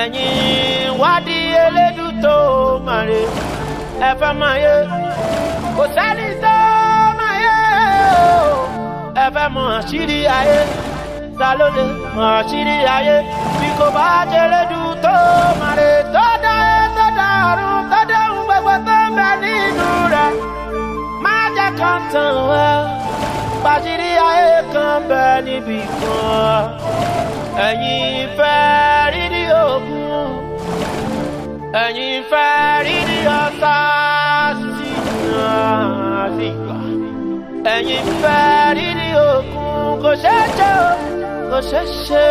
Ẹ̀yin wádìí elédùn tó màre ẹ fẹ́ máa yé. Kò sẹ́ni tó máa yé o. Ẹ fẹ́ mọ àṣírí ayé. Ta ló lè mọ àṣírí ayé? Bí kò bá jẹlẹ́dùn tó màre tó dá tó dá ọ̀run tó dá ohun gbogbo tó ń bẹ nínú rẹ̀. Má jẹ́ kán tàn wá. Bàṣírí ayé kan bẹ níbì kan. Ẹ̀yin fẹ́ rí ní òkun. Ẹ̀yin fẹ́ rí ní ọ̀sà sí ìgbà. Ẹ̀yin fẹ́ rí ní òkun kò ṣeé ṣe o, kò ṣeé ṣe.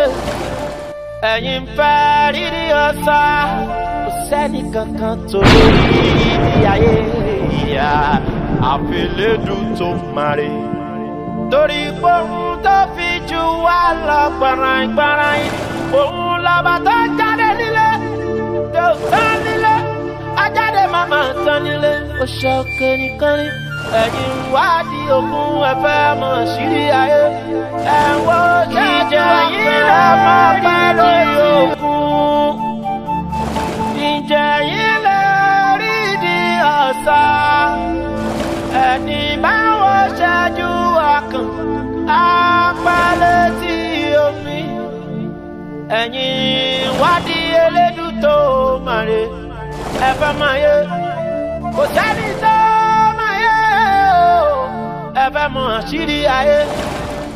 Ẹ̀yin fẹ́ rí ní ọ̀sà kò sẹ́ni kankan tó lórí ní ayé ìyá àfilédùn tó mare. Torí pé òun tó fi jù wá lọ gbọ̀nràn-gbọ̀nràn, òun lọ́ba tó jáde nílé, tó tán nílé, ajáde màmá tán nílé, ó ṣọ́kẹ́ nìkan ní. Ẹ̀yin wádìí òkun ẹ fẹ́ mọ̀ sírí ayé. Ẹ̀wọ̀n ṣẹ́jọ́ yìí lè máa pẹ́ lórí òkun. Ǹjẹ́ yìí lè rí di ọ̀sà? Ẹni báwo ṣẹ́jú ọkàn apá létí omi. Ẹ̀yin wádìí elédùn tó màre ẹ fẹ́ máa yé. Kò sẹ́ni tó máa yé o. Ẹ fẹ́ mọ àṣírí ayé.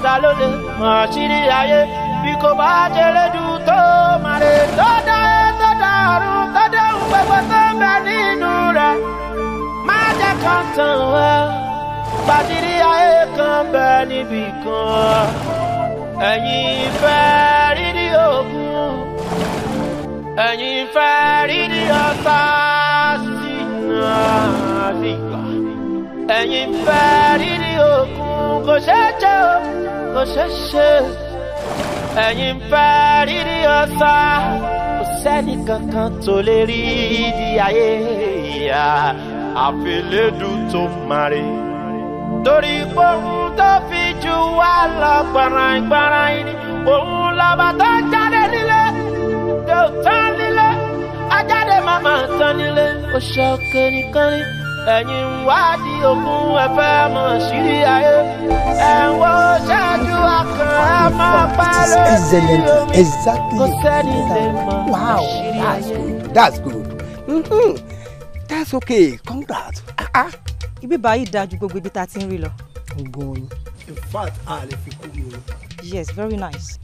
Ta ló lè mọ àṣírí ayé? Bí kò bá jẹlẹ́dùn tó màre tó dá tó dá ọ̀run tó dá ohun gbogbo tó ń bẹ nínú rẹ̀. Má jẹ́ kán tàn wá. Bàṣírí ayé kan bẹ níbì kan. Ẹ̀yin fẹ́ rí ní òkun. Ẹ̀yin fẹ́ rí ní ọ̀sà sí ìgbà. Ẹ̀yin fẹ́ rí ní òkun kò ṣeé ṣe o, kò ṣeé ṣe. Ẹ̀yin fẹ́ rí ní ọ̀sà kò sẹ́ni kankan tó lè rí di ayé ìyá àfilédùn tó mare. Torí pé òun tó fi jù wá lọ gbọ̀nràn-gbọ̀nràn ni òun lọ́ba tó jáde nílé, tó tán nílé, ajáde màmá tán nílé, ó ṣọ́kẹ́ nìkan ní. Ẹ̀yin wádìí òkun ẹ fẹ́ mọ̀ sírí ayé. Ẹ̀wọ̀n ṣáájú ọkàn ẹ máa pẹ́ lórí omi. Exactly. Kò sẹ́ni lè mọ̀ Wow, àṣírí that's ayé. good. That's good. Mm-hmm. That's okay. Congrats. Ah, ah. Ibi báyìí dáa ju gbogbo ibi tá a ti ń rí lọ. Gan ni. In fact, a lè fi kú mi o. Yes, very nice.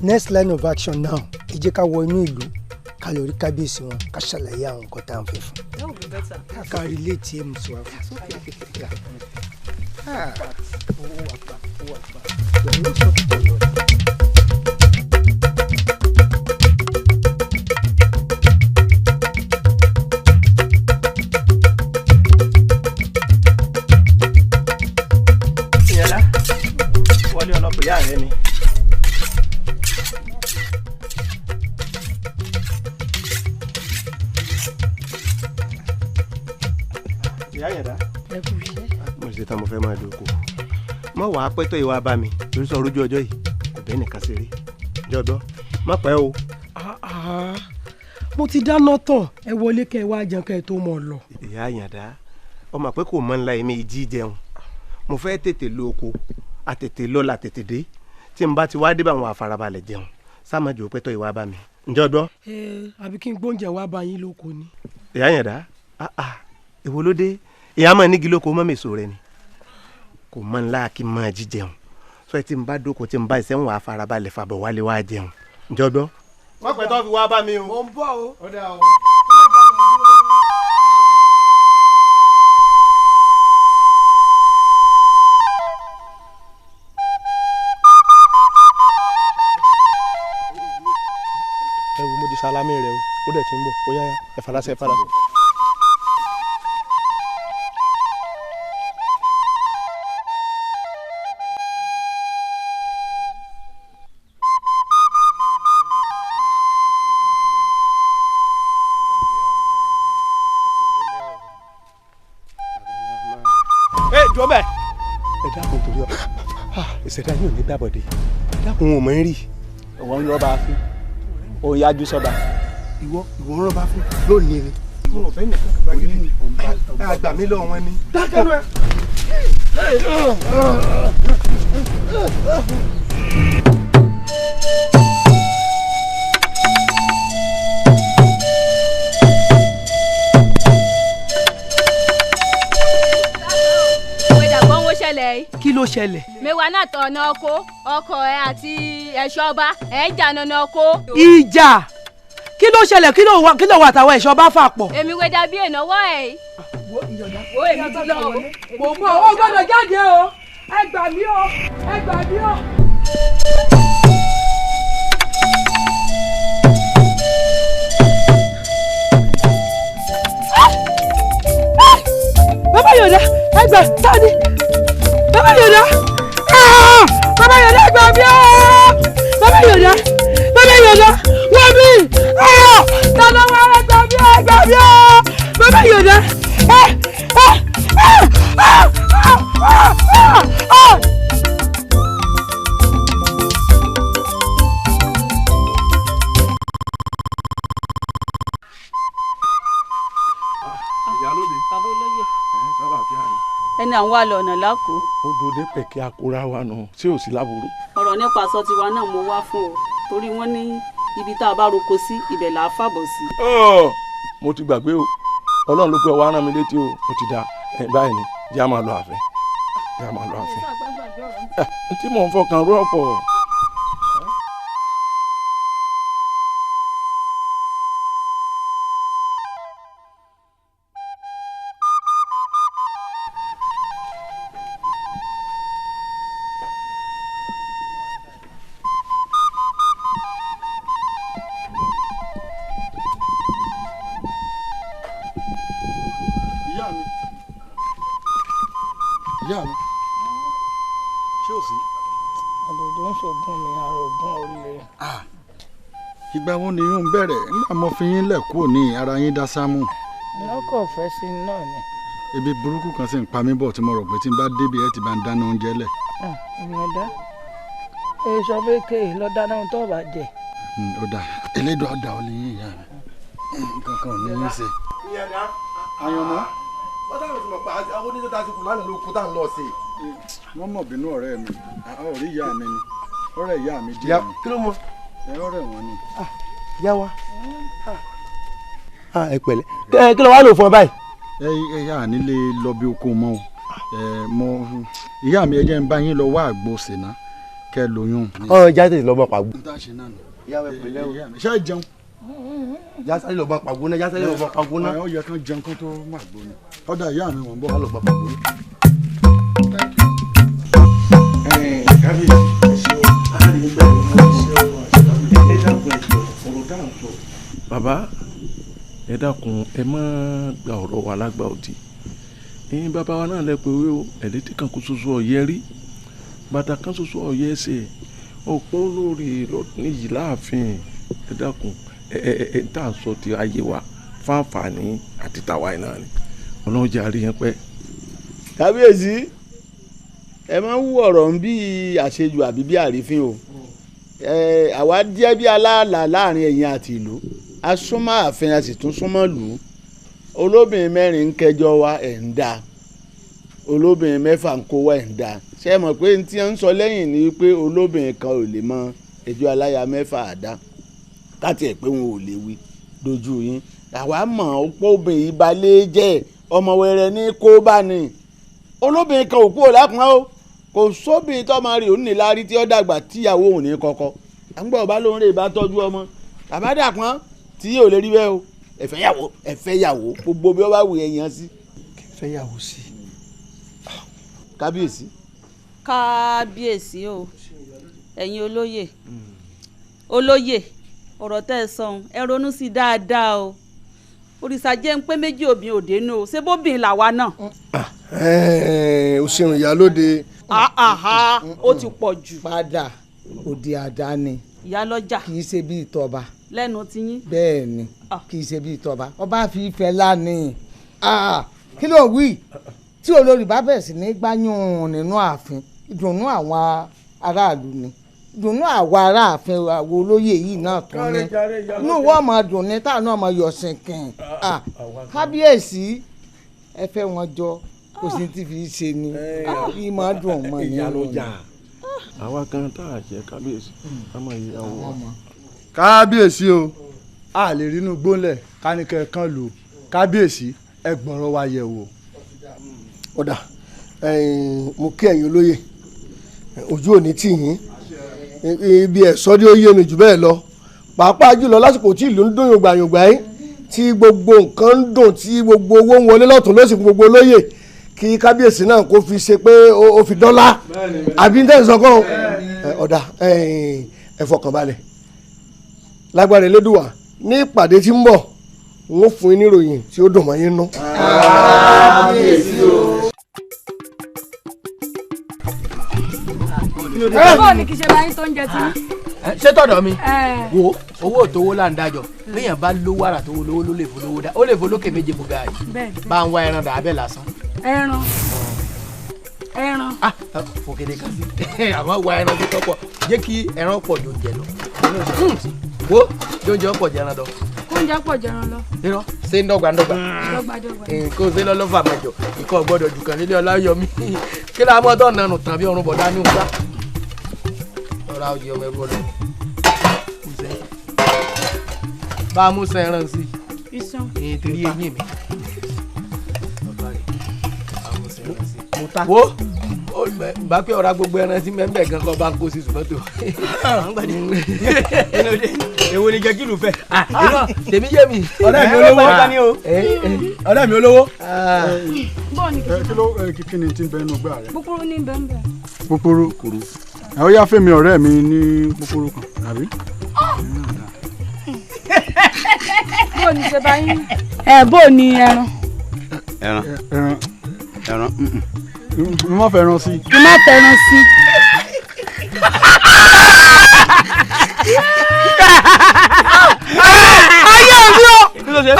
Next line of action now, ẹ jẹ́ ká wọ inú ìlú, ká lọ rí kábíyèsí wọn, ká ṣàlàyé àwọn nǹkan tá à ń fẹ́ fún. That would be better. Ká relate ẹ̀ mú sí wa fún. Yeah. Ah. Owó wà pa, owó wà pa. Pẹ̀lú sọ̀tọ̀ lọ. Ìyẹnlá wọlé ọlọ́pàá ìyá rẹ ni. Ìyá Yẹ̀dá. Ẹ kú iṣẹ́. Mo ṣe tán mo fẹ́ máa lo oko. Má wàá pẹ́tọ́ ìwà bá mi torí sọ ojú ọjọ́ yìí kò bẹ́ẹ̀ nìkan ṣeré. Jọ̀dọ̀ má pẹ́ o. Ah, mo ti dáná tán, ẹ wọlé kẹ́ ẹ wá jẹun kẹ́ ẹ tó mọ̀ lọ. Ìyá Yàndá ọmọ pé kò mọ ńlá èmi jí jẹun. Mo fẹ́ tètè lo oko àtètè lọ la tètè dé. Tí n bá ti wá dé bá àwọn àfarabalẹ̀ jẹun. Sáà jò pẹ́tọ́ ìwà bá mi. Ǹjọ́ gbọ́? Ẹ àbí kí n gbóúnjẹ wá bá yín lóko ni. Ìyá Yàndá ah ah èwo ló dé? Ìyá máa nígi lóko mọ́ mèso rẹ ni. Kò mọ ńlá kí n máa jí jẹun. Sọ tí n bá dóko tí n bá ìṣẹ́ ń wà farabalẹ̀ fàbọ̀ wálé wá jẹun. Ǹjọ́ gbọ́? Má pẹ́ tó fi wá bá mi o. Mo ń bọ̀ o. Ó dáa o. Ẹ wo mo di sálámì rẹ o, ó dẹ̀ ti ń bọ̀, ó yá yá, ẹ farasẹ, ẹ farasẹ. Ẹ jọ bẹ́ẹ̀. Ẹ dákun torí ọ ìṣẹ̀dá yóò ní gbàbọ̀dé. Ẹ dákun ò mọ̀ ń rí. Ọ̀wọ́n ń lọ bá a fi. Òun yájú sọba. Ìwọ ìwọ ń rọba fún lónìí ni. Mo rò fẹ́ nìkan kàgbá gidi. Àgbà mi lọ wọn ni. Dákẹ́nu ẹ. Kí ló ṣẹlẹ̀? Mẹ́wàá náà tọ̀ ọ̀nà ọkọ ọkọ ẹ àti ẹ̀ṣọ́ ọba ẹ̀ ń jà nínú ọkọ. Ìjà kí ló ṣẹlẹ̀? Kí ló wà táwọn ẹ̀ṣọ́ bá fà pọ̀? Èmi wé dàbí ìnáwó ẹ̀. Wo ìyọ̀dá. Wo èmi ti lọ o. Mo mọ owó gbọ́dọ̀ jáde o. Ẹ gbà mí o. Ẹ gbà mí o. Bàbá Yọ̀dá, ẹ gbà tani. Bàbá Yọ̀dá, Bàbá Yọ̀dá gbà mí o. Bàbá Yọ̀dá, Bàbá Yọ̀dá, wọ́n mi. Tọ́lá wa ẹ gbà mí o, ẹ gbà mí o. Bàbá Yọ̀dá, ẹ ẹ ẹ ẹ. Bàbá olóyè. Ẹni àwọn wà lọ́nà lákòó. Ó dòde pẹ̀kẹ́ akóra wa nù tí ò sí láburú. Ọ̀rọ̀ nípa aṣọ tiwa náà mo wá fún ọ torí wọ́n ní ibi tá a bá roko sí ibẹ̀ là á fàbọ̀ sí. Mo ti gbàgbé o, Ọlọ́run ló pé ọwọ́ aràn mi létí o, ó ti da báyìí ni jẹ́ a máa lọ ààfin, jẹ́ a máa lọ ààfin. Tí mò ń fọkàn rú ọ̀pọ̀. Ìyá mi, ṣé ò sí? Àdòdó ń ṣògùn mi, àrògùn olè. Ìgbà wo ni yóò ń bẹ̀rẹ̀? Nígbà mo fi yín lẹ̀ kúrò ní ara yín dá sámú. Lọ́kọ̀ fẹ́ sí náà ni. Ebi burúkú kan sì ń pa mí bọ̀ tí mo rò pé tí n bá débi ẹ ti bá ń dáná oúnjẹ lẹ̀. Ìyọ̀dá, èso méke lọ dáná ohun tó bá jẹ. Ó dà, elédùn ọ̀dà ò lè yín ìyá mi. Nǹkan kan ò ní yín ṣe. Ìyọ̀dá. Àyànmọ́. Wọ́n dáhùn sí mọ̀ pé àwọn oníṣẹ́ tá a ti kù lánàá ló kú tá à ń lọ sí. Wọ́n mọ̀ bínú ọ̀rẹ́ mi, ọ̀rẹ́ ìyá mi ni, ọ̀rẹ́ ìyá mi díẹ̀ ni. Kí ló mọ? Ẹ ọ̀rẹ́ wọn ni. Yá wa. Ẹ pẹ̀lẹ́. Kí ló wá lò fún ọ báyìí? Ẹ yà nílé lọ bí oko mọ́ o. Mo ìyá mi ẹ jẹ́ ń bá yín lọ wá àgbo sèná kẹ́ lóyún. Ọ̀ jáde lọ bọ́ pàgbó. N ta ṣe náà nù. Ìyá wa pẹ̀lẹ́ o. Ṣé ẹ jẹun? Jásáré lọ bọ́ pàgbó náà, jásáré lọ bọ́ pàgbó náà. Ó yẹ kán jẹun kán tó má gbó ni. Ọ̀dà ìyá mi wọ̀n bọ̀. Wọ́n lọ bọ́ pàgbó náà. Bàbá ẹ dákun, ẹ má gba ọ̀rọ̀ wa lágbà òdì. Ẹ̀yin bàbá wa náà lẹ pé o, ẹ̀létí kan kó ṣoṣo ọ̀yẹ́ rí, bàtà kan ṣoṣo ọ̀yẹ́ ẹsẹ̀, ọ̀pọ̀ olórí níyì láàfin. Ẹ dákun, ẹ ẹ ẹ tá à ń sọ ti ayé wa fáǹfààní àti tàwa iná ni. Ọlọ́run jẹ́ àrí yẹn pẹ́. Kábíyèsí, ẹ máa ń wú ọ̀rọ̀ ń bí àṣejù àbí bí àrífín o. Àwa jẹ́ bí aláàlá láàrin ẹ̀yin àti ìlú, a súnmọ́ ààfin a sì tún súnmọ́ lù ú. Olóbìnrin mẹ́rin ń kẹjọ wa ẹ̀ ń da, olóbìnrin mẹ́fà ń kó wa ẹ̀ ń da. Ṣé ẹ mọ̀ pé n tí ń sọ lẹ́yìn ni pé olóbìnrin kan ò lè mọ ẹjọ́ aláya mẹ́fà àdá káti ẹ̀ pé wọn ò lè wí dojú yín. Àwa mọ̀ ọ́ obìnrin ìbalẹ̀ jẹ́ ọmọ wẹrẹ ní kó bá ní. Olóbìnrin kan ò kúrò lápọn o, kò sóbìnrin tó máa rí òun ní lárí tí ó dàgbà tíyàwó òun ní kọ́kọ́. À ń gbọ́ ọba lóun rè bá tọ́jú ọmọ bàbá dàpọ́n tí yóò lè rí bẹ́ẹ̀ o. Ẹ fẹ́ yàwó, ẹ fẹ́ yàwó, gbogbo bí ó bá wù ẹ yàn sí. Kí n fẹ́ yàwó sí. Kábíyèsí. Kábíyèsí o, ẹ̀yin olóyè, olóyè, ọ̀rọ̀ tẹ́ ẹ sọ ohun ẹ ronú sí dáadáa o. Òrìṣà jẹ́ ń pé méjì òbí òde nù o, ṣé bóbìn làwa náà. O ṣeun ìyálóde. Ó ti pọ̀ jù. Padà òde àdáni. Ìyálọ́jà. Kì í ṣe bí ìtọ́ba. Lẹ́nu tiyín. Bẹ́ẹ̀ ni, kì í ṣe bí ìtọ́ba. Ọba fi ìfẹ́ lánìí. Kí ló wí? Tí olórí bá bẹ̀rẹ̀ sí ní gbáyùn nínú ààfin, ìdùnnú àwọn aráàlú ni. Dùnú àwa aráàfin àwọn olóyè yìí náà tún ní inú wọn máa dùn ní táwọn náà máa yọ̀ sìnkìn. Kábíyèsí ẹ fẹ́ wọn jọ kò sí ti fi ṣe ni kí máa dùn ọmọ nínú ni. Àwa kan tá a jẹ kábíyèsí a máa yẹ àwọn. Kábíyèsí o, a lè rínú gbónlẹ̀ kánikẹ́ kan lù kábíyèsí ẹ gbọ́rọ̀ wa yẹ̀ wò. Ọ̀dà mo kí ẹ̀yin olóyè ojú òní tì yín ibi ẹ̀sọ́ ni ó yé mi jù bẹ́ẹ̀ lọ pàápàá jùlọ lásìkò tí ìlú ń dùn yògbàyògbà yín tí gbogbo nǹkan ń dùn tí gbogbo owó ń wọlé lọ́tún lósì fún gbogbo olóyè kí kábíyèsí náà kó fi ṣe pé ó fi dọ́là àbí tẹ́ ẹ̀ sọ kọ́ ọ̀dà ẹ fọkànbalẹ̀ lágbára Elédùwà ní ìpàdé tí ń bọ̀ n ó fún yín níròyìn tí ó dùn mọ́ yín nú. Kábíyèsí o. Bọ́ọ̀ ni kì í ṣe bá yín tó ń jẹ tí. Ṣé tọ̀dọ̀ mi wo owó òtówó là ń dájọ́ léèyàn bá lówó àrà tó lówó ló lè fowó dá ó lè fowó méje bó ga yìí bá ń wá ẹran dà abẹ́ lásán. Ẹran ẹran. Fòkèdè kan sí àmọ́ wá ẹran tó tọ́pọ̀ jẹ́ kí ẹran pọ̀ jò jẹ lọ wo jóúnjẹ pọ̀ jẹran lọ. Kóúnjẹ pọ̀ jẹran lọ. Irọ́ ṣé ń dọ́gba dọ́gba. Dọ́gba dọ́gba. Kó o ṣe lọ́lọ́fà mẹ́jọ ikọ̀ gbọ́dọ̀ jù kàn nílé Ọláyọmí kí ló amọ́ tó nànù tàn bí ọrùn bọ̀dá ní ògbà. Ọ̀rá oyè ọmọ ẹrú ọlọ́run. Bá a mú san ẹran sí i. Iṣan. Èyí torí eyín mi. Wo bá pé ọ̀rá gbogbo ẹran sí mẹ́mbẹ́ gan kọ́ bá ń kó sí ṣùgbọ́n tó. Èwo ni jẹ́ kí ló fẹ́. Tèmi yé mi. Ọ̀rẹ́ mi olówó. Ọ̀rẹ́ mi olówó. Bọ́ọ̀ ni kì í ṣe. Kí ló kí ni ti ń bẹ inú gbà rẹ. Kúkúrú ní bẹ́ẹ̀ bẹ́ẹ̀. Kúkúrú kúrú. Ẹ ó yá fẹ́mi ọ̀rẹ́ mi ní kúkúrú kan àbí. Bọ́ọ̀ ni ṣe bá yín. Ẹ bọ́ọ̀ ni ẹran. Ẹran ẹran ẹran mo má fẹ́ràn sí. Mo má fẹ́ràn sí. Ayé mi o!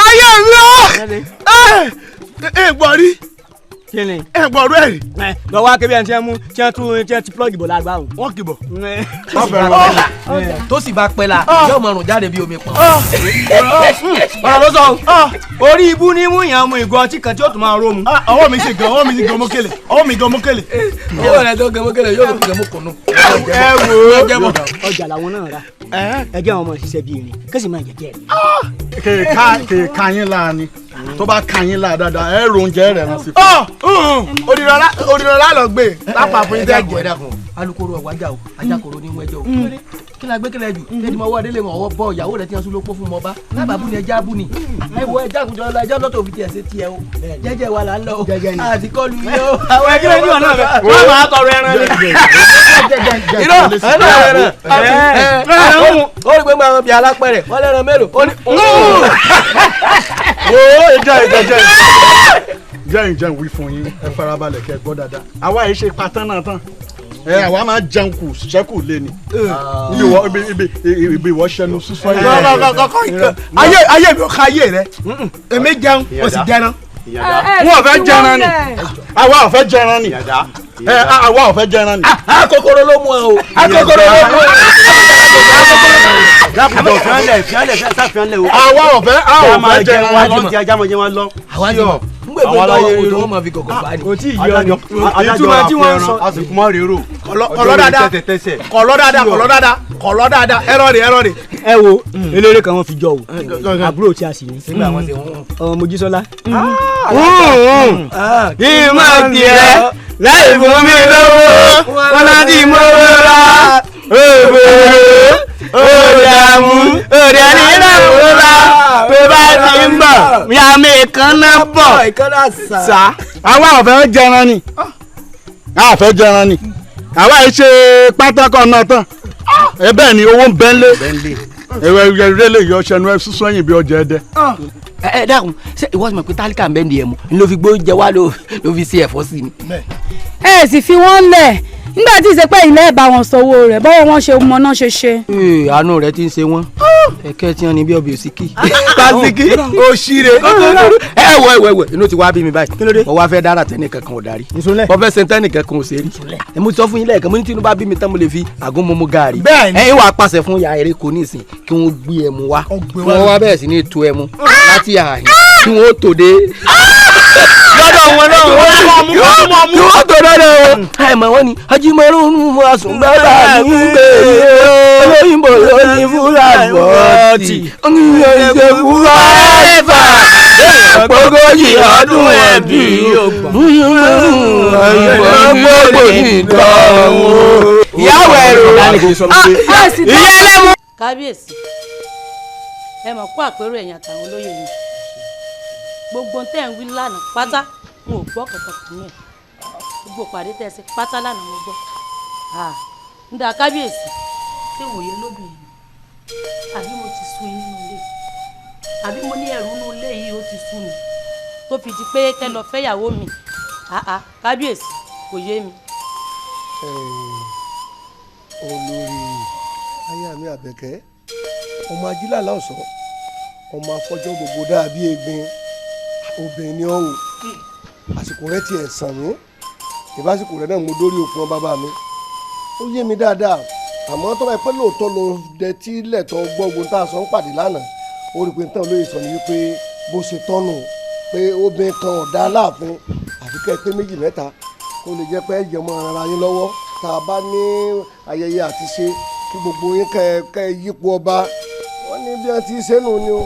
Ayé mi o! Ẹ gbọ́ rí. Ẹ gbọ́ rú ẹ̀ rí. Lọ wá kébí ẹni tí wọ́n mú tí wọ́n tún tí wọ́n ti plọ́ọ̀gì bọ̀ lágbá o. Wọ́n kì bọ̀. Tó sì bá pẹ́ la yóò mọ̀rùn jáde bí omi pọ̀n. Ọ̀rọ̀ ló sọ orí ibú ní mú ìyàn mu ìgò ọtí kan tí ó tún máa ró mu. Ọwọ́ mi ṣe gan, ọwọ́ mi ṣe gan mọ́kẹ́lẹ̀, ọwọ́ mi gan mọ́kẹ́lẹ̀. Owó rẹ̀ tó gan mọ́kẹ́lẹ̀ yóò fi gan mọ́kùnú. Ẹ wò ó. Ọjà làwọn náà rà ẹjẹ àwọn ọmọ ṣiṣẹ́ bíi irin kí sì máa jẹjẹ rẹ. Kèé ka yín láà ni tó bá ka yín láà dáadáa ẹ ro oúnjẹ rẹ rán sí. Òdìrọ̀lá lọ gbé lápá fún ilé ẹ̀jẹ̀. Alukoro ọ̀wájà o ajakoro ní wẹ́jọ́ o kí la gbé kílẹ̀ jù tẹ́tí mọ ọwọ́ délé mọ ọwọ́ bọ ìyàwó rẹ̀ tí wọ́n sún ló pọ̀ fún mọba lábàbù ni ẹja bù ni ẹ wọ ẹja àkùjọ lọ ẹja lọ́tọ̀ òfin tiẹ̀ ṣe tiẹ̀ o jẹ́jẹ́ wa là ń lọ o àti kọlu yìí o. Àwọn ẹgbẹ́ ní ọ̀nà rẹ̀ wọ́n máa tọrọ ẹran ni. Irọ́ ẹran ẹran ó rí pé máa ń bi alápẹ̀rẹ̀ wọ́n lẹ́ran mélòó ó ní. Wo ìjọ ìjọ jẹ́ jẹ́ ìjẹun wí fún yín ẹ farabalẹ̀ kẹ́ gbọ́ dáadáa àwa yìí ṣe patán náà tán ẹ àwa máa jẹun kù ṣẹ́kù lé ni ibi ìwọ ṣẹnu sísọ yìí. Ayé ayé mi ò ka ayé rẹ èmi jẹun o sì jẹran. Wọn ò fẹ́ jẹran ni àwa ò fẹ́ jẹran ni àwa ò fẹ́ jẹran ni. Akokoro ló mú ẹ o akokoro ló mú ẹ. Dákùjọ fiọ́nlẹ̀ fiọ́nlẹ̀ sáfiọ́nlẹ̀ o. Àwa ò fẹ́ jẹran wa lọ. Ajá mọ̀ jẹ́ wọn lọ. Àwa jọ ngbè pé lọ́wọ́ kò tó wọ́n máa fi gọ̀gọ̀ bá ní. Kò tí ì yọ ni ìtumọ̀ tí wọ́n sọ. A sì kúmọ̀ rírò. Kọ̀lọ́ dáadáa kọ̀lọ́ dáadáa kọ̀lọ́ dáadáa kọ̀lọ́ dáadáa ẹ̀rọ rè ẹ̀rọ rè. Ẹ wo eléré kan wọ́n fi jọ o àbúrò tí a sì ní. Ọmọ Mojísọ́lá. Ìmọ̀ tiẹ̀ láì fún mi lówó wọn láti mọ́ rárá òbèrè òdààmú òdàníláwòrán tó bá ti ń bọ̀ yàmi ìkànnà bọ̀ sá. Àwa ò fẹ́ jẹran ni a ò fẹ́ jẹran ni àwa yìí ṣe pátákó náà tán ẹ bẹ́ẹ̀ ni owó ń bẹ́ńlé ewé lè yọ ṣẹnu ẹ sísọ ẹ̀yìn bí ọjà ẹdẹ. Ẹ dákun ṣé ìwọ sì mọ̀ pé tálíkà ń bẹ́ ń di ẹ̀ mú ni ló fi gbóúnjẹ wá ló fi ṣe ẹ̀fọ́ sí ni. Ẹ sì fi wọ́n lẹ̀ nígbà tí ìṣepẹ́ ilé ẹ̀ bá wọn sanwó rẹ̀ bọ́wọ́ wọn ṣe mọ náà ṣe ṣe. Àánú rẹ ti ń ṣe wọ́n. Ẹ̀kẹ́ tí wọ́n ní bí ọbẹ̀ òsìkì. Pàṣíkì òṣìrè. Ẹ wọ ẹ wọ inú ti wá bí mi báyìí. Kí ló dé? Mo wá fẹ́ dára tẹ́nì kankan ò darí. Mo fẹ́ ṣe tẹ́nì kankan ò ṣe rí. Ẹ mo ti sọ fún yín lẹ́ẹ̀kan, mo ní tí inú bá bí mi tán mo lè fi àgúnmu mu gààrí. Bẹ́ẹ̀ni. Ẹ wàá pàṣẹ fún ya eré kò ní ìsìn kí wọ́n gbé ẹmu wá. Kí wọ́n wá bẹ̀rẹ̀ sí ní tu ẹmu láti àhìn kí wọ́n tò dé. Lọ́dọ̀ wọn náà kí wọ́n tó lọ́dọ̀ wọn. Ẹ mọ̀ wọ́n ni ajímọ̀rún àsùnbẹ́bà ní gbèrè olóyìnbó ló ní fúlàní bọ́ọ̀tì oníyẹ fúlàfà ogójì ọdún ẹbí gbogbo nìdánwò. Ìyáwó ẹ̀rọ ìyá ẹlẹ́mu. Kábíyèsí, ẹ mọ̀ kó àpérò ẹ̀yìn àtàwọn olóyè yìí, gbogbo tẹ́ ń wí lánàá pátá n ò gbọ́ kankan kàn yẹn, gbogbo pàdé tẹ́ ẹ ṣe pátá lánàá mo gbọ́. Ń da kábíyèsí, ṣé wòye lóbìnrin àbí mo ti sú yín nínú ilé, àbí mo ní ẹrù nínú ilé yìí ó ti sú mi tó fi di pé kẹ́ lọ fẹ́yàwó mi? Kábíyèsí, kò yé mi. Olórí aya mi Àbẹ̀kẹ́, ọmọ ajílàlá ọ̀sán, ọmọ afọjọ́ gbogbo dàbí egbin, obìnrin ni ọ́ o. Àsìkò rẹ tiẹ̀ sàn mí, ìbásìkò rẹ náà mo dórí òkun bàbá mi, ó yé mi dáadáa. Àmọ́ tó bá pẹ́ lóòótọ́ ló dẹtí lẹ́tọ́ gbọ́gbọ́n tá a sọ ń pàdé lánàá, ó rí i pé tán olóyè sọ ni wípé bó ṣe tọ́nù pé obìnrin kan ọ̀dà aláàfin àfi kẹ́ ẹ pé méjì mẹ́ta kó lè jẹ́ pé ẹ jẹ́ mọ́ ara yín lọ́wọ́ tá a bá ní ayẹyẹ àti ṣe kí gbogbo yín kẹ́ ẹ yípo ọba. Wọ́n ní bí wọ́n ti ṣe nù ni ó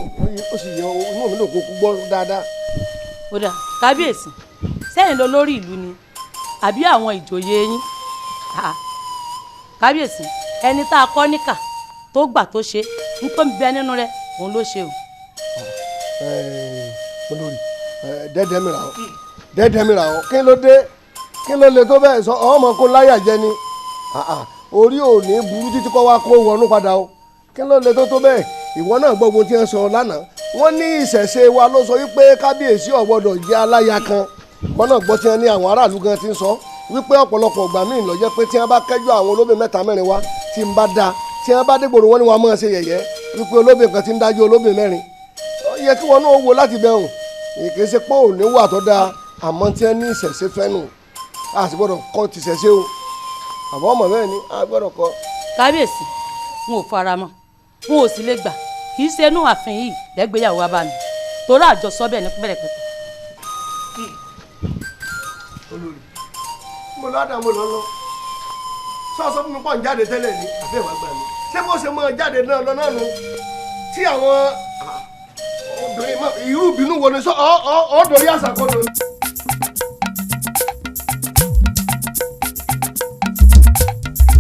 sì yẹ inú mi lò kó kú gbọ́ dáadáa. Ó dà kábíyèsí, sẹ́yìn lọ lórí ìlú ni àbí àwọn ìjòyè yín? Kábíyèsí, ẹni tá a kọ́ níkà tó gbà tó ṣe ń tó ń bẹ nínú rẹ̀ òun ló ṣe o. Olórí dẹ́dẹ́ mìíràn o, dẹ́dẹ́ mìíràn o, kí ló dé, kí ló lè tó bẹ́ẹ̀ sọ ọmọ kó láyà jẹ ni? Orí ò ní burú títí kọ́ wá kó wọnú padà o. Kí ló lè tó bẹ́ẹ̀? Ìwọ náà gbọ́ ohun tí wọ́n sọ lánàá, wọ́n ní ìṣẹ̀ṣe wa ló sọ wípé kábíyèsí ò gbọ́dọ̀ jẹ́ aláya kan. Ìwọ náà gbọ́ tí wọ́n ní àwọn aráàlú gan ti ń sọ wípé ọ̀pọ̀lọpọ̀ ìgbà míì ló jẹ́ pé tí wọ́n bá kẹ́jọ́ àwọn olóbìn mẹ́ta mẹ́rin wá tí ń bá da tí wọ́n bá dégbòrò wọn ni wọ́n máa ṣe yẹ̀yẹ́ wípé olóbìn kan ti ń dájú olóbìn mẹ́rin. Ó yẹ kí wọn náà wo láti bẹ̀rùn, kì í ṣe pé òní wà tó dáa, àmọ́ tí wọ́n ní ìṣẹ̀ṣe fẹ́nu a sì gbọ́dọ̀ kọ́ ti ṣẹ̀ṣe o. Àbọ̀ ọmọ bẹ́ẹ̀ ni a gbọ́dọ̀ kọ́. Kábíyèsí, n ò fara mọ́, n ò sì lè gbà, kì í ṣe inú ààfin yìí lẹ́gbẹ̀yàwó wa bá mi torí àjọsọ bẹ́ẹ̀ ní pẹ̀lẹ́pẹ̀lẹ́. Olórí mo lọ́dà mo lọ lọ sọ fún mi pọ̀ ń jáde tẹ́lẹ̀ ni àbẹ́ ìwà gbà mí, ṣé bó ṣe máa jáde náà lọ náà nu tí àwọn obìnrin irú ìbínú wo ni sọ ọ́ dòrí àṣà kan lọ.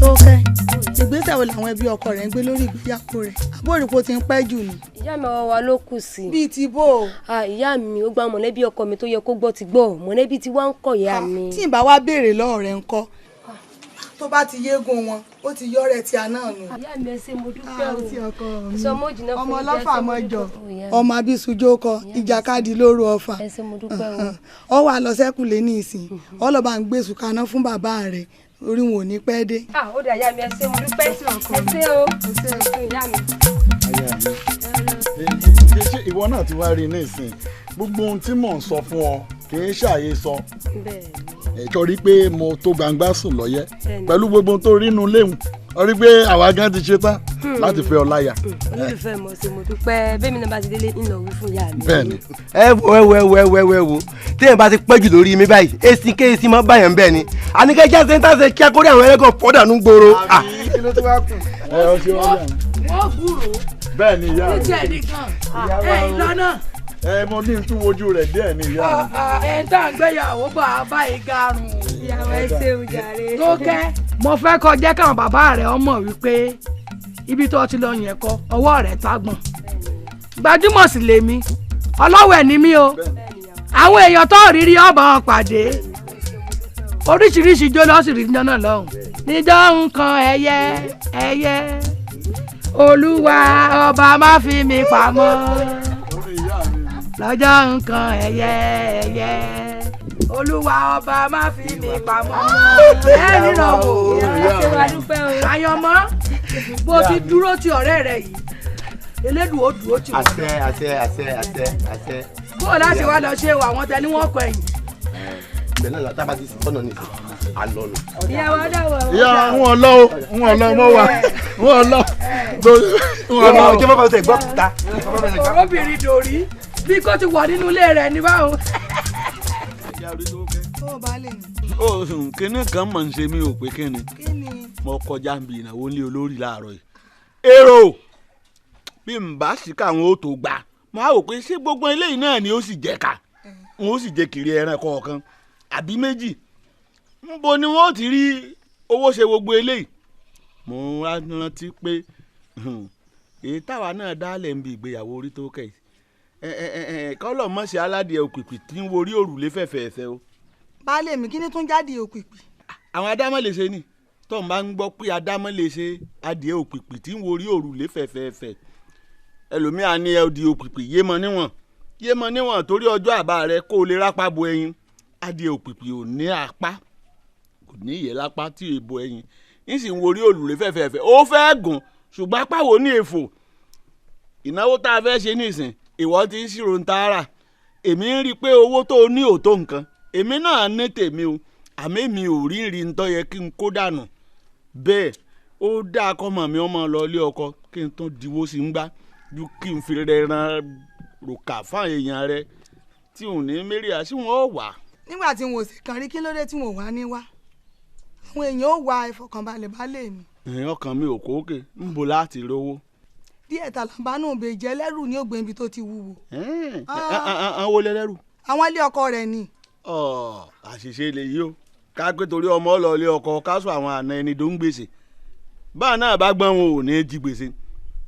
Tókẹ́, ìgbésẹ̀ wo làwọn ẹbí ọkọ rẹ̀ ń gbé lórí ìgbéyàwó rẹ̀? Àbórípo ti ń pẹ́ jù ni. Ìyá mi ọwọ́ wa ló kù sí. Bíi ti bó o. Ìyá mi ó gba mọ̀lẹ́bí ọkọ mi tó yẹ kó gbọ́ ti gbọ́, mọ̀lẹ́bí ti wá ń kọ̀ ìyá mi. Tí n bá wá béèrè lọ́wọ́ rẹ̀ ńkọ́, tó bá ti yégun wọn, ó ti yọ́rẹ̀ tí a náà nù. Ìyá mi ẹ ṣé mo dúpẹ́ o. Ọmọ ọlọ́fà mọ́jọ, ọmọ abísujó kọ, ìjàkadì lóru ọfà. Ẹ ṣé mo dúpẹ́ o. Ọ wà lọ sẹ́kùlé ní ìsìn, ọlọ́ba ń gbé sùkàná fún bàbá rẹ̀, orí wọn ò ní pẹ́ dé. Ó dà ìyá mi ẹ ṣé mo dúpẹ́, ẹ ṣé o, ẹ ṣé ìyá mi. Ṣé ìwọ náà ti wá rí ní ìsìn gbogbo ohun tí mò ń sọ fún ọ kì í ṣàyè sọ ẹ̀jọ́ rí pé mo tó gbangba sùn lọ́yẹ́ pẹ̀lú gbogbo tó rí inú léwu ọ rí pé àwa gan ti ṣe tán láti fẹ́ ọ láya. Olólùfẹ́ mọ̀ ṣe mo dúpẹ́, bẹ́ẹ̀ mi náà bá ti délé ń lọ wí fún ìyá mi. Bẹ́ẹ̀ni. Ẹ wo ẹ wo ẹ wo ẹ wo ẹ wo téèyàn bá ti pẹ́ jù lórí mi báyìí èsì kéèsì máa báyàn bẹ́ẹ̀ ni àníkẹ́ jáde ń tàṣe kí akórí àwọn ẹlẹ́gàn fọ́dà ń gbòòrò. Kí ló tún wá kù. Ẹ ọ ṣe wọ́n bí àná. Wọ́n gbúròó. Bẹ́ẹ̀ni ìyá mi. Ní tiẹ̀ nìkan ẹ ìlọ́nà. Ẹ mo ní tún wojú rẹ̀ díẹ̀ ní ìyá mi. Ẹ ń tà ń gbéyàwó bá a báyìí garùn. Ìyàwó ẹ ṣeun jàre. Tókẹ́, mo fẹ́ kó jẹ́ káwọn bàbá rẹ̀ ọmọ wípé ibi tó ti lọ yẹn kọ ọwọ́ rẹ̀ tágbọ̀n. Gbajúmọ̀ sì lèmi, ọlọ́wẹ̀ ni mí o. Àwọn èèyàn tó rírí ọba wọn pàdé. Oríṣiríṣi ijó lọ sì rí níjọ́ náà lọ́hùn. Níjọ́ nǹkan ẹyẹ ẹyẹ, Olúwa ọba má fi mi pamọ́. Lọ́jọ́ nǹkan ẹyẹ ẹyẹ, Olúwa ọba má fi mi pamọ́. Ẹ ríran wò, àyànmọ́ bó ti dúró ti ọ̀rẹ́ rẹ yìí, Elédùn ó dúró tì wọ́n. Àṣẹ àṣẹ àṣẹ àṣẹ àṣẹ. Bó o láti wá lọ ṣe wà àwọn tẹ ní wọ́n kọ ẹ̀yìn. Ibẹ̀ náà látàbà ti sọ́nà nìyí alọ nù. Ìyàwó dàwọ̀. Ìyá wọn lọ o, wọn lọ mọ wa, wọn lọ. Wọn lọ. Kí wọ́n bá fẹsẹ̀ gbọ́ ta. Ọ̀rọ̀bìnrin dòrí bí kò ti wà nínú ilé rẹ̀ ní báwo. Ó kíní kan mọ̀ ń ṣe mí ò pé kíni mo kọjá ń bi ìnáwó ní olórí láàárọ̀ yìí. Èrò bí n bá sì káwọn ó tó gbà mo á wò pé ṣé gbogbo eléyìí náà ni ó sì jẹ ká n ó sì jẹ kiri ẹran kọ̀ọ̀kan àbí méjì nbo ni wọ́n ti rí owó ṣe gbogbo eléyìí. Mo rántí pé èyí táwa náà dálẹ̀ ń bi ìgbéyàwó orí tó kẹ̀ yìí kọ́lọ̀ mọ̀ sí aládìẹ òkìkì tí ń worí òrùlé fẹ̀fẹ̀ẹ̀fẹ̀ o. Baálé mi kí ni tún jáde òkìkì. Àwọn adámọ̀ lè ṣe ni tó ń bá ń gbọ́ pé adámọ̀ lè ṣe adìẹ òkìkì tí ń worí òrùlé fẹ̀fẹ̀ẹ̀fẹ̀ ẹlòmíà ní ẹ di òkìkì yé mọ níwọ̀n yé mọ níwọ̀n torí ọjọ́ àbá rẹ kó o lè rápá bo ẹyin. Adìẹ òkìkì ò ní apá kò ní ìyẹ́ lápá tí èèbò ẹyin ń sì ń worí òrùlé fẹ̀fẹ̀ẹ̀fẹ̀ ó fẹ́ gùn ṣùgbọ́n apá wo ní èfò. Ìnáwó tá a fẹ́ ṣe nísìn ìwọ ti ń ṣírò ń tààrà èmi ń rí i pé owó tó o ní ò tó nǹkan èmi náà ní tèmi o àmì mi ò rí rí ń tọ́ yẹ kí n kó dànù bẹ́ẹ̀ ó dáa kọ́mọ mi ọmọ lọ ilé ọkọ kí n tún diwó sí ń gbá ju kí n fi rẹ ran ròkà fáwọn èèyàn rẹ tí ò ní mẹ́rìá sí wọn ò wà. Nígbà tí wọn ò sì kàn rí kí ló dé tí wọn ò wá ní wá àwọn èèyàn ò wá ìfọkànbalẹ̀ baálé mi. Èèyàn ọkàn mi ò kókè ń bo láti rówó. Díẹ̀ tàlàbánú òbèjì ẹlẹ́rù ní ògbìn ibi tó ti wúwo. Àwọn olè ẹlẹ́rù. Àwọn ilé ọkọ rẹ̀ ni. Àṣìṣe lè yí o ká pé torí ọmọ lọ ilé ọkọ ká sọ àwọn àna ẹni tó ń gbèsè báà náà bá gbọ́n wọn ò ní jí gbèsè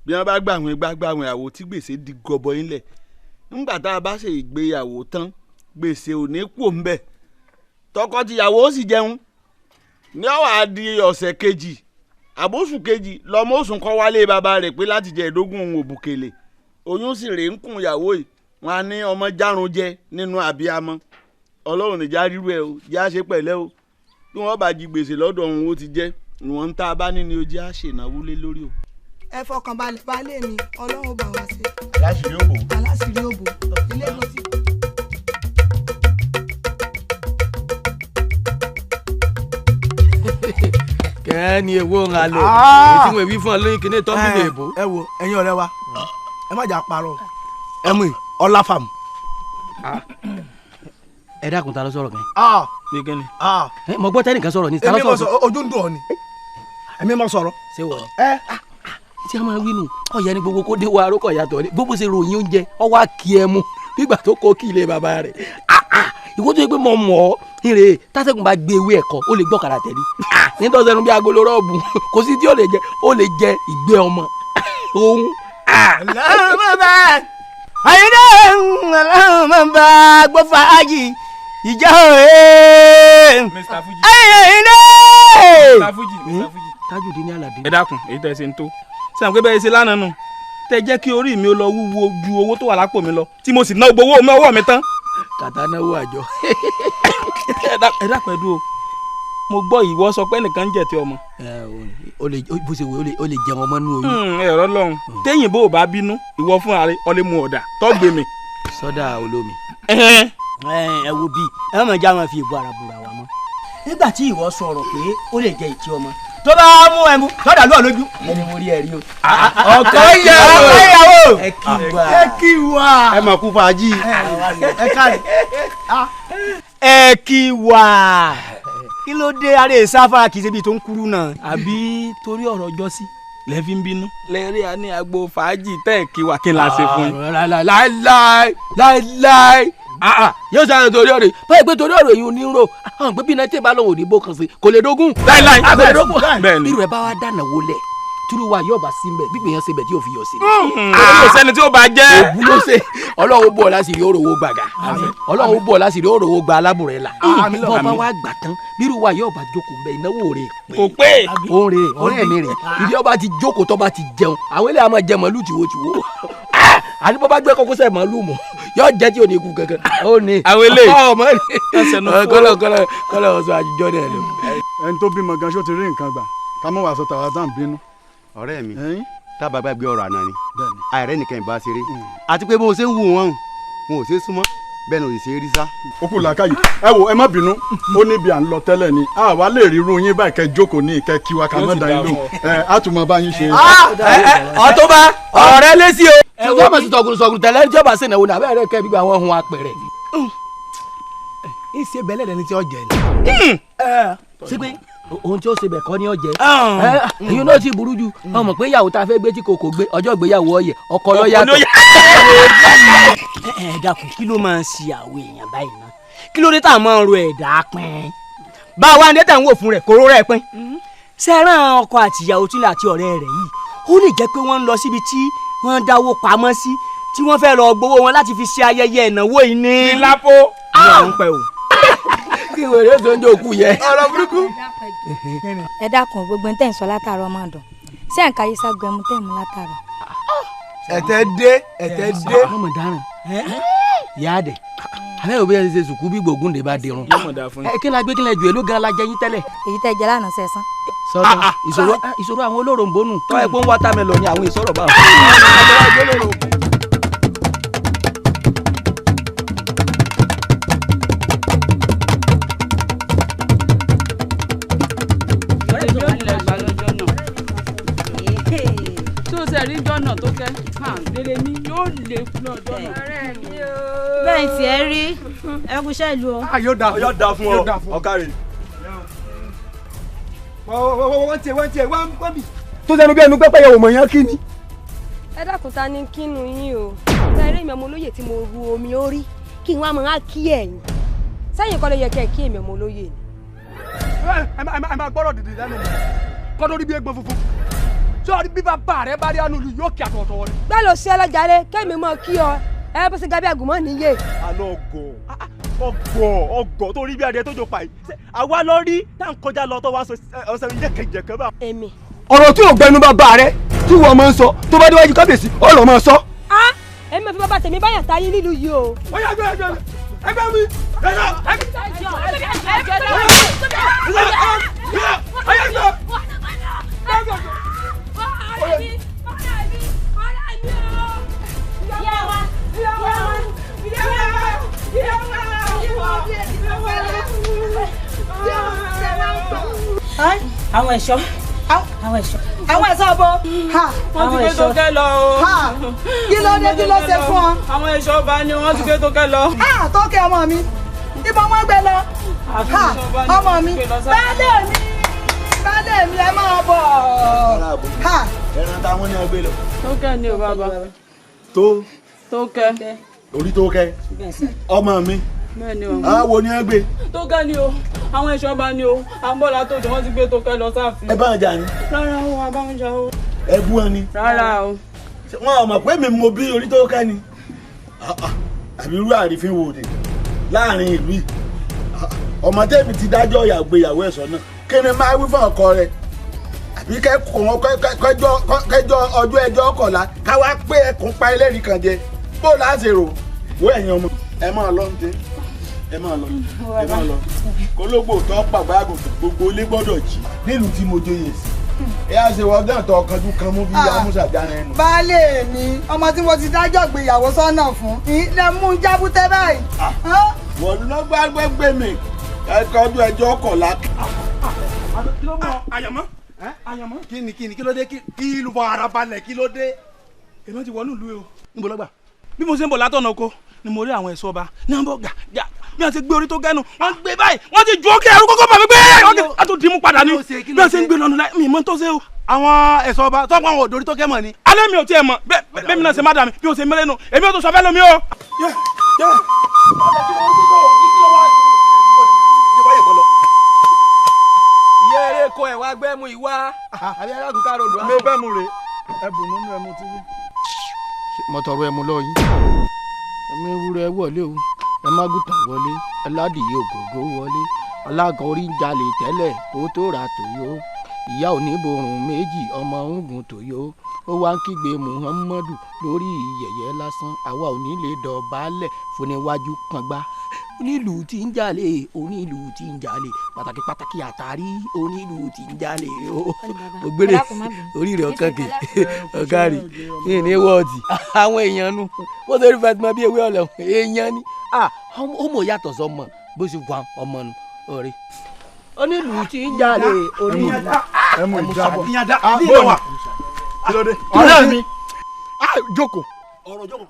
bí wọ́n bá gbà wọn gbàgbà wọn àwò tí gbèsè di gọbọ ńlẹ̀ ńgbà tá a bá ṣe ìgbéyàwó tán gbèsè ò ní kú ńbẹ̀ tọkọ-tìyàwó ó sì jẹun ní ó wá di ọ̀sẹ̀ kejì àbóṣù kejì lọmọ òsùn kọ́ wálé bàbá rẹ̀ pé láti jẹ ìdógún òun òbùkèlè oyún sì rèé ń kún ìyàwó yìí wọn á ní ọmọ járun jẹ nínú àbíamọ Ọlọ́run níjà rírú ẹ o já ṣe pẹ̀lẹ́ o bí wọ́n bá jí gbèsè lọ́dọ̀ òun ó ti jẹ́ ìwọ̀n ń tá a bá ní ni ó jẹ́ àṣènáwó lé lórí o. Ẹ fọkànbalẹ̀ baálé mi Ọlọ́run bá wa ṣe. Aláṣìírí òbò. Aláṣìírí òbò ilé ló ti. Kẹ́ni èwo ń halẹ̀ èyí tí wọ́n wí fún ọ lóyún kìíní tó ń bí èbó. Ẹ wo ẹ̀yin ọ̀rẹ́ wa ẹ má jà parọ́ ẹ mú ọlá fàmù. Ẹ dákun ta ló sọ̀rọ̀ kan. Ní kíni. Mo gbọ́ tẹ́nìkan sọ̀rọ̀ ní. Èmi mọ̀ sọ ojú ń dùn ọ ni èmi mọ̀ sọ̀rọ̀. Ṣé wọ. Tí a máa wí nù ọ̀yà ni gbogbo kó dé wa arókò yàtọ̀ ni gbogbo ṣe ròyìn oúnjẹ ọwọ́ àkì ẹ mu nígbà tó kó kí ilé bàbá rẹ̀ ìwọ tó yẹ pé mo mọ̀ ọ́ ire tásẹ̀kùn bá gbé ewé ẹ̀kọ́ ó lè gbọ́kàrà tẹ̀lé nítorí ẹnu bí agolo rọ́ọ̀bù kò sí tí ó lè jẹ ó lè jẹ ìgbẹ́ ọmọ òun. Àyìndé ọlọ́run bá gbọ́ fàájì ìjà òye. Mr. Fuji. Àyìndé. Mr. Fuji Mr. Fuji. Tajudeen Alade. Ẹ dákun èyí tẹ́ ẹ ṣe ń tó sẹ́wọ̀n pé bẹ́ẹ̀ ṣe lánàá nù tẹ́ jẹ́ kí orí mi ó lọ wúwo ju owó tó wà lápò mi lọ tí mo sì ná gbogbo owó mi ọwọ́ mi tán. Kàtà náwó àjọ. Ẹ dákun ẹ dúró mo gbọ́ ìwọ sọ pé ẹnìkan ń jẹ tí ọmọ. O lè bó ṣe wò ó lè jẹun ọmọ nú oyún. Ẹ̀rọ lọ́hùn téyìn bó o bá bínú ìwọ fúnra rẹ ọ lè mu ọ̀dà tọ́gbé mi. Sọ́dà olómi. Ẹ wo bíi ẹ má já wọn fi ìbò ara bùrà wa mọ́ nígbà tí ìwọ sọ̀rọ̀ pé ó lè jẹ ìtì ọmọ tó bá mú ẹmu tọ́dà lọ́ọ̀ lójú ẹni mo rí ẹ rí o. Ọkọ ìyàwó ọkọ ìyàwó ẹ kí wa ẹ kí wa ẹ mà kú fàájì ẹ káre. Ẹ kí wa kí ló dé aré sáfara kì í ṣe ibi tó ń kúrú náà. Àbí torí ọ̀rọ̀ ọjọ́ sí lẹ fi ń bínú. Lẹ́rí a ní agbo fàájì tẹ́ ẹ̀ kí wa kí n la ṣe fún yín. Láíláí láíláí yóò sáré torí ọ̀rọ̀ yìí báyìí pé torí ọ̀rọ̀ yìí ò ní rò àwọn pé bí iná tí ì bá lọ́wọ́ òní bó kan sí kò lè dógún. Láíláí kò lè dógún. Bẹ́ẹ̀ni. Irú ẹ bá wa dáná wọlé turu wa yóò bá sí mbẹ bí gbìyànjú sebẹ tí yóò fi yọ sí. Kò sẹ́ni tí ó bá jẹ́. Ògùn ló ṣe Ọlọ́run bọ̀ láti rí òrówó gbàgà Ọlọ́run bọ̀ láti rí òrówó gba alábùrẹ́ la bọ́ bá wa gbà tán bírú wa yóò bá jókòó mbẹ ìnáwó rẹ̀ pé kò pé òun rè ọ̀rẹ́ mi rè ìdí ọba ti jókòó tó bá ti jẹun àwọn eléyà máa jẹ màálù tìwotìwo àti bọ́ bá gbé kókósẹ̀ màálù mọ̀ yóò jẹ́ tí ò ní kú kankan ó ní. Àwọn eléyìí ọmọ ní kọlọ kọlọ ọsọ àjùjọ náà lọ. Ẹni tó bímọ gan ṣó ti rí nǹkan gbà ká mọ̀ wàá sọ tàwa tá à ń bínú. Ọ̀rẹ́ mi Tábà gbàgbé ọ̀rọ̀ àná ni àìrẹ́ nìkan ìbá ṣeré àti pé bó o ṣe ń wù wọ́n wọn ò ṣe é súnmọ́ bẹ́ẹ̀ ni ò sì ṣe é rí sá. Ó kù làákàyè. Ẹ wo, ẹ má bínú, ó níbi à ń lọ tẹ́lẹ̀ ni àwa lè rí irú yín báyìí kẹ́ jókòó ní ìkẹ́ kí wa ká má dá yín lóhùn ẹ á tún mọ bá yín ṣe. Ọ̀túnba ọ̀rẹ́ lé sí o. Ṣùgbọ́n mo ti sọ̀gùn sọ̀gùn tẹ́lẹ̀ ní ọba sínú ìwò náà abẹ́rẹ́ kẹ́ gbígbà àwọn ohun apẹ̀rẹ̀. Ìṣe bẹ́lẹ̀ lẹni tí ó jẹ ni. Ṣé pé ohun tí ó ṣe bẹ̀ kọ́ ni ó jẹ. Èyí náà ti burú ju ọmọ pé ìyàwó tá a fẹ́ gbé tí kò gbé ọjọ́ ìgbéyàwó ọyẹ ọkọ ló yàtọ̀. Ẹ dákun, kí ló máa ń ṣe àwọn èèyàn báyìí ná? Kí ló dé tá a máa ń ro ẹ̀dá pín? Bá a wá ní tẹ̀ ń wò fún rẹ̀ kóró rẹ̀ pín. Sẹ́ràn ọkọ àtìyàwó tí àti ọ̀rẹ́ rẹ̀ yìí ó lè jẹ́ pé wọ́n ń lọ síbi tí wọ́n ń dáwó pamọ́ sí tí wọ́n fẹ́ lọ gbowó wọn láti fi ṣe ayẹyẹ ìnáwó yìí ní. Ní lápò. Ní àwọn ń pẹ́ o. Kí wèrè ó tó ń jókòó yẹ. Ọ̀rọ̀ burúkú. Ẹ dákun, gbogbo ń tẹ̀ ń sọ látàárọ̀ máa dùn ṣé à ń ka yíṣà gbẹmú tẹ̀ mú látàárọ̀. Ẹ̀tẹ̀ dé, ẹ̀tẹ̀ dé. Ọmọ dáràn ìyá dẹ̀ àbẹ́ òbí ẹ̀ ṣe sùkú bí gbògúndé bá dirun. Kí la gbé kí la jù èló gan la jẹ yín tẹ́lẹ̀. Èyí tẹ́ jẹ lánàá sẹ́sán. Sọ́tọ̀ ìṣòro àwọn olóròǹbó nù tọ́ ẹ pé ń wátámẹ́lọ̀ ni àwọn ìṣòro bá wọn. Rí jọ́nà tó kẹ́ délé mi yóò lè fún ọjọ́ náà. Bẹ́ẹ̀ tí ẹ rí ẹ kú iṣẹ́ ìlú o. Yóò da fún ọ ọ̀kàrẹ̀. Wọ́n tiẹ̀ wọ́n tiẹ̀ wọ́n bì. Tó sẹ́nu bí ẹnu pẹ́pẹ́ yẹ òmò yẹn kí ni. Ẹ dákun, ta ni kínú yín o? Bẹ́ẹ̀ rí mi ọmọ olóyè tí mo ru omi orí kí n wá máa kí ẹ̀yìn sẹ́yìn kọ́ ló yẹ kẹ́ ẹ kí èmi ọmọ olóyè ni. Ẹ máa gbọ́rọ̀ dìde lẹ́nu mi kọ́ lórí bí egbò funfun sọ́ọ́rí bí bàbá rẹ bá rí àánú ìlú yóò kí àtọ̀tọ̀ rẹ. Gbẹ́ lọ sí ọlọ́jàre kémi mọ́ kí ọ ẹ bó ṣe gàbí àgùnmọ́ níyè. Àlọ́ ọgọ̀ ọgọ̀ ọgọ̀ tó rí bí adìẹ tó jọ pa yìí àwa lọ rí tá à ń kọjá lọ tó wá sọ ọsẹ mi jẹkẹjẹkẹ bá. Èmi. Ọ̀rọ̀ tí ò gbẹnu bàbá rẹ tí wọ́n máa ń sọ tó bá déwájú kábíyèsí ọ̀rọ̀ máa sọ. A èmi ò fi bàbá tèmi báyà táyé nílùú yìí o. Ó yá ẹgbẹ́ ẹgbẹ́ ẹgbẹ́ mi. Àwọn ẹ̀ṣọ́, àwọn ẹ̀ṣọ́, àwọn ẹ̀ṣọ́ bo. Wọ́n ti gbé tó kẹ́ lọ o. Kí ló dé, kí ló ṣe fún ọ? Àwọn ẹ̀ṣọ́ ọba ni wọ́n ti gbé tó kẹ́ lọ. Tó kẹ́ ọmọ mi, ibo wọn gbé lọ? Ọmọ mi, baálé mi, baálé mi, ẹ máa bọ̀. Ẹran táwọn ní ọgbẹ́ lọ. Tó kẹ́ ni o bàbá. Tó kẹ́. Orí tó kẹ́. Ọmọ mi. Bẹ́ẹ̀ni o. Àwo ni ẹ gbé. Tó kẹ́ ni o, àwọn ẹ̀ṣọ́ ọba ni o, àbọ̀là tó jọ wọ́n ti gbé tó kẹ́ lọ sáàfin. Ẹ bá ń jà ni. Rárá o, a bá ń jà o. Ẹ bú wọn ni. Rárá o. Wọn ò mọ̀ pé mi mo bí orí tó kẹ́ ni. Àbí irú àrífín wo ni láàrin ìlú yìí? Ọmọ tẹ́mi ti dájọ́ ìyàgbéyàwó ẹ̀sọ́ náà. Kí ni máa wí fún ọkọ rẹ̀? Àbí kẹ́kọ̀ọ́ kẹjọ ọjọ́ ẹjọ́ kọ̀la káwá pé ẹkùn pa ẹlẹ́rìí kan jẹ bó láti rò wó ẹ̀yin ọmọ ẹ máa lọ ní ẹ máa lọ ẹ máa lọ kólógbò tó pàgbà àgùntàn gbogbo ilé gbọ́dọ̀ jí nílùú tí mo joyè sí ẹ á ṣe wọ́n gán tó ọkànjú kan mú bí amúṣà dáná ẹnu. Baálé mi, ọmọ tí mo ti dájọ́ ìgbéyàwó sọ́nà fún ilé mú jábútẹ́ báyìí. Wọ́n lọ gbàgbé mi ẹ̀kọ́ ọdún ẹjọ́ kọ̀la. Àyàmọ́, àyàmọ́. Kí ni kí ni kí ló dé kí ìlú fọ ara balẹ̀ kí ló dé. Èmi ti wọnú ìlú yìí o. Níbo ló gbà. Bí mo ṣe ń bọ̀ látọ̀nà oko ni mo rí àwọn ẹ̀ṣọ́ ọba ní wọ́n bọ̀ gà gà bí wọ́n ti gbé orí tó gẹ́nu wọ́n gbé báyìí wọ́n ti ju ókè ẹrú kókó bàmí gbé wọ́n ti dìímú padà ní bí wọ́n ṣe ń gbé lọ́nu láì mi mọ́ tó ṣe o. Àwọn ẹ̀ṣọ́ ọba tọ́pọ̀ àwọn òdòrí tó kẹ́ mọ̀ ni. Alẹ́ mi ò tiẹ̀ mọ̀ bẹ́ẹ̀ mi náà ṣe má dà mí bí o ṣe mẹ́rẹ́ nu èmi ò tó sọ fẹ́ lómi o. Yẹ́rẹ́ kọ ẹ̀ wá gbẹ́mu ìwá àbí alágùn kárò dùn. Mi bẹ́ẹ̀ mu rè é bùn nínú ẹmu tí. Mo tọrọ ẹmu lọ yín. Ẹmu ewúrẹ́ wọlé o, ẹ má gùtàn wọlé, aládìyẹ ògògó wọlé, alágan orí ń jalè tẹ́lẹ̀ kó tó ra tòyó. Ìyá oníborùn méjì ọmọ ń gun tòyó. Ó wá ń kígbe Muhammadu lórí yẹ̀yẹ́ lásán, àwa ò ní lè dọ̀bálẹ̀ fúniwájú kan gbá. Onílù tí ń jalè, onílù tí ń jalè, pàtàkì pàtàkì àtàrí onílù tí ń jalè o. Ògbére orí rẹ̀ ọ̀kan kè ọ̀kárì ní ní wọ́ọ̀dì. Àwọn èèyàn nu bó ṣe rí Fatima bí ewé ọ̀lẹ̀ èèyàn ni ó mọ̀ yàtọ̀ sọmọ bó ṣe wà ọmọ nu ọ̀rẹ́. Onílù tí ń jalè onílù. Ẹmu ìjábọ̀. Ọ̀rẹ́ mi jókòó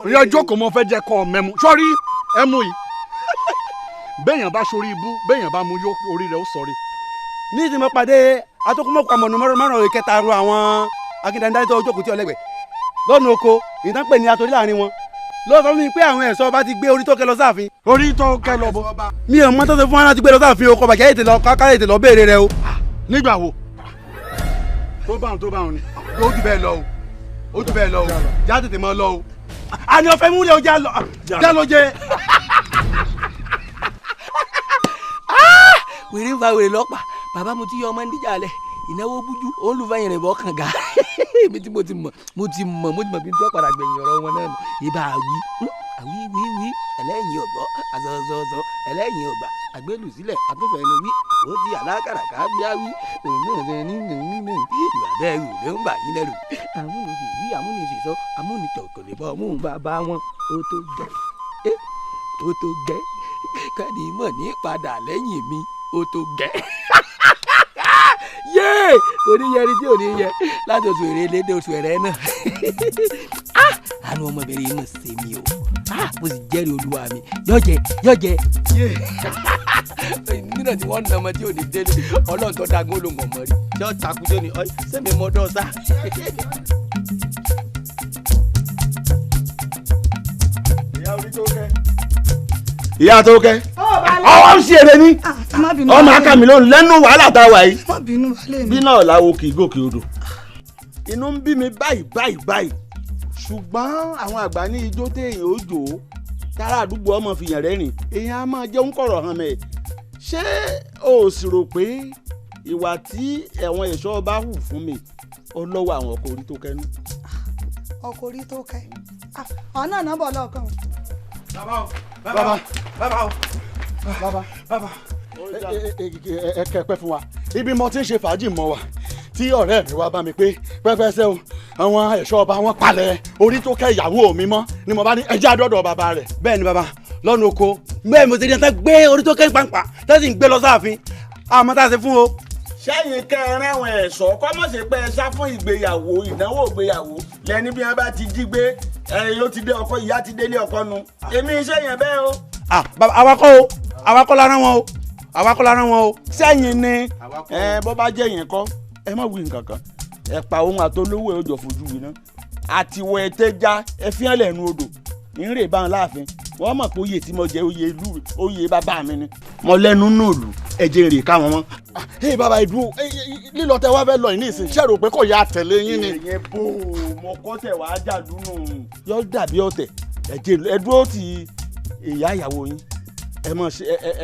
ìyá jókòó mo fẹ́ jẹ́ kọ́ mẹ́mu sọ́rí ẹmu yìí bẹ́ẹ̀yàn bá sórí ibú bẹ́ẹ̀yàn bá mu orí rẹ̀ ó sọ̀rí. Ní ti mo pàdé atọ́kùnmọ́kọ àmọ̀nù márùn-ún ìkẹta ru àwọn akíndandá tó jókòó tí ọlẹ́gbẹ̀ẹ́ lọ́nà oko ìtàn pè ní atorí láàrin wọn ló sọ fún mi pé àwọn ẹ̀ṣọ́ bá ti gbé orí tó kẹ lọ sáàfin. Orí tó kẹ lọ bọ. Mi ò mọ tó ṣe fún wa láti gbé lọ sáàfin o kọ bàjẹ́ ètè lọ ká ètè lọ béèrè rẹ o. Nígbà wo tó báwọn ni. Ó jù bẹ́ẹ̀ lọ o, ó jù bẹ́ẹ̀ lọ o, já tètè mọ́ lọ o. Àní ọ̀fẹ́ múlẹ̀ o já lọ jẹ. Wèrè ń fa wèrè lọ́pàá bàbá mo ti yọ ọmọ níjà lẹ ìnáwó bújú òun lù fẹ́yìn rẹ̀ bọ́ kànga èmi tí mo ti mọ̀ bí n tí wọ́n padà gbẹ̀yìn ọ̀rọ̀ wọn náà nù ibà àwí àwí wí wí ẹlẹ́yìn ọ̀gbọ́ àzọ̀zọ̀zọ̀ ẹlẹ́yìn ọ̀gbà àgbélù sílẹ̀ àtúnfẹ́ ẹnu wí àpótí alákàràkà bíá wí ìwà bẹ́ẹ̀ rù ló ń bà yín lẹ́rù amúnisì wí amúnisì sọ amúnitọ̀ kò lè bọ́ ọmú bàbá wọn ó tó gẹ́ ó tó gẹ́ kẹ́ni mọ̀ ní padà lẹ́yìn mi ó tó gẹ́ yéé kò ní yẹri tí ò ní yẹ láti oṣù èrè lédè oṣù ẹ̀rẹ́ náà àánú ọmọbìnrin yìí mọ̀ ṣe mi o mo sì jẹ́rìí olúwa mi yọ̀jẹ̀ yọ̀jẹ̀ yéé nínú tí wọ́n nà ọmọ tí ò ní délé ọlọ́run tó dagun ló mọ̀ mọ́ rí yọ takùtò ní ọ sẹ́mi mọ́ dọ́sà. Ìyá tó kẹ́ ọwọ́ ń ṣe eré ní ọmọ akámi ló ń lẹ́nu wàhálà tá a wà yìí bí náà làwọn kì í gòkè odò. Inú ń bí mi báyìí báyìí báyìí ṣùgbọ́n àwọn àgbà ní ijó téèyàn ó jò ó tára àdúgbò ọmọ fìyàn rẹ́rìn èèyàn á máa jẹun kọ̀rọ̀ hàn mẹ́. Ṣé o sì rò pé ìwà tí ẹ̀wọ̀n ẹ̀ṣọ́ bá hù fún mi ọlọ́wọ́ àwọn ọkọ̀ orí tó kẹ́nu. Ọkọ̀ orí tó kẹ́ ọ̀nà náà bọ̀ lọ́ọ̀kan. Bàbá o bàbá bàbá o bàbá bàbá ẹ kẹ́pẹ́ fún wa ibi mo ti ń ṣe fàájì mọ́ wa tí ọ̀rẹ́ mi wá bá mi pé pẹ́pẹ́sẹ́ o àwọn ẹ̀ṣọ́ ọba wọn palẹ̀ orí tó kẹ́ ìyàwó mi mọ́ ni mo bá ní ẹjẹ́ àdọ́dọ̀ bàbá rẹ̀. Bẹ́ẹ̀ ni bàbá lọ́nà oko bẹ́ẹ̀ mo ti rí ẹ tán gbé orí tó kẹ́ pàǹpà tó sì ń gbé lọ sáàfin àmọ́ tá a ṣe fún o. Sẹ́yìn kẹrin àwọn ẹ̀ṣọ́ kọ́mọ̀sí pé ẹ sá fún ìgbéyàwó ìdánwò ìgbéyàwó lẹ́ni bí wọ́n bá ti jí gbé ẹ̀yin ó ti dé ọkọ ìyá ti délé ọkọ nu èmi iṣẹ́ yẹn bẹ́ẹ̀ o. Awakọ̀ o awakọ̀ la rán wọn o awakọ̀ la rán wọn o. Sẹ́yìn ni ẹ bọ́ bá jẹ́ yẹn kọ́ ẹ má wí nǹkan kan ẹ pa ohun àtolówó ẹ ó jọ fojú winá àtiwọ̀ ẹ tẹ́ já ẹ fi hàn lẹ́nu odò ìrè bá wọn láàfin wọ́n mọ̀ pé oyè tí mo jẹ oyè ìlú oyè bàbá mi ni mo lẹ́nu nùlù ẹ̀jẹ̀ rè káwọn mọ́. Ee bàbá ìdúró lílọ tẹ wá fẹ́ lọ yìí ní ìsìn ṣé rò pé kò yá tẹ̀lé yín ni. Ìyẹn bò ó mọ kọ́tẹ̀ wàá jà lúnú yọ dàbí ọ̀tẹ̀ ẹ̀jẹ̀ ẹ dúró ti ìyá ìyàwó yín ẹ mọ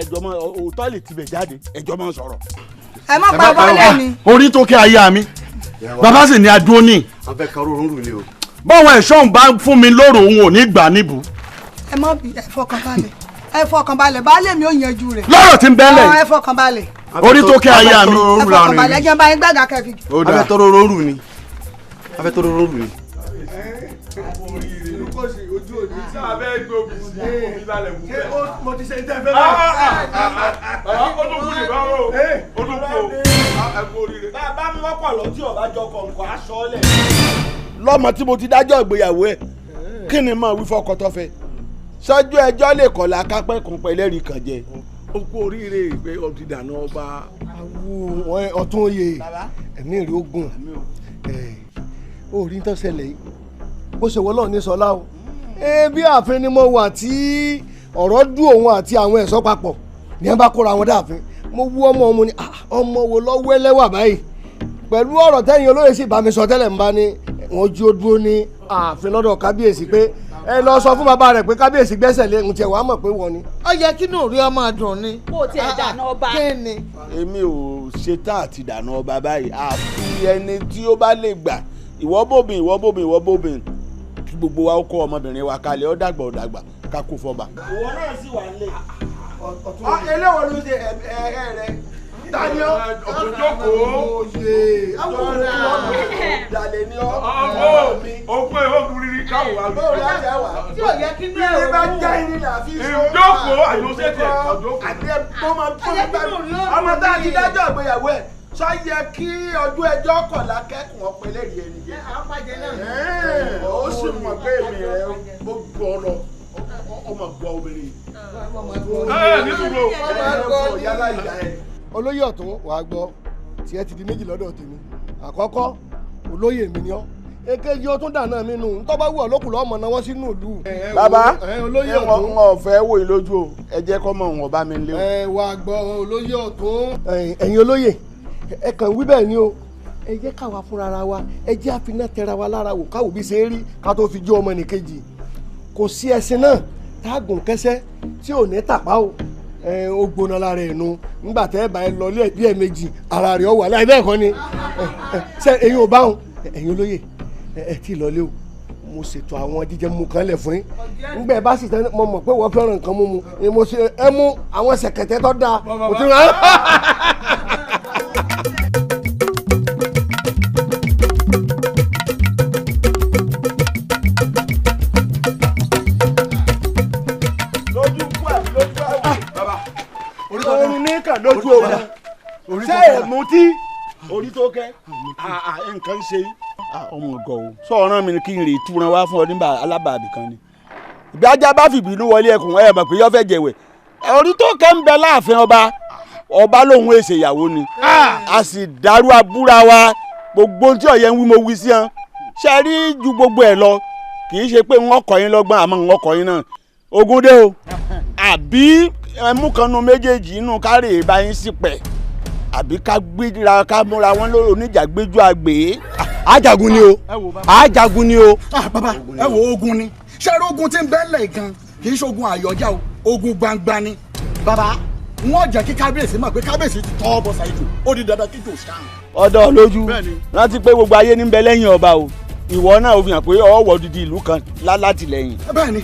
ẹjọ mọ òótọ́ lè tibẹ̀ jáde ẹjọ mọ sọ̀rọ̀. Ẹ má pa bọ́ọ̀lù mi. Orí tó kẹ́ aya mi bàbá sì ní adúró ní. Abẹ́ kan rọrùn rù ni o. Báwọn ẹ̀ṣọ́ ń bá fún mi lóru òun ò ní gbà níbù. Ẹ má bí ẹ fọkàn balẹ̀ ẹ fọkàn balẹ̀ baálé mi ò yanjú rẹ̀. Lọ́rọ̀ tí ń bẹ́lẹ̀ ẹ fọkàn balẹ̀. Orí tó kẹ́ aya mi. Ẹ fọkàn balẹ̀ ẹ jẹ́ bá yín gbàgà kẹfì. Abẹ́ tọrọ rọrùn ni abẹ́ tọrọ rọrùn ni. Mo ti ṣe ń tẹ́ fẹ́ báyìí. Ó tún kú nìkan o, ó tún kú o, ẹ kú oríire. Bàbá mi wọ́pọ̀ lọ tí ọba jọ kọ̀ǹkọ̀ aṣọ lẹ̀. Lọ́mọ tí mo ti dájọ́ ìgbéyàwó ẹ̀ kí ni mo wí fọkọ tó fẹ́ sọ́jú ẹjọ́ lè kọ̀lá kápẹ́ kan pẹ̀lẹ́rì kan jẹ. Ó kú oríire ìgbé ọtí dànù ọba. Awo ọtún oyè ẹ̀mí rí ogun orí ń tán ṣẹlẹ̀ yìí bó ṣe wọ́n lọ́ọ̀ ní sọlá o bí ààfin ni mo wà tí ọ̀rọ̀ dùn òun àti àwọn ẹ̀ṣọ́ papọ̀ ní ẹ bá kóra wọn dáàfin mo wú ọmọ ọmọ ni ọmọ wo lọ́wọ́ ẹlẹ́wà báyìí pẹ̀lú ọ̀rọ̀ tẹ́yìn olóyè sì bá mi sọ tẹ́lẹ̀ ń bá ní wọ́n jí ó dúró ní ààfin lọ́dọ̀ kábíyèsí pé ẹ lọ sọ fún bàbá rẹ̀ pé kábíyèsí gbẹ́sẹ̀ lé ń tiẹ̀ wàá mọ̀ pé wọ́n ni. Ó yẹ kí nù rí ọmọ dùn ni. Kó o tiẹ̀ dànù ọba. Kí ni. Èmi ò ṣetán àti dànù ọba báyìí àfi ẹni tí ó bá lè gbà ìwọ bóbin ìwọ bóbin ìwọ bóbin kí gbogbo wa ó kó ọmọbìnrin wa kalẹ̀ ó dàgbà ó dàgbà ká kó fọba. Ìwọ náà sì wà nílé. Eléwo ló ṣe ẹ rẹ. Tani ọ. Ọ̀tún jókòó. Àwọn ọ̀dàlẹ̀ ni ọ. Ó pé ó burú káwọ̀ wá. Bóòlù láti àwà. Tí ò yẹ kí ní ẹ̀rọ. Bí bá já irin là fi sọ. Ìjókòó àyọ̀sẹ̀tẹ̀ ọ̀jókòó. Àti ẹ tó máa tó gbà mí. Ọmọ tá a ti dájọ́ ìgbéyàwó ẹ̀ sọ yẹ kí ọdún ẹjọ́ kọ̀ọ̀la kẹ́kùn ọ̀pẹ lẹ́rìí ẹni jẹ. Ó sì mọ̀ pé èmi rẹ̀ ó gbọ́ lọ. Ọmọ gbọ́ obìnrin. Ẹ ní sùúrù. Yálà ìyá ẹ. Olóyè ọ̀tún wàá gbọ́ tiẹ̀ ti di méjì lọ́dọ̀ tèmi. Àkọ́kọ́ olóyè mi ni ọ́, èkejì ó tún dáná mi nù ntọ́ bá wù ọ́ lókùn lọ́mọ náà wọ́n sínú ìlú. Bàbá olóyè ẹ ọ̀tún wọn ò fẹ́ wò yín lójú o, ẹ jẹ́ kọ́ mọ̀ wọn bá mi lé o. Ẹ wàá gbọ́ olóyè ọ̀tún. Ẹ̀yin olóyè ẹ kàn wí bẹ́ẹ̀ ni o, ẹ jẹ́ káwa fúnra ara wa, ẹ jẹ́ àfinà tẹra wa lára wò káwò bí ṣe é rí ká tó fi jó ọmọ nìkejì. Kò sí ẹṣin náà tá a gùn kẹsẹ́ tí ò ní tàpá o. Ó gbóná lára ẹ̀ nu ńgbà tẹ́ ẹ bá ẹ lọ ilé ẹ̀bí ẹ̀ méjì ara rẹ̀ ọ wà láì bẹ́ẹ̀ kọ́ ni. Ṣe ẹ̀yin ò bá wọn ẹ̀yin olóyè ẹ tí ì lọlé o, mo ṣètò àwọn jíjẹ mímu kan lẹ̀ fún yín. Ńgbà ẹ bá sì tẹ́ mo mọ̀ pé wọ́n fẹ́ràn nǹkan mímu ni mo ṣe ẹ mú àwọn ṣẹ̀kẹ̀tẹ̀ tó dáa mo ti rán. Orin ní kàn lójú ogun ṣé ẹ mutí orí tó kẹ́ nǹkan ṣe yín. Ọmọ ọgọ o sọ ọ̀ràn mi ni kí n rè túran wá fún ọ nígbà alábàábì kan ni. Ìgbà ajá bá fìbínú wọlé ẹkùn ẹ mọ̀ pé yọ fẹ́ jẹ̀wẹ̀. Orí tó kẹ́ ń bẹ láàfin ọba, ọba lòun èsè ìyàwó ni. A sì dàrú abúra wa gbogbo tí ọ̀yẹ́ ń wí mo wí sí hàn. Ṣe rí ju gbogbo ẹ̀ lọ kì í ṣe pé wọ́n kọ́ yín lọ́gbọ́n àmọ́ wọ́n kọ́ yín náà. Ogun dé o àbí ẹmú kan nu méjèèjì inú kárè bá yín sí pẹ̀ àbí ká gbéra ká múra wọn lórí oníjàgbéjú àgbè. Ajagun ni o, ajagun ni o. Bàbá ẹ wo ogun ni, ṣé ogun tí ń bẹ́lẹ̀ gan kì í ṣe ogun àyọjá o, ogun gbangba ni. Bàbá wọn jẹ́ kí kábíyèsí mọ̀ pé kábíyèsí ti tọ́ bọ̀ ṣàìjò, ó di dandan kí jò ṣáà. Ọ̀dọ̀ lójú rántí pé gbogbo ayé ní bẹ lẹ́yìn ọba o, ìwọ náà ó fi hàn pé ọwọ́ dídí ìlú kan látìlẹ́yìn. Bẹ́ẹ̀ni.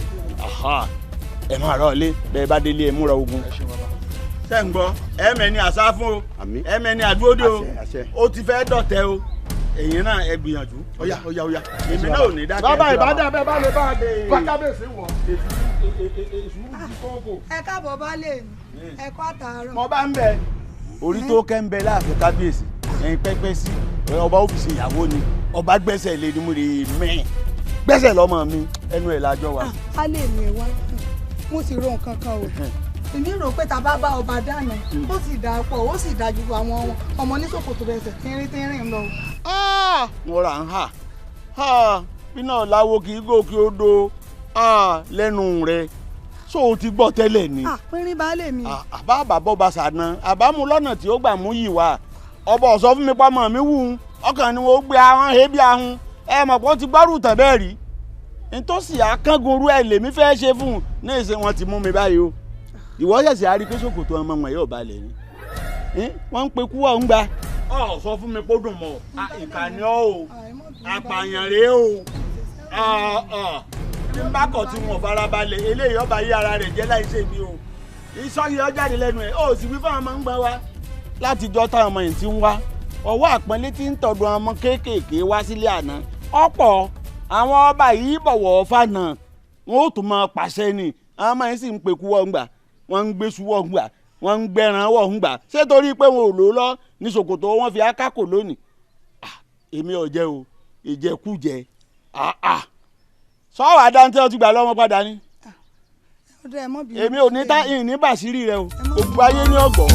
Ẹ máa rọ ilé bẹ́ẹ̀ bá délé ẹ múra ogun. Ṣé ń gbọ́ ẹ mẹ́ni àṣà fún o, ẹ mẹ́ni àdúródé o, ó ti fẹ́ dọ̀tẹ̀ o, èyí náà ẹ gbìyànjú. Ọ̀yà ọ̀yà ọ̀yà èmi náà ò ní dákẹ́. Bàbá ìbádà bẹ́ẹ̀ bá lè bá a dé bá kábíyèsí wọ̀. Ẹ káàbọ̀ baálé mi, ẹ kú àtàárọ̀. Mo bá ń bẹ orí tó kẹ́ ń bẹ láàfin kábíyèsí ẹ̀yin pẹ́pẹ́ sí ọba ó fi ṣe ìyàwó ni ọba gbẹ́sẹ̀ lé ní mo lè mẹ́ gbẹ́sẹ̀ lọ́mọ mi ẹnu ẹ̀ lájọ wa. Baálé mi ẹ wá, mo sì ro nǹkan kan o. Èmi rò pé tá a bá bá ọba dáná ó sì dáa pọ̀, ó sì dáa ju àwọn ọmọ oníṣòkòtò bẹ̀sẹ̀ tínrín tínrín lọ. Mo rà ń hà bí náà láwo kì í gòkè odò lẹ́nu rẹ̀ ṣó o ti gbọ́ tẹ́lẹ̀ ni. Pínrín baálé mi. Àbá bàbọ̀ bá ṣàna àbámu lọ́nà tí ó gbà mú yìí wá ọba ọ̀sọ́ fún mi pamọ́ mi wù ú ọkàn ni wọ́n gbé ahọ́n hébi ahun ẹ mọ̀ pé ó ti gbárù tàn bẹ́ẹ̀ rí nítòsí akángunrú ẹ lèmi fẹ́ ṣe fún un ní ìṣe wọn ti mú mi báyìí o. Ìwọ ṣẹ̀ṣẹ̀ á rí pé ṣòkòtò ọmọ wọn yóò balẹ̀ ni wọ́n ń pe kú ọ̀ ń gba. Ọ sọ fún mi kó dùn mọ́ ìkànnì ọ́ o, apààyàn rèé o, tí n bá kọ̀ tí wọn farabalẹ̀ eléyìí ọba yí ara rẹ̀ jẹ́ láì ṣe mi o. Ìsọyẹ ọ jáde lẹ́nu ẹ̀ ó sì wí fún àwọn ọmọ ń gbà wá. Látijọ́ táwọn ọmọ yìí ti ń wá ọwọ́ àpọ́nlé tí ń tọ̀dọ̀ ọmọ kéékèèké wá sílé àná ọ̀pọ̀ àwọn ọba yìí bọ̀wọ̀ fànà wọn ó tún máa pàṣẹ ni àwọn ọmọ yìí sì ń pekú wọ́n gbà wọ́n ń gbésù wọ́n gbà wọ́n ń gbẹran wọ́n gbà ṣé torí pé wọn ò lò ó lọ ní ṣòkòtò wọn fi akákò lónìí. Èmi ò jẹ o ìjẹkújẹ sọ́wọ́ adáńtẹ́ ọtí gbà lọ́mọ padà ni èmi ò ní tá ìní bàṣírí rẹ o gbogbo ayé ní ọgbọ̀n.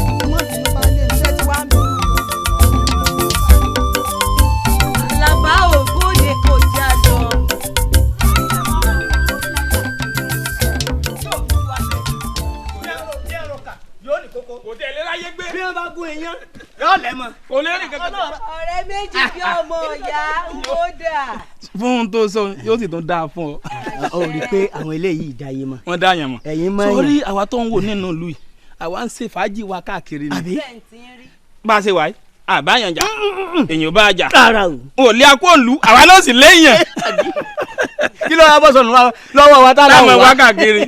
Àlàbá ògbóde kò já lọ. Kò tẹ̀ lé láyé gbé. Bí wọ́n bá gún iyán yóò lẹ̀ mọ́. Kò lè rìn kankan. Ọ̀rẹ́ méjì bí ọmọ ìyá ń kó dà. Fún un tó sọ yóò sì tún dáa fún ọ. Ó rí i pé àwọn eléyìí dáyé mọ́. Wọ́n dá yẹn mọ́. Ẹ̀yin mọ́ yẹn. Sórí àwa tó ń wò nínú ìlú yìí àwa ń ṣe fàájì wa káàkiri ni. Àbí? Bá a ṣe wà yìí àbáyàn jà èèyàn bá a jà. Rárá o. Ò lé akó òǹlú àwa náà sì léèyàn. Kí ló wá bọ́ sọ̀nù lọ́wọ́ wa tá láwọn wá káàkiri.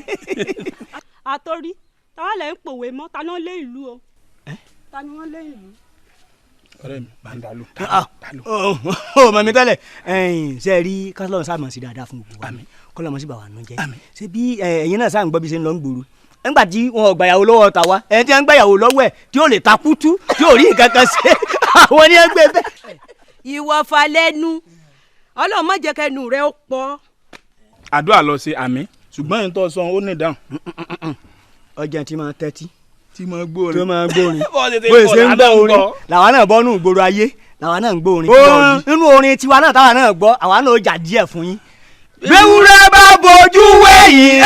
Àtòrí Táwa lẹ̀ ń pòwe mọ́, ta náà lé ìlú o. Ta ni wọ́n lé ìlú? Ọ̀rẹ́ mi, bá ń dà lò. Ó mọ̀ mi tẹ́lẹ̀, ṣe rí kọ́lọ́run sáà mọ̀ sí dáadáa fún gbogbo wa, kọ́lọ́run sì bà wà nù jẹ́. Ṣé bí ẹ̀yin náà sáà ń gbọ́ bí ṣe ń lọ ń gbòòrò? Nígbà tí wọn ò gbàyàwó lọ́wọ́ ta wa, ẹni tí wọ́n ń gbàyàwó lọ́wọ́ ẹ̀ tí ò lè ta kútú, tí ò rí nǹkan kan ṣe, àwọn ni ẹ gbé bẹ́ẹ̀. Ìwọ fa lẹ́nu, Ọlọ́run má jẹ́ kẹ́nu rẹ ó pọ̀. Àdúrà lọ ṣe àmì, ṣùgbọ́n ẹni tó sọ ó ní ìdáhùn. Ọjà tí máa tẹ́tí. Tí máa gbórin. Tí máa gbórin. Bó ṣe ń gbọ́ orin làwa náà bọ́ nù ìgboro ayé, làwa náà ń gbọ́ orin. Nínú orin tiwa náà táwa náà gbọ́, àwa náà ó jà díẹ̀ fún yín. Béwúrẹ́ bá bojú wẹ̀yìn,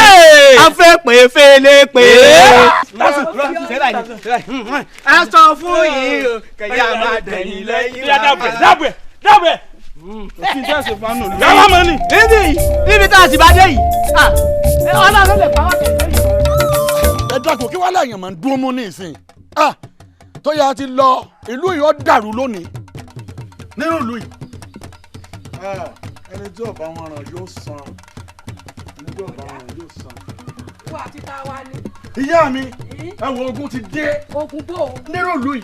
a fẹ́ pè fele pè. A sọ fún yín o, kẹ̀yà máa dẹ̀yìn lẹ́yìn wá. Dábẹ̀ dábẹ̀. Òfin tí a ṣe fún àánú. Yàrá mọ́ ni. Níbi tá a sì bá dé yìí, Ọlọ́run lè pa wá kẹ̀kẹ́ yìí. Ẹ dákun, kí wàá láyàn máa ń dúró mú ní ìsìn tó yà á ti lọ ìlú yìí ó dàrú lónìí nínú ìlú yìí. Ẹni tí ó bá wọn ràn yóò san, ẹni tí ó bá wọn ràn yóò san. Wà á ti ta wa ni. Ìyá mi, ẹ wo ogun ti dé. Ogun bò ó. Nínú ìlú yìí,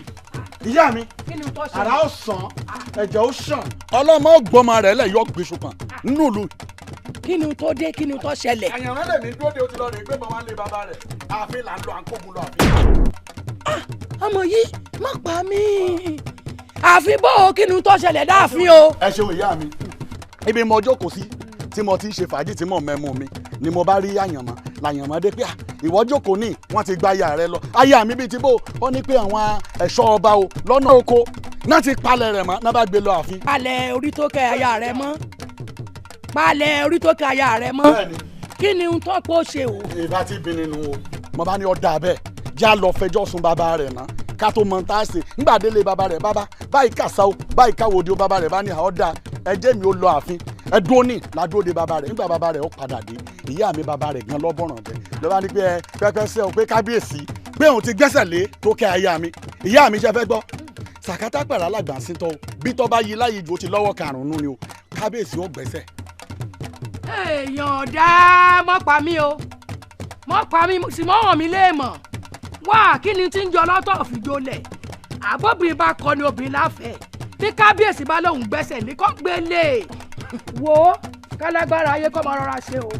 ìyá mi, àrà ó sàn, ẹ̀jẹ̀ ó sàn. Ọlọ́mọ gbọ́mọ rẹ̀ lẹ̀ yọ gbèsò kan nínú ìlú yìí. Kí ni tó dé, kí ni tó ṣẹlẹ̀? Àyànrán lèmi dúró de, o ti lọ rè gbé bàbá lé bàbá rẹ̀, ààfin là ń lọ, à ń kógun lọ ààfin. Ọmọ yìí má pa mí. Ààfin bò ó, kí ni tó ṣẹlẹ̀ dáàfin o? Ẹ ṣeun ìyá mi, ibi mo jókòó sí tí mo ti ń ṣe fàájì tí mo mẹ́mu mi ni mo bá rí àyànmọ́ làyànmọ́ dé pé ìwọ jókòó ní wọ́n ti gba aya rẹ lọ. Aya mi bíi ti bó ó ní pé àwọn ẹ̀ṣọ́ ọba o lọ́nà oko náà ti palẹ̀ rẹ̀ mọ́, náà bá gbé lọ ààfin. Palẹ̀ orí tó kẹ́ aya rẹ mọ́, palẹ̀ orí tó kẹ́ aya rẹ mọ́. Kí ni n tó pọ̀ ṣe o. Ìbá ti bí nínú o, mo bá ní ọ̀dà bẹ́ẹ̀ já lọ fẹjọ́ sùn bàbá rẹ̀ ná ká tó mọ tá a ṣe. Nígbà délé bàbá rẹ̀, bàbá báyìí kàṣà o, báyìí káwòdì o, bàbá rẹ̀ bá ní ọ̀dà ẹjẹ́ mi ó lọ ààfin. Ẹdúró ní ládúró de bàbá rẹ̀. Nígbà bàbá rẹ̀ ó padà dé, ìyá mi bàbá rẹ̀ gan lọ́bọ̀ràn jẹ lọ́ba ní pé ẹ pẹ́pẹ́ sẹ́ o pé kábíyèsí pé òun ti gbẹ́sẹ̀ lé tó kẹ́ aya mi. Ìyá mi ṣe fẹ́ gbọ́ sàkátà pẹ̀lú alàgbà sí tọ́ o, bí tọ́ bá yí láyé ju o ti lọ́wọ́ karùn-ún ni o, kábíyèsí ó gbẹ́sẹ̀. Èèyàn dá mọ́ pa mí o, mọ́ pa mí sì mọ́ hàn mí léèmọ̀ wá. Kí ni tí ń jọ lọ́tọ̀ fìjọlẹ̀? Àbóbìnrin bá kọ ni obìnrin láfẹ̀ẹ́, bí kábíyèsí bá lóun gbẹ́sẹ̀ ní kó gbélé. Wo kálágbára ayé kọ́ máa rọra ṣe o,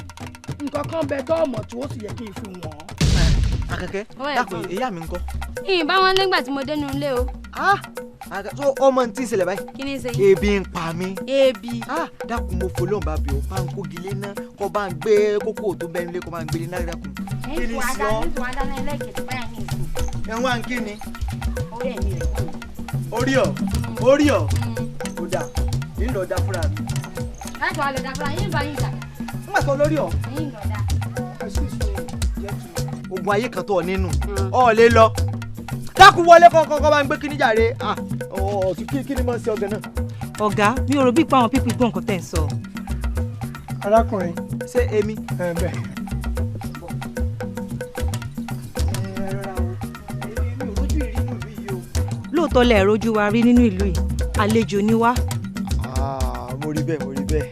nǹkan kan bẹ tó ọmọ tí ó sì yẹ kí n fi wọ́n. Akẹ́kẹ́ dákun, ìyá mi ńkọ́? Ìyìn bá wọn nígbà tí mo dénú ilé o. So ọmọ tí ń ṣẹlẹ̀ báyìí. Kí ni ṣe? Ebi ń pa mí. Ebi. Dákun, mo fọlọ́n bá bí o, bá ń kógi lé ná, kó bá ń gbé kókó tó bẹ́ẹ̀ nílé, kó bá ń gbélé náà dákun. Kí ni sí ọ? Ẹ wá ń kí ni? Orí ọ, orí ọ, kò dáa, ń lọ dá fúnra mi. Láti wà lọ dá fúnra yín bá yín dà. Ń gbà sọ lórí ọ. Yín lọ dá. Ogun ayé kan tó ọ nínú, ọ lè lọ. Dákun wọlé kọ́kọ́ bá ń gbé kíní jàre. Kí ni mo ń ṣe ọ̀gá náà? Ọ̀gá, mi ò rò bí pa àwọn pípì gbọ́ nǹkan tẹ̀ ń sọ. Arákùnrin. Ṣé èmi? Ẹ bẹ́ẹ̀. Lóòótọ́ lẹ rojú wa rí nínú ìlú yìí, àlejò ni wá. Mo rí bẹ́ẹ̀, mo rí bẹ́ẹ̀.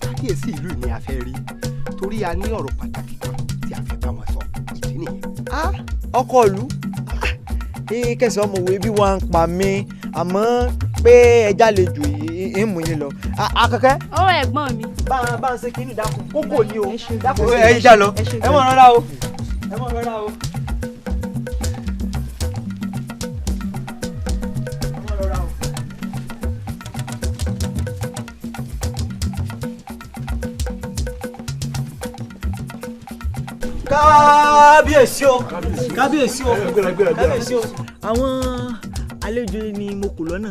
Kábíyèsí ìlú ni a fẹ́ rí, torí a ní ọ̀rọ̀ pàtàkì kan tí a fẹ́ bá wọn sọ, ìdí nìyẹn. Ọkọ ìlú kẹsàn-án mọ̀wé bí wọ́n ń pa mí, àmọ́ pé ẹja lè jù yìí ń mú yín lọ. Akẹ́kẹ́. Ó ẹ̀gbọ́n mi. Bá a ń ṣe kínní dákun, kókò ni o. Dákun ẹ já lọ, ẹ mọ̀ rárá o, ẹ mọ̀ rárá o. Kábíyèsí o, kábíyèsí o, kábíyèsí o. Àwọn àlejò ni mo kò lọ́nà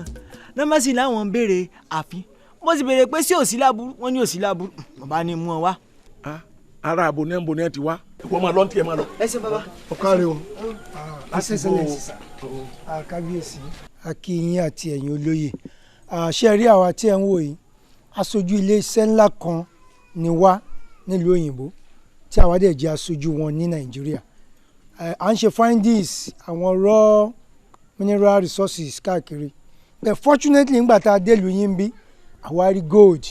nọ́mọ́sí làwọn ń béèrè ààfin, mo sì béèrè pé sí òsì láburú, wọ́n ní òsì láburú, mo bá ní mú ọ wá. Ara àbò ní ẹnbò ní ẹ ti wá, ìwọ máa lọ ní tiẹ̀ máa lọ. Ẹ ṣeun bàbá. Ọ̀kàrẹ̀ o, kábíyèsí, a kí yín àti ẹ̀yin olóyè. Ṣé rí àwa tí ẹ̀ ń wò yìí, aṣojú iléeṣẹ́ ńlá kan ni wá nílùú òyìnbó tí àwa dẹ̀ jẹ́ aṣojú wọn ní Nàìjíríà. À ń ṣe findings àwọn raw mineral resources káàkiri. But fortunately nígbà tá a dé ìlú yín bí, àwa rí gold,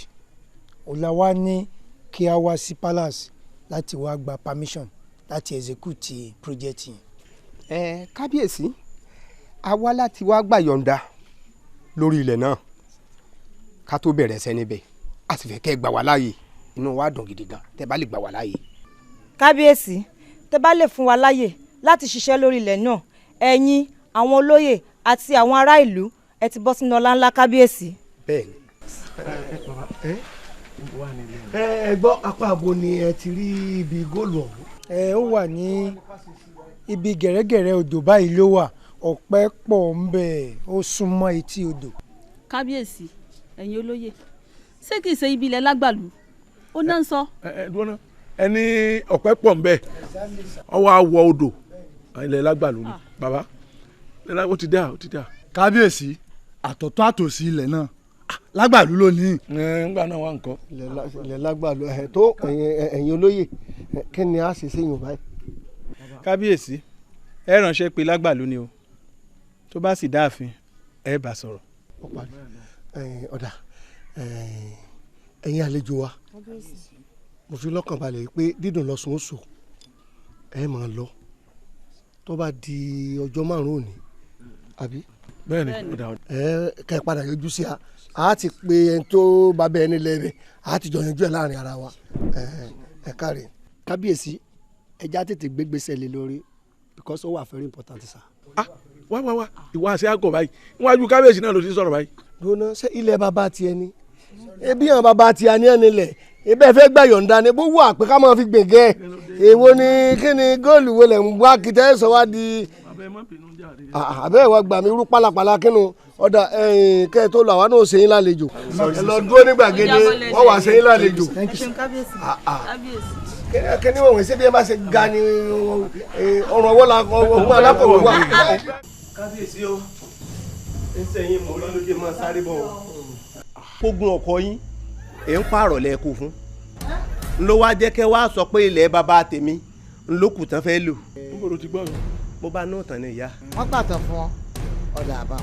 òun la wá ní kí a wá sí palace láti wá gba permission láti execute project yẹn. Ẹ kábíyèsí, a wá láti wá gbà yọ̀ǹda lórí ilẹ̀ náà ká tó bẹ̀rẹ̀ ẹsẹ̀ níbẹ̀, a sì fẹ́ kẹ́ ẹ gbà wá láàyè. Inú wa dùn gidi gan tẹ́ bá lè gbà wá láàyè. Kábíyèsí, tẹ́ bá lè fún wa láàyè láti ṣiṣẹ́ lórí ilẹ̀ náà, ẹ̀yin àwọn olóyè àti àwọn ará ìlú ẹ ti bọ́ sínú ọlá ńlá kábíyèsí. Bẹ́ẹ̀ni. Ẹ gbọ́, apá àbo ni ẹ ti rí ibi góòlù ọ̀hún? Ẹ ó wà ní ibi gẹ̀rẹ́gẹ̀rẹ́ odò báyìí ló wà, ọ̀pẹ pọ̀ ń bẹ̀, ó súnmọ́ etí odò. Kábíyèsí, ẹ̀yin olóyè, ṣé kìí ṣe ibi ilẹ̀ lágbàlú ó náà ń sọ. Ẹ dúró náà, ẹni ọ̀pẹ pọ̀ ń bẹ̀, ọwọ́ àwọ̀ odò ilẹ̀ lágbàlú ni bàbá, ó ti dá, ó ti dá. Kábíyèsí, àtọ̀tọ̀ àtòsí ilẹ̀ náà lágbàlú ló ní. Ńgbà náà wà nǹkan. Ilẹ̀ lágbàlú ẹ̀ tó. Ẹ̀yin olóyè, kí ni a ṣe sẹ́yìn báyìí? Kábíyèsí, ẹ ránṣẹ́ pé lágbàlú ni o, tó bá sì dáàfin ẹ bá sọ̀rọ̀. Ọ̀dà, ẹ̀yin àlejò wa, mo fi lọ́kàn balẹ̀ pé dídùn lọ́sùn ó sò, ẹ máa lọ tó bá di ọjọ́ 5 òní, àbí? Bẹ́ẹ̀ni. Ẹ kẹ́ ẹ padà yọjú sí a, a ti pe ẹni tó bá bẹ́ẹ̀ nílẹ̀ rẹ̀, a ti jọ yanjú ẹ̀ láàrin ara wa. Ẹ káre. Kábíyèsí, ẹja tètè gbégbèsè lé lórí because ó wà very important sir. Wá wá wá, ìwà àṣẹ àgọ̀ báyìí, níwájú kábíyèsí náà ló ti sọ̀rọ̀ báyìí. Gbóná, ṣé ilẹ̀ bàbá tiẹ̀ ni? Ebi hàn bàbá tiẹ̀ ní ẹni lẹ̀, ebe ẹ fẹ́ gbà yọ̀ǹda ni bó wà pé ká máa fi gbègẹ́. Èwo ni kí ni góòlù wo lẹ̀ ń wá kìtẹ́ sọ wá di? Àbẹ́ ìwà gbà mí rú pálapàla kínú ọ̀dà kẹ́ ẹ tó lọ, àwa náà ṣe yín lálejò. Ẹ lọ dúró ní gbàgede, wọ́n wà ṣe yín lálejò. Kí ni wọ́n ṣe bí ẹ bá ṣe ga ni ọrùn ọwọ́ la ọgbọ́n alákọ̀wé wà. Kábíyèsí o, ń sẹ́yìn mọ́ lóde máa sáré bọ̀ o. Kógun ọkọ yín èé ń pààrọ̀ lẹ́ẹ̀kọ́ fún n ló wá jẹ́ kẹ́ wá sọ pé ilẹ̀ bàbá tèmi n ló kù tán fẹ́ lò. Níbo ló ti gbọ́ mi? Mo bá náà tán ní ìyá. Wọ́n pàtàn fún ọ, ọ̀dà àbá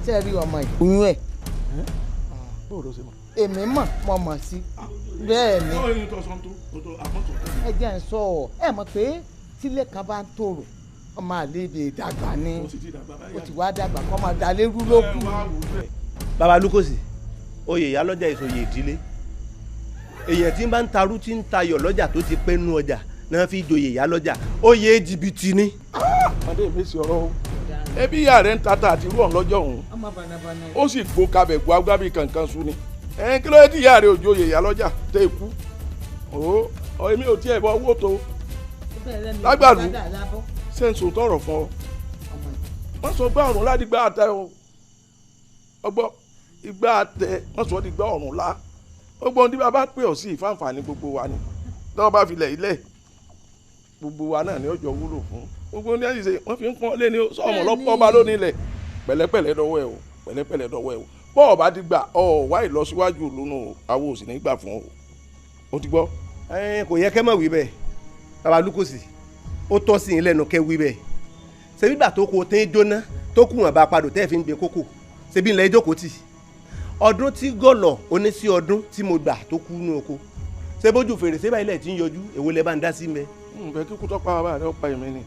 ṣe rí ọmọ ìyún ẹ̀. Èmi mọ̀, mo mọ̀ sí bẹ́ẹ̀ ni. Ẹ jẹ́ ń sọ ọ́, ẹ mọ̀ pé tílé kan bá ń tòrò, ọmọ àlebè dàgbà ni, ó ti wá dàgbà kọ́ máa dalé rú ló kù. Bàbá Lukosi, oyè ìyálọ́jà ìsòyè ìdílé, èèyàn tí ń bá ń tarú tí ń tayọ̀ lọ́jà tó ti pẹ́ nú ọjà náà fi joyè ìyálọ́jà, oyè jìbìtì ni. Ọmọdé mi sì ọ̀rọ̀ o, ẹbí ìyá rẹ̀ ń tata àti irú ọ̀hún lọ́jọ́ òun, ó sì gbó kabẹ̀ gbó agbábí kankan sú ni. Kí ló dé tí ìyá rẹ̀ òjò oyè ìyálọ́jà tẹ ikú? Ó èmi ò tiẹ̀ bọ owó tó lágbàlú ṣe ń sòótọ́ ọ̀rọ̀ fún ọ. Wọ́n sọ gbá ọ̀run ládìgbà àtẹ o, ọgbọ́ ìgbà àtẹ wọ́n sọ dìgbà ọ̀run lá. Ó gbọ́n tí bàbá pè ọ́ sí ìfáǹfààní gbogbo wa ni, tọ́wọ́ bá filẹ̀ ilẹ̀ gbogbo wa náà ni ó jọ wúlò fún gbogbo ní ẹ̀yìn ṣe wọ́n fi ń pọ́n lé ní sọ́ọ̀mù lọ́pọ̀ ọba lónìí ilẹ̀. Pẹ̀lẹ́pẹ̀lẹ́ dọwọ́ ẹ̀ o, pẹ̀lẹ́pẹ̀lẹ́ dọwọ́ ẹ̀ o, bọ́ọ̀ bá ti gbà ọ wá ìlọsíwájú lónà àwọn òsì ní gbà fún o, ó ti gbọ́. Kò yẹ kẹ́ mọ̀ wí bẹ́ẹ̀ bàbá Lukosi, ó tọ́ sí yín lẹ́nu kẹ́ wí bẹ́ẹ̀. Ṣebí gbà tó kó tẹ́ jóná tó kù wọn bá padò tẹ́ fi ń gbé kókò, ṣebí ńlẹ̀ ìjókòó tì ọdún tí gọ̀lọ̀ oníṣí ọdún tí mo gbà tó kú nú oko, ṣé bójú fèrèsé báyìí lẹ̀ tí ń yọjú, èwo lẹ bá ń dá sí mẹ́. Ǹbẹ kíkú tó pa bàbá rẹ ó pa èmi ni.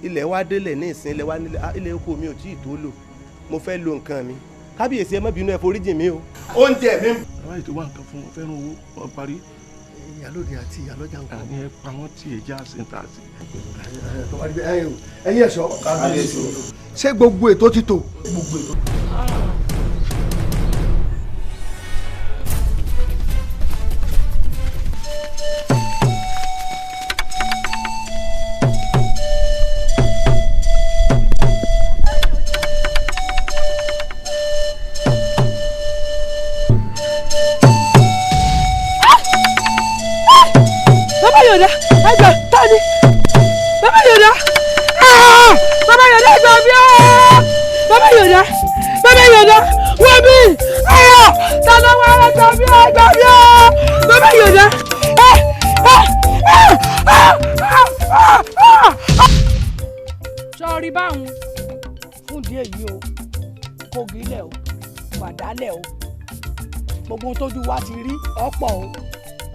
Ilẹ̀ wa délẹ̀ ní ìsìn, ilẹ̀ wa nílẹ̀, ilẹ̀ oko mi ò tí ì tó lò, mo fẹ́ lo nǹkan mi. Kábíyèsí, ẹ má bínú, ẹ foríjì mi o. Oúnjẹ mi. Bàbá yìí ti wá nǹkan fún fẹ́ràn owó ọ parí. Ìyálóde àti ìyálọ́jà ń kọ́. Àní ẹ pa wọ́n tí èjá sí ń tà sí. Ẹ̀yin ẹ̀ṣọ́, ṣé gbogbo ètò ti tò? Gbogbo ètò. Bàbá Yọ̀dá, ẹgbẹ́ tani? Bàbá Yọ̀dá, bàbá Yọ̀dá, ẹgbẹ́ mi o! Bàbá Yọ̀dá, bàbá Yọ̀dá, wọ́n mi! Tọ́lá wà ẹgbẹ́ mi o, ẹgbẹ́ mi o! Bàbá Yọ̀dá, Sọ̀rí báwọn fún díẹ̀ yìí o, kogi lẹ̀ o, wàdálẹ̀ o, gbogbo ohun tójú wa ti rí ọ̀pọ̀ o,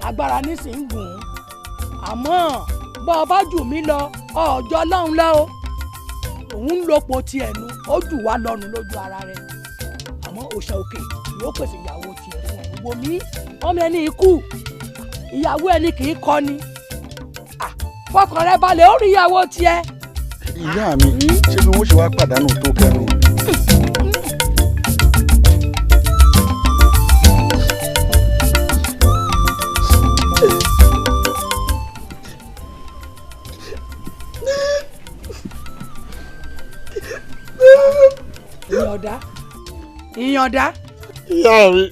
agbára nísìnyí gùn ún, àmọ́ Bọ́ ọ bá jù mí lọ ọjọ́ lọ́hùn lọ́ o. Òun ń lòpọ̀ tiẹ̀ nu, ó jù wá lọ́nu lójú ara rẹ̀. Àmọ́ òòṣà òkè yóò pèsè ìyàwó tiẹ̀ fún ẹ. Wò mí, ọmọ ẹni ikú, ìyàwó ẹni kì í kọ́ni. Fọkàn rẹ balẹ̀, ó rí ìyàwó tiẹ̀. Ìyá mi, ṣé bí wọ́n ṣe wá pàdánù tó kẹnu? Ìyọ̀dá, ìyọ̀dá. Ìyá mi.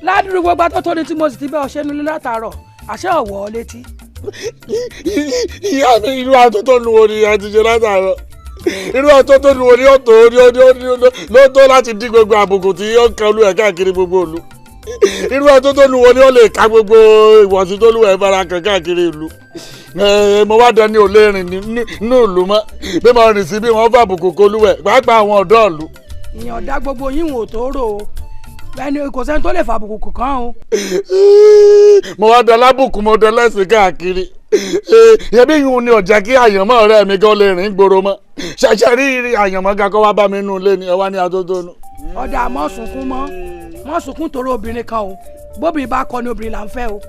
Ládùúgbò gbogbo àtọ́tọ́ ni tí mo sì ti bẹ́ ọ ṣẹ́nu lé látàárọ̀, àṣẹ ọ̀wọ́ létí. Ìyá mi, irú àtọ́tọ́nu wo ni a ti ṣe látàárọ̀? Irú àtọ́tọ́nu wo ni ó tó ló tó láti dín gbogbo àbùkù tí ó ń kan olú ẹ̀ káàkiri gbogbo ìlú? Irú àtọ́tọ́nu wo ni ó lè ka gbogbo ìwọ̀sí tó lù ẹ̀ bára kan káàkiri ìlú? Mo wá dẹni ò lè rìn nínú ìlú mọ́, bí mo rìn sí bí wọ́n fà àbùkù kolúwẹ̀, pàápàá àwọn ọ̀dọ́ ìlú. Ìyọ̀dá, gbogbo yín wò tó rò ó, ẹni kò sẹ́ni tó lè fa àbùkù kàn o. Mo wá dẹ lábùkù, mo dẹ lẹ́sìn káàkiri. Ẹbí yìí ni ọ̀jẹ̀ kí àyànmọ́ ọ̀rẹ́ mi gan lè rìn gbòòrò mọ́. Ṣẹ̀ṣẹ̀ rí àyànmọ́ ga kọ́ wá bá mi nù lé ni ẹ wá ní atótónu. Ọ̀dà, mọ́ sunkún mọ́, mọ́ sunkún torí obìnrin kan o. Bóbìnrin bá kọ ni obìnrin là ń fẹ́ o.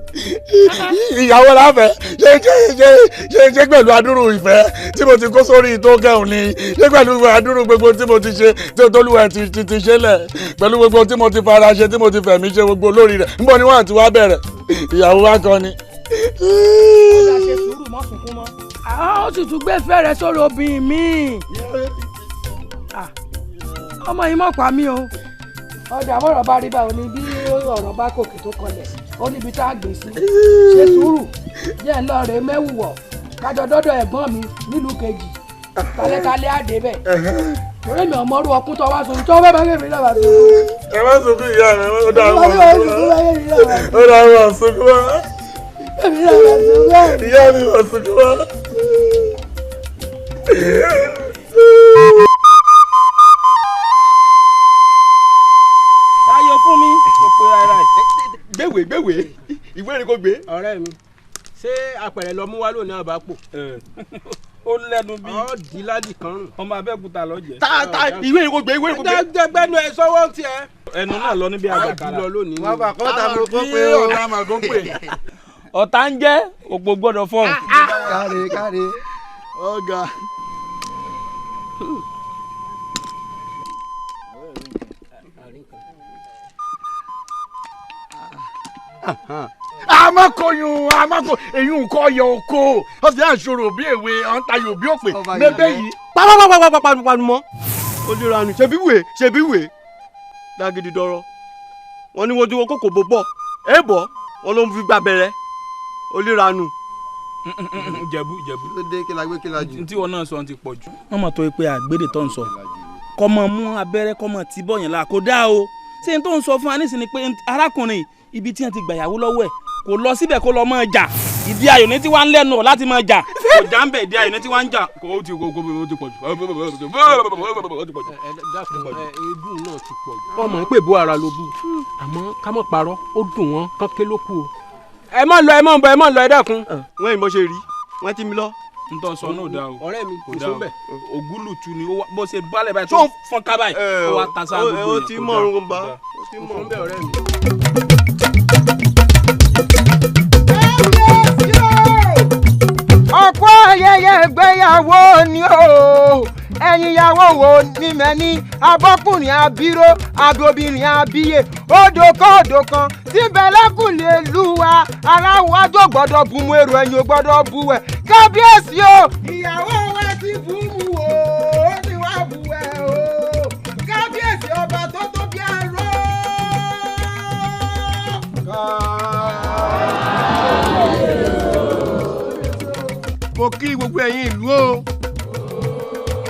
Ìyàwó la fẹ́. Ṣé ṣé ṣé ṣé ṣé pẹ̀lú adúrú ìfẹ́ tí mo ti kó sórí tó kẹ́hùn ni? Ṣé pẹ̀lú adúrú gbogbo tí mo ti ṣe tí Tolúwa ti ti ṣe lẹ̀, pẹ̀lú gbogbo tí mo ti fara ṣe, tí mo ti fẹ̀mí ṣe gbogbo lórí rẹ̀, níbo ni wọ́n ti wá bẹ̀rẹ̀? Ìyàwó wa kọ ni. Ọ̀dà, ṣe sùúrù, mọ́ sunkún mọ́. Ó sì tún gbé fẹ́rẹ̀ sórí obìnrin míì. Ọmọ yìí mọ̀ pa mí o. Ọjà, bọ́rọ̀ bá rí báwo ni bí ọ̀rọ̀ bá kòkè tó kọlẹ̀, ó níbi tá a gbé sí. Ṣe sùúrù, jẹ́ ń lọ rè mẹ́wùwọ̀, kájọ dọ́dọ̀ ẹ̀gbọ́n mi nílùú kejì, talẹ́talẹ́ àdé bẹ̀. Torí mi ò mọ́rú ọkùn tó wá sùn tó bẹ́ẹ̀ bá mi lọ́wọ́ sùn. Ẹ má sunkún, ìyá mi, ó dà wọ́n, ó dà wọ́n sunkún wá. Ìyá mi, wọ́n sunkún wá. Táyọ̀ fún mi kò pé rárá. Gbéwèé, gbéwèé, ìwé ni kò gbé. Ọ̀rẹ́ mi, ṣé apẹ̀rẹ̀ lọ mú wá lónìí àbápò? Ó lẹ́nu bí. Ọ́ di ládì kan rùn. Ọmọ Abẹ́òkúta lọ jẹ. Ta ta, ìwé ni kò gbé, ìwé ni kò gbé. Gbẹgbẹnu ẹ sọ́wọ́ tiẹ̀. Ẹnu náà lọ níbi àgbàkàrà. Á di lọ lónìí. Wọ́n bá kọ́ ta mo kó pé o. Ọ̀tá màgó pè. Ọ̀tá ń jẹ́ òpó gbọ́dọ̀ fọ́ọ̀n. Káre káre. Ọ̀gá. Amakoyun amako eyín kọ yọ oko ọsẹ àṣọrò bí èwe ọ̀ntayò bí òpè mẹbẹ yìí. Pàápàápàápàá mọ́ olùranù ṣebí wèé, ṣebí wèé lágídí dọ́rọ́ wọn ní wojú wọn kókò bó bọ̀ ẹ bọ̀ wọn ló ń fi gbà bẹ̀rẹ̀ olùranù. Jẹ̀bú, jẹ̀bú. Ló dé, kí la gbé, kí la jù. Tí wọn náà sọ ti pọ̀ jù. Wọ́n mọ̀ tó pé àgbédè tó ń sọ kọ́mọ mú abẹ́rẹ́ kọ́mọ tí bọ̀yàn la kò dáa o. Ṣé n tó ń sọ fún wa nísìnyí pé arákùnrin ibi tí wọ́n ti gbàyàwó lọ́wọ́ ẹ̀ kò lọ síbẹ̀ kó lọ máa jà? Ìdí ayò ní tí wàá ń lẹ́nu ọ̀ láti máa jà, kò já ń bẹ̀. Ìdí ayò ní tí wàá ń jà kò ó ti kò ó ti pọ̀ jù, ó ti pọ̀ jù. Ẹ dákun, ẹ eégún náà ti pọ̀ jù. Wọ́n mọ̀ pé bó ara ló bú, àmọ́ ká mọ̀ parọ́, ó dùn wọ́n kán ké ló kú o. Ẹ má lọ, ẹ má bọ̀, ẹ má lọ, ẹ dákun. Wọ́n yìí bó ṣe rí wọ́n ti mi lọ. N tọ́ sọ náà dáa o. Ọ̀rẹ́ mi, kò kò dáa só o. bẹ̀. Ògúlùtù ni ó wá bó ṣe bálẹ̀ báyìí tó fọ́n ká báyìí, ó wá ta sáà gbogbo ó yẹn. ti Kò mọ̀ dáa, ọ̀run kò bá dáa. ó ti mọ̀ Kò só bẹ̀, ọ̀rẹ́ mi. Ọ̀pọ̀ ayẹyẹ ìgbéyàwó ni o. Ẹ̀yin ìyàwó wo ni mẹ́ni abọ́kùnrin abíró abobìnrin abíyè odò kan, odò kan tí bẹ̀lẹ́kùn lè lù wá aláwọ̀ àjò gbọ́dọ̀ bu mu, èrò ẹ̀yìn ò gbọ́dọ̀ bu ẹ̀. Kábíyèsí o, ìyàwó wa ti bù mú o, ó ti wá bu ẹ̀ o. Kábíyèsí ọba tó tó bí aró. Mo kí gbogbo ẹ̀yin ìlú o,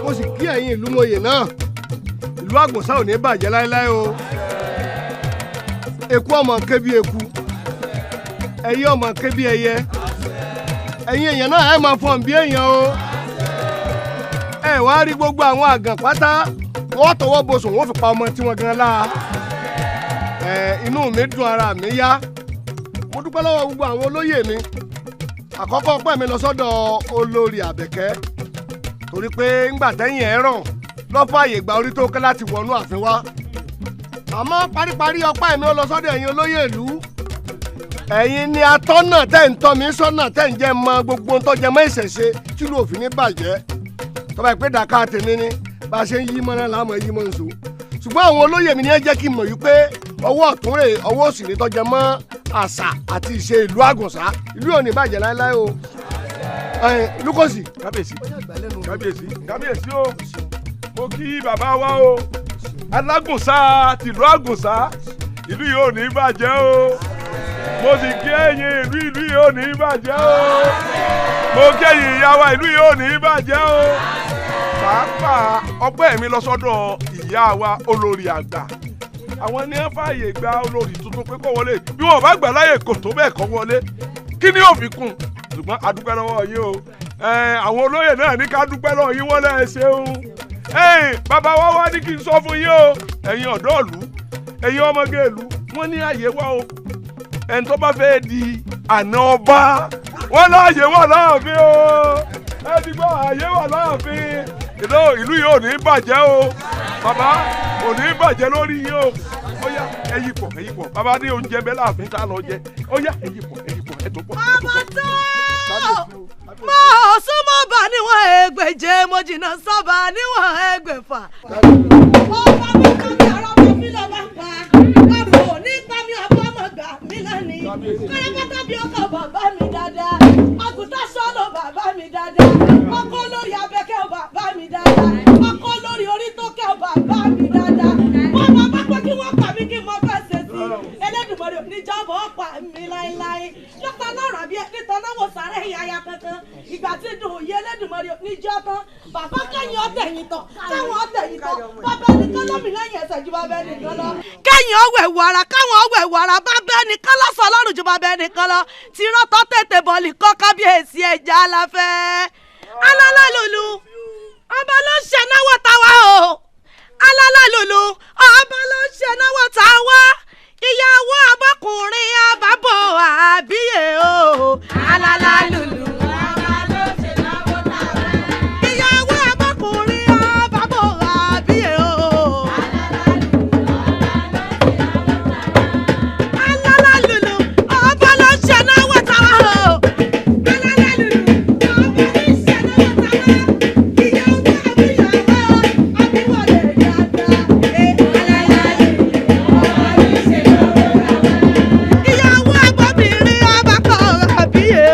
mo sì kí ẹ̀yin ìlú mòye náà. Ìlú Àgbọ̀nsá ò ní bàjẹ́ láéláé o. Eku ọmọ ké bí eku, ẹyẹ ọmọ ké bí ẹyẹ, ẹ̀yin èèyàn náà ẹ máa fọ̀n bí èèyàn o. Ẹ wá rí gbogbo àwọn àgàn pátá, wọ́n tọwọ́ bosùn, wọ́n fi pa ọmọ tiwọn gan láa. Ẹ inú mi dùn, ara mi yá. Mo dúpẹ́ lọ́wọ́ gbogbo àwọn olóyè mi Àkọ́kọ́ ọpẹ́ mi lọ sọ́dọ̀ olórí Àbẹ̀kẹ́, torí pé ńgbà tẹ́yìn ẹ̀ ràn lọ́fààyè gba orí tó kẹ́ láti wọnú ààfin wá. Àmọ́ paríparí ọpẹ́ mi ó lọ sọ́dọ̀ ẹ̀yin olóyè ìlú. Ẹ̀yin ni atọ́nà tẹ́ ń tọ́ mi sọ́nà tẹ́ ń jẹ́ mọ gbogbo ohun tó jẹ mọ́ ìṣẹ̀ṣe tí ló fi ní bàjẹ́. Tọ́ba ìpè dàka tèmi ni bá a ṣe ń yí mọ́ náà láàmú yí mọ́ nṣó. Ṣùgbọ́n àwọn olóyè mi ni ẹ jẹ́ kí n mọ̀ wípé ọwọ́ ọ̀tún rè ọwọ́ òsì rè tó jẹ mọ́ àṣà àti ìṣe ìlú Àgùnsá. Ìlú ò ní bàjẹ́ láéláé o. Lukosi. Kábíyèsí kábíyèsí kábíyèsí o, mo kí bàbá wa o, Alágùnsá tìlú Àgùnsá, ìlú yìí ò ní bàjẹ́ o. Mo sì kí ẹ̀yin ìlú yìí ò ní bàjẹ́ o. Mo kí ẹ̀yin ìyá wa, ìlú yìí ò ní bàjẹ́ o. Pàápàá ọpẹ́ mi lọ sọ́dọ̀ ìyá wa olórí àgbà. Àwọn ní wọ́n fààyè gba olórí tuntun pé kó wọlé. Bí wọn bá gbà láyè kò tó bẹ́ẹ̀ kó wọlé. Kí ni yóò fi kún? Ṣùgbọ́n a dúpẹ́ lọ́wọ́ yín o. Àwọn olóyè náà ní ká dúpẹ́ lọ́wọ́ yín, wọ́n lẹ́ ṣeun. Bàbá wa wá ní kí n sọ fún yín o. Ẹ̀yin ọ̀dọ́ ìlú, ẹ̀yin ọmọge ìlú, wọ́n ní àyè wá o. Ẹni tó bá fẹ́ di àna ọba, wọ́n láàyè wà láàfin o. Ẹ ti gbọ́, àyè wà láàfin. Ìlú yìí ò ní bàjẹ́ o. Bàbá ò ní bàjẹ́ lórí yín o. Ó yá, ẹ yí pọ̀, ẹ yí pọ̀. Bàbá ní oúnjẹ bẹ́ẹ̀ láàfin tá a lọ jẹ. Ó yá, ẹ yí pọ̀, ẹ yí pọ̀, ẹ tó pọ̀. Ọmọ tó mo súnmọ́ bá níwọ̀n ẹgbẹ̀je, mo jìnnà sọ́ba níwọ̀n ẹgbẹ̀fà. Ọba mi kọ́ mi ọ̀rọ̀ mi fi lọ́ bá pa. Ọ̀rọ̀ ò ní pa mi, ọba mọ̀ gbà mí lónìí. Kọ́lẹ́pátá bí ọkọ̀ bàbá mi dáadáa. Àgùntàn sọ́nà bàbá mi dáadáa. Ọkọ lórí Abẹ́kẹ́ bàbá mi dáadáa. Ọkọ lórí orí tó kẹ́ bàbá mi dáadáa. Wọ́n máa bá pé kí wọ́n pa mí kí mo fẹ́ ṣe sí. Ẹlẹ́dùnmọ̀rẹ́ oníjàbọ̀ pa mí láéláé. Lọ́tà náà rà bí nítan náà wò sáré ìyáya kankan. Ìgbà tí dùn òye Ẹlẹ́dùnmọ̀rẹ́ oníjọ́ tán. Bàbá kẹ́yìn ọ̀tẹ̀ yìí tán. Káwọn ọ̀tẹ̀ yìí tán. Bàbá ẹnìkan lómi lẹ́yìn ẹsẹ̀ ju bàbá ẹnìkan lọ. Kẹ́yìn ọwọ́ ẹ̀wọ̀ ara káwọn ọwọ́ ẹ̀wọ̀ ara bàbá ẹnìkan lọ́sọ̀ ọlọ́run ju bàbá ẹnìkan lọ. Tìrọ́tọ́ tètè bọ̀lì kọ́ kábíyèsí ẹja aláfẹ́. Alálàlùlù ọba ló ń ṣe náwó táwa o. Alálàlùlù ọba ló ń ṣe náwó táwa. Ìyàwó abọ́kùnrin àbábọ̀ àbíyè o. Alálàlùlù ọba ló ń ṣe náwó táwa. Ìyàwó abọ́kùnrin àbábọ̀ àbíyè o. Alálàlùlù ọba ló ń ṣe náwó táwa o. Ìyàwó abọ́bìnrin abakọ̀ àbíyè.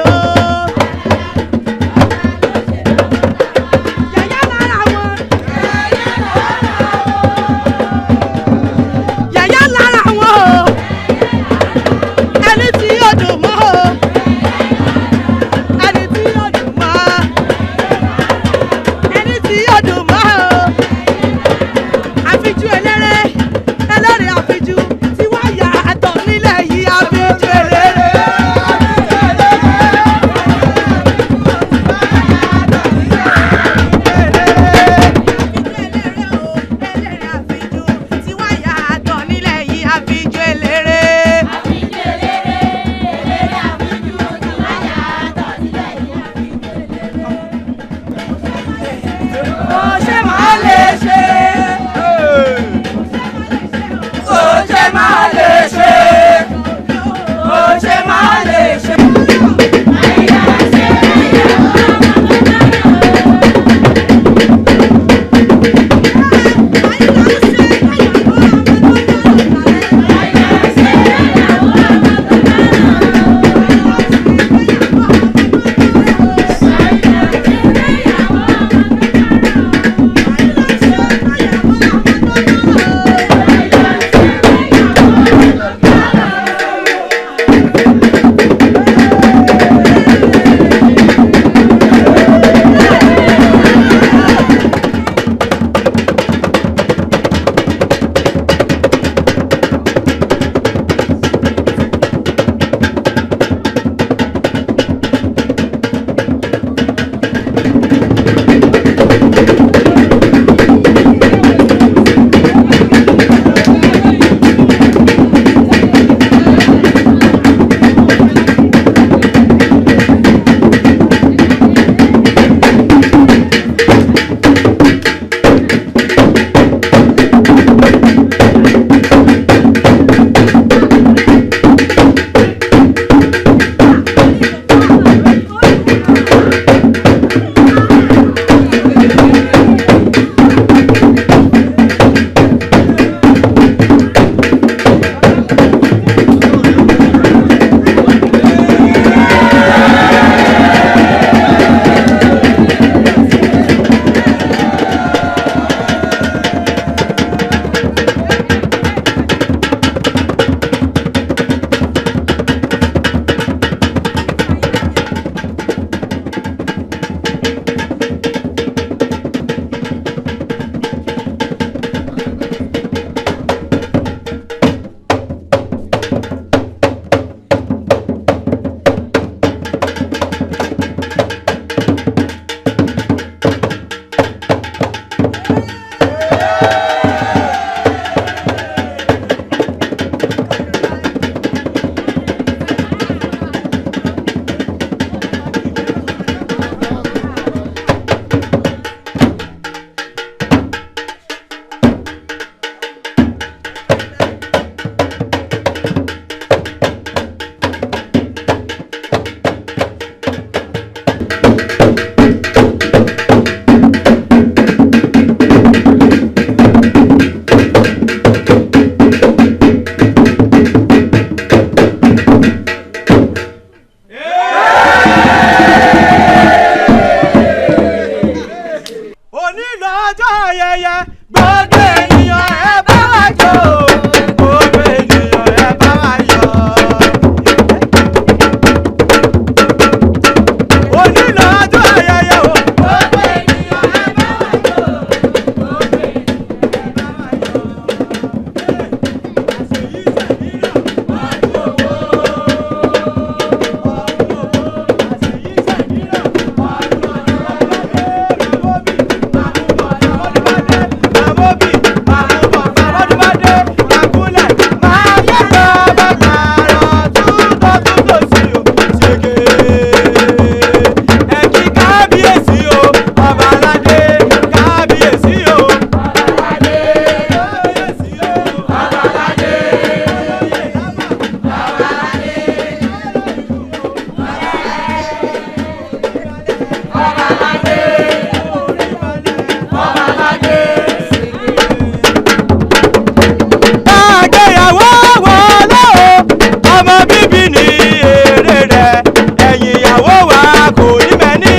Kò ní mẹ́ni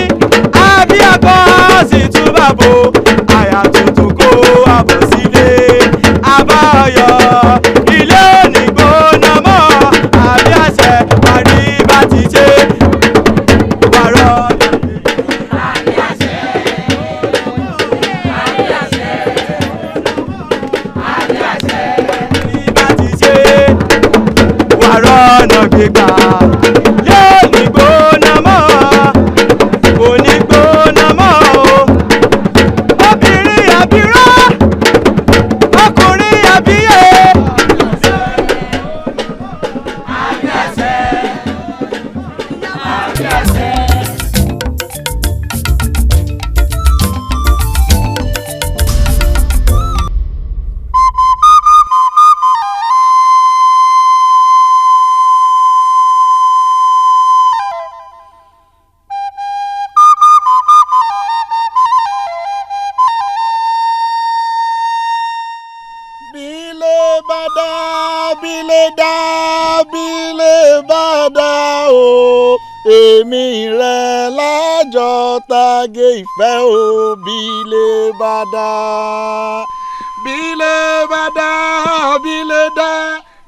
àbí akọ sì tún bàbò àyà tuntun kó àbọ̀ sílé àbáyọ ilé òní gbóná mọ́ àbí àṣẹ parí bá ti ṣe wàrọ̀. Wàrọ̀ ọ̀nà gbígbà yóò ní gbóná mọ́ kò ní gbóná mọ́ o. Obìnrin àbírọ́ ọkùnrin àbíyè. Bílé bá dá, bílé dá, bílé bá dá o. Èmi rẹ̀ lájọ tage ìfẹ́ o. Bílé bá dá. Bílé bá dá, bílé dá,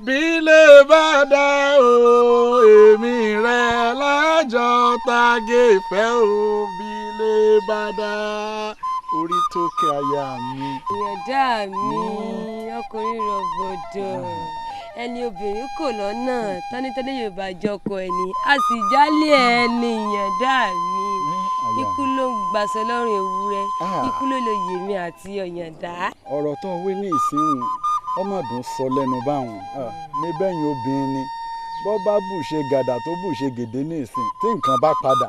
bílé bá dá o. Èmi rẹ̀ lájọ tage ìfẹ́ o. Bílé bá dá. Orí tó kẹ́ aya mi. Ìyọ̀dá mi, ọkùnrin rọ̀gbọ̀dọ̀ ẹni obìnrin kò lọ́nà tánítẹ́lẹ̀ yóò bá jọkọ ẹni a sì jálé ẹni. Ìyọ̀dá mi, ikú ló ń gbaṣọ lọ́rùn ewúrẹ́, ikú ló lè yè mí àti ọ̀yàndá. Ọ̀rọ̀ tó ń wí ní ìsinyìí ọmọdún sọ lẹ́nu báwọn ní bẹ́yìn obìnrin ni bọ́ bá bù ṣe gàdà tó bù ṣe gèdè ní ìsìn tí nǹkan bá padà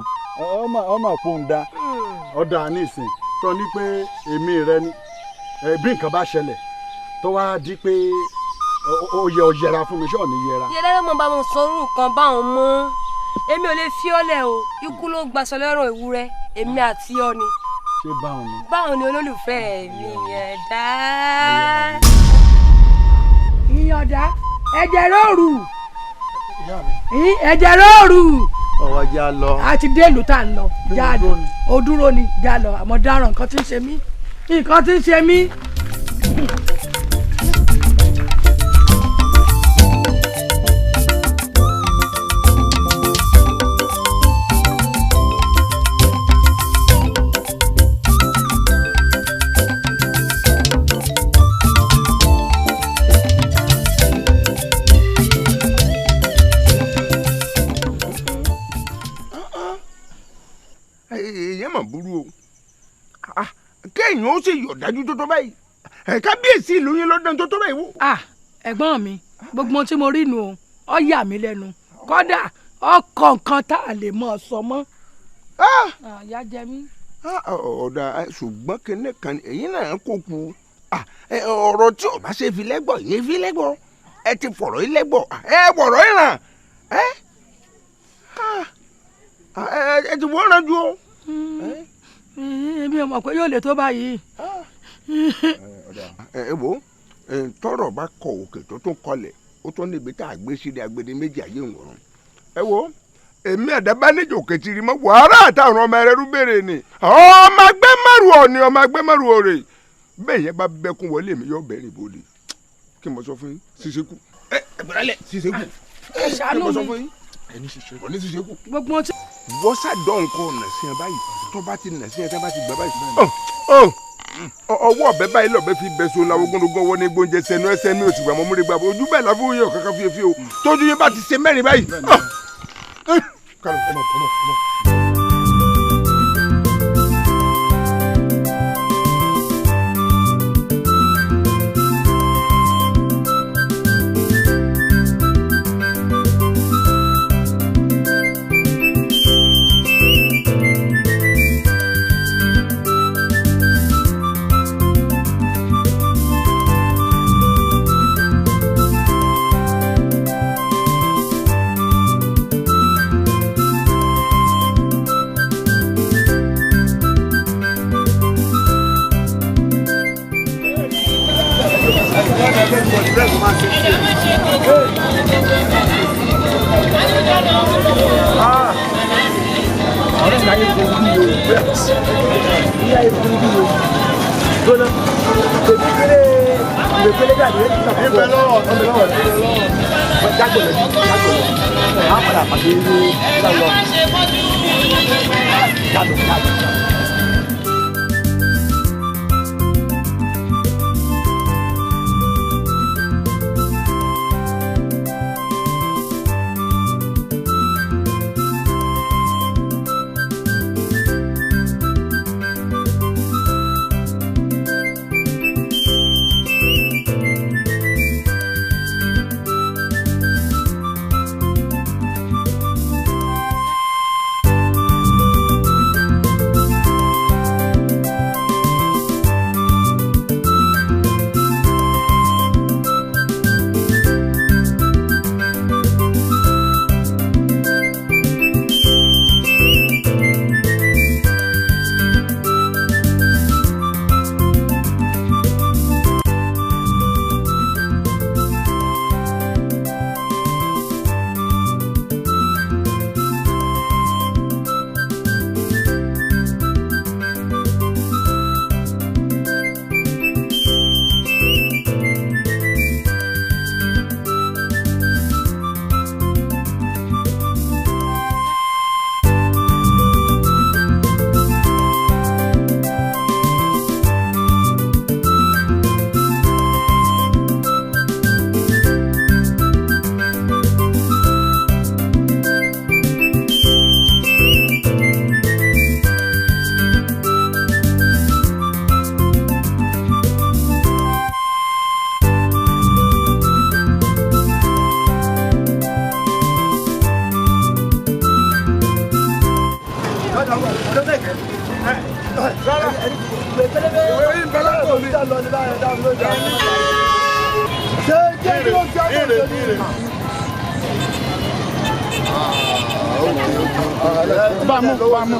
ọmọ pòun da ọ̀dà ní ìsìn tó ní pé èmi rẹ ni bí nǹkan bá ṣẹlẹ̀ tó wá di pé ó yẹ ọ yẹra fún mi ṣé ò ní yẹra. Yẹlẹ ló mọ bá wọn sọ orú nǹkan báwọn mọ, èmi ò lè fi ọ́ lẹ̀ o. Ikú ló ń gbaṣọ lọ́rùn ewúrẹ́, èmi àti ọ ni. Ṣé báwọn ni. Báwọn ni olólùfẹ́ mi yẹn dá. Ìyọ̀dá, ẹ̀jẹ̀ lóru, ẹ̀jẹ̀ lóru. Ọwọ́ já lọ. A ti dé ìlú tá à ń lọ, já lọ, ó dúró ni, já lọ, àmọ́ dáràn nǹkan tí ń ṣe mí, nǹkan tí ń ṣe mí. Èèyàn mà burú o, kéèyàn ó sì yọ̀ dájú tó tó báyìí, kábíyèsí ìlú yín lọ́dún tó tó báyìí wò. Ẹ̀gbọ́n mi, gbogbo ohun tí mo rí nu o, ó yà mí lẹ́nu, kódà ọkọ̀ nǹkan tá a lè mọ̀ sọ mọ́. Ìyá jẹ mí. Ọ̀dà ṣùgbọ́n kinní kan èyí náà kò kú ọ̀rọ̀ tí ò bá ṣe fi lẹ́gbọ̀ yẹn fi lẹ́gbọ̀, ẹ ti fọ̀rọ̀ yín lẹ́gbọ̀, ẹ wọ̀rọ̀ yín ràn ẹ ti wọ́n ràn ju o. Èmi ò mọ̀ pé yóò lè tó báyìí. Ẹ wo tọ́rọ̀ bá kọ òkè tó tún kọlẹ̀ ó tún níbi tá a gbé sílẹ̀ agbede méjì ayé ìwọ̀run. Ẹ wo èmi ẹ̀dá bá níjò kẹtìrì mọ́ wàhálà àtàwọn ọmọ ẹrẹ́rú béèrè ni ọmọ agbẹ́ mẹ́rù ọ̀ni ọmọ agbẹ́ mẹ́rù òrè bẹ́ẹ̀ yẹn bá bẹ́kún wọlé mi yóò bẹ̀rẹ̀ ìbòde kí mo sọ fún yín ṣiṣẹ́ kù ẹ ẹgbẹ̀rẹ̀ ṣiṣẹ́ kù Ṣàánú kí mo sọ mi. fún yín ẹni ṣiṣẹ́ kù. Gbogbo ohun tí. Wọ́n ṣàdán nǹkan ọ̀nà sí ẹ báyìí tó bá ti nà sí ẹ tó bá ti gbà báyìí. Ọwọ́ ọ̀bẹ báyìí lọ́bẹ fi bẹ so làwọn ogúnlógún ọwọ́ ní gbóúnjẹ sẹnu ẹsẹ̀ mi ò sì gbà mọ́ múre gbà bọ́ ojú bẹ́ẹ̀ láfún yín ọ̀kankan fi fi o tójú yín bá ti ṣe mẹ́rin báyìí. Kálọ̀ ẹ mọ̀ ẹ mọ̀ ẹ mọ̀. Láyé kò bí o. Ilé ayé kò bí o. Gbóná. Èmi kéré ìwé pélé dàbí rẹ̀ nígbà púpọ̀. Ìbẹ̀ lọ́wọ́ ìbẹ̀ lọ́wọ́ jágbó lọ jágbó lọ. A padà pàdé ní lọ́lọ́. Jágbó jágbó. Bámu bámu.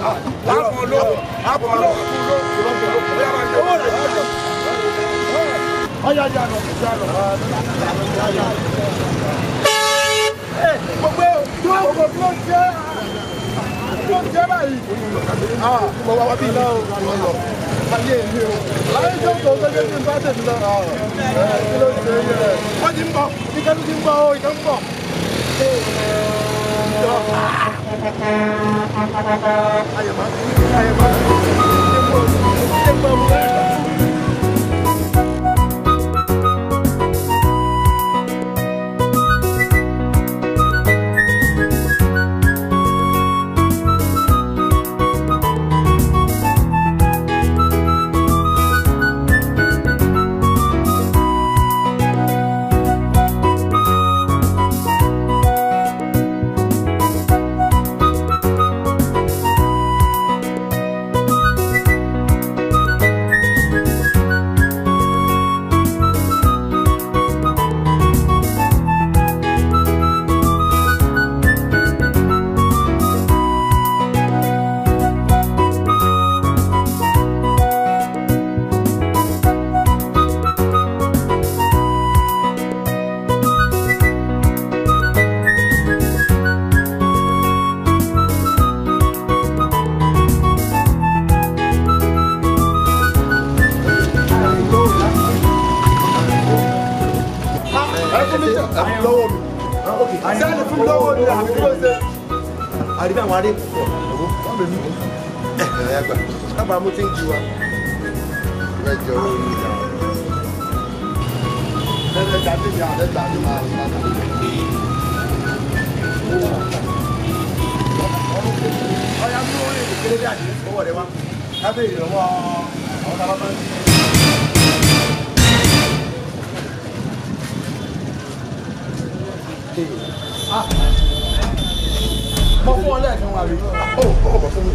Mo fún ọ lẹ́ẹ̀kan wà rí. Ó ó bọ̀ fún mi.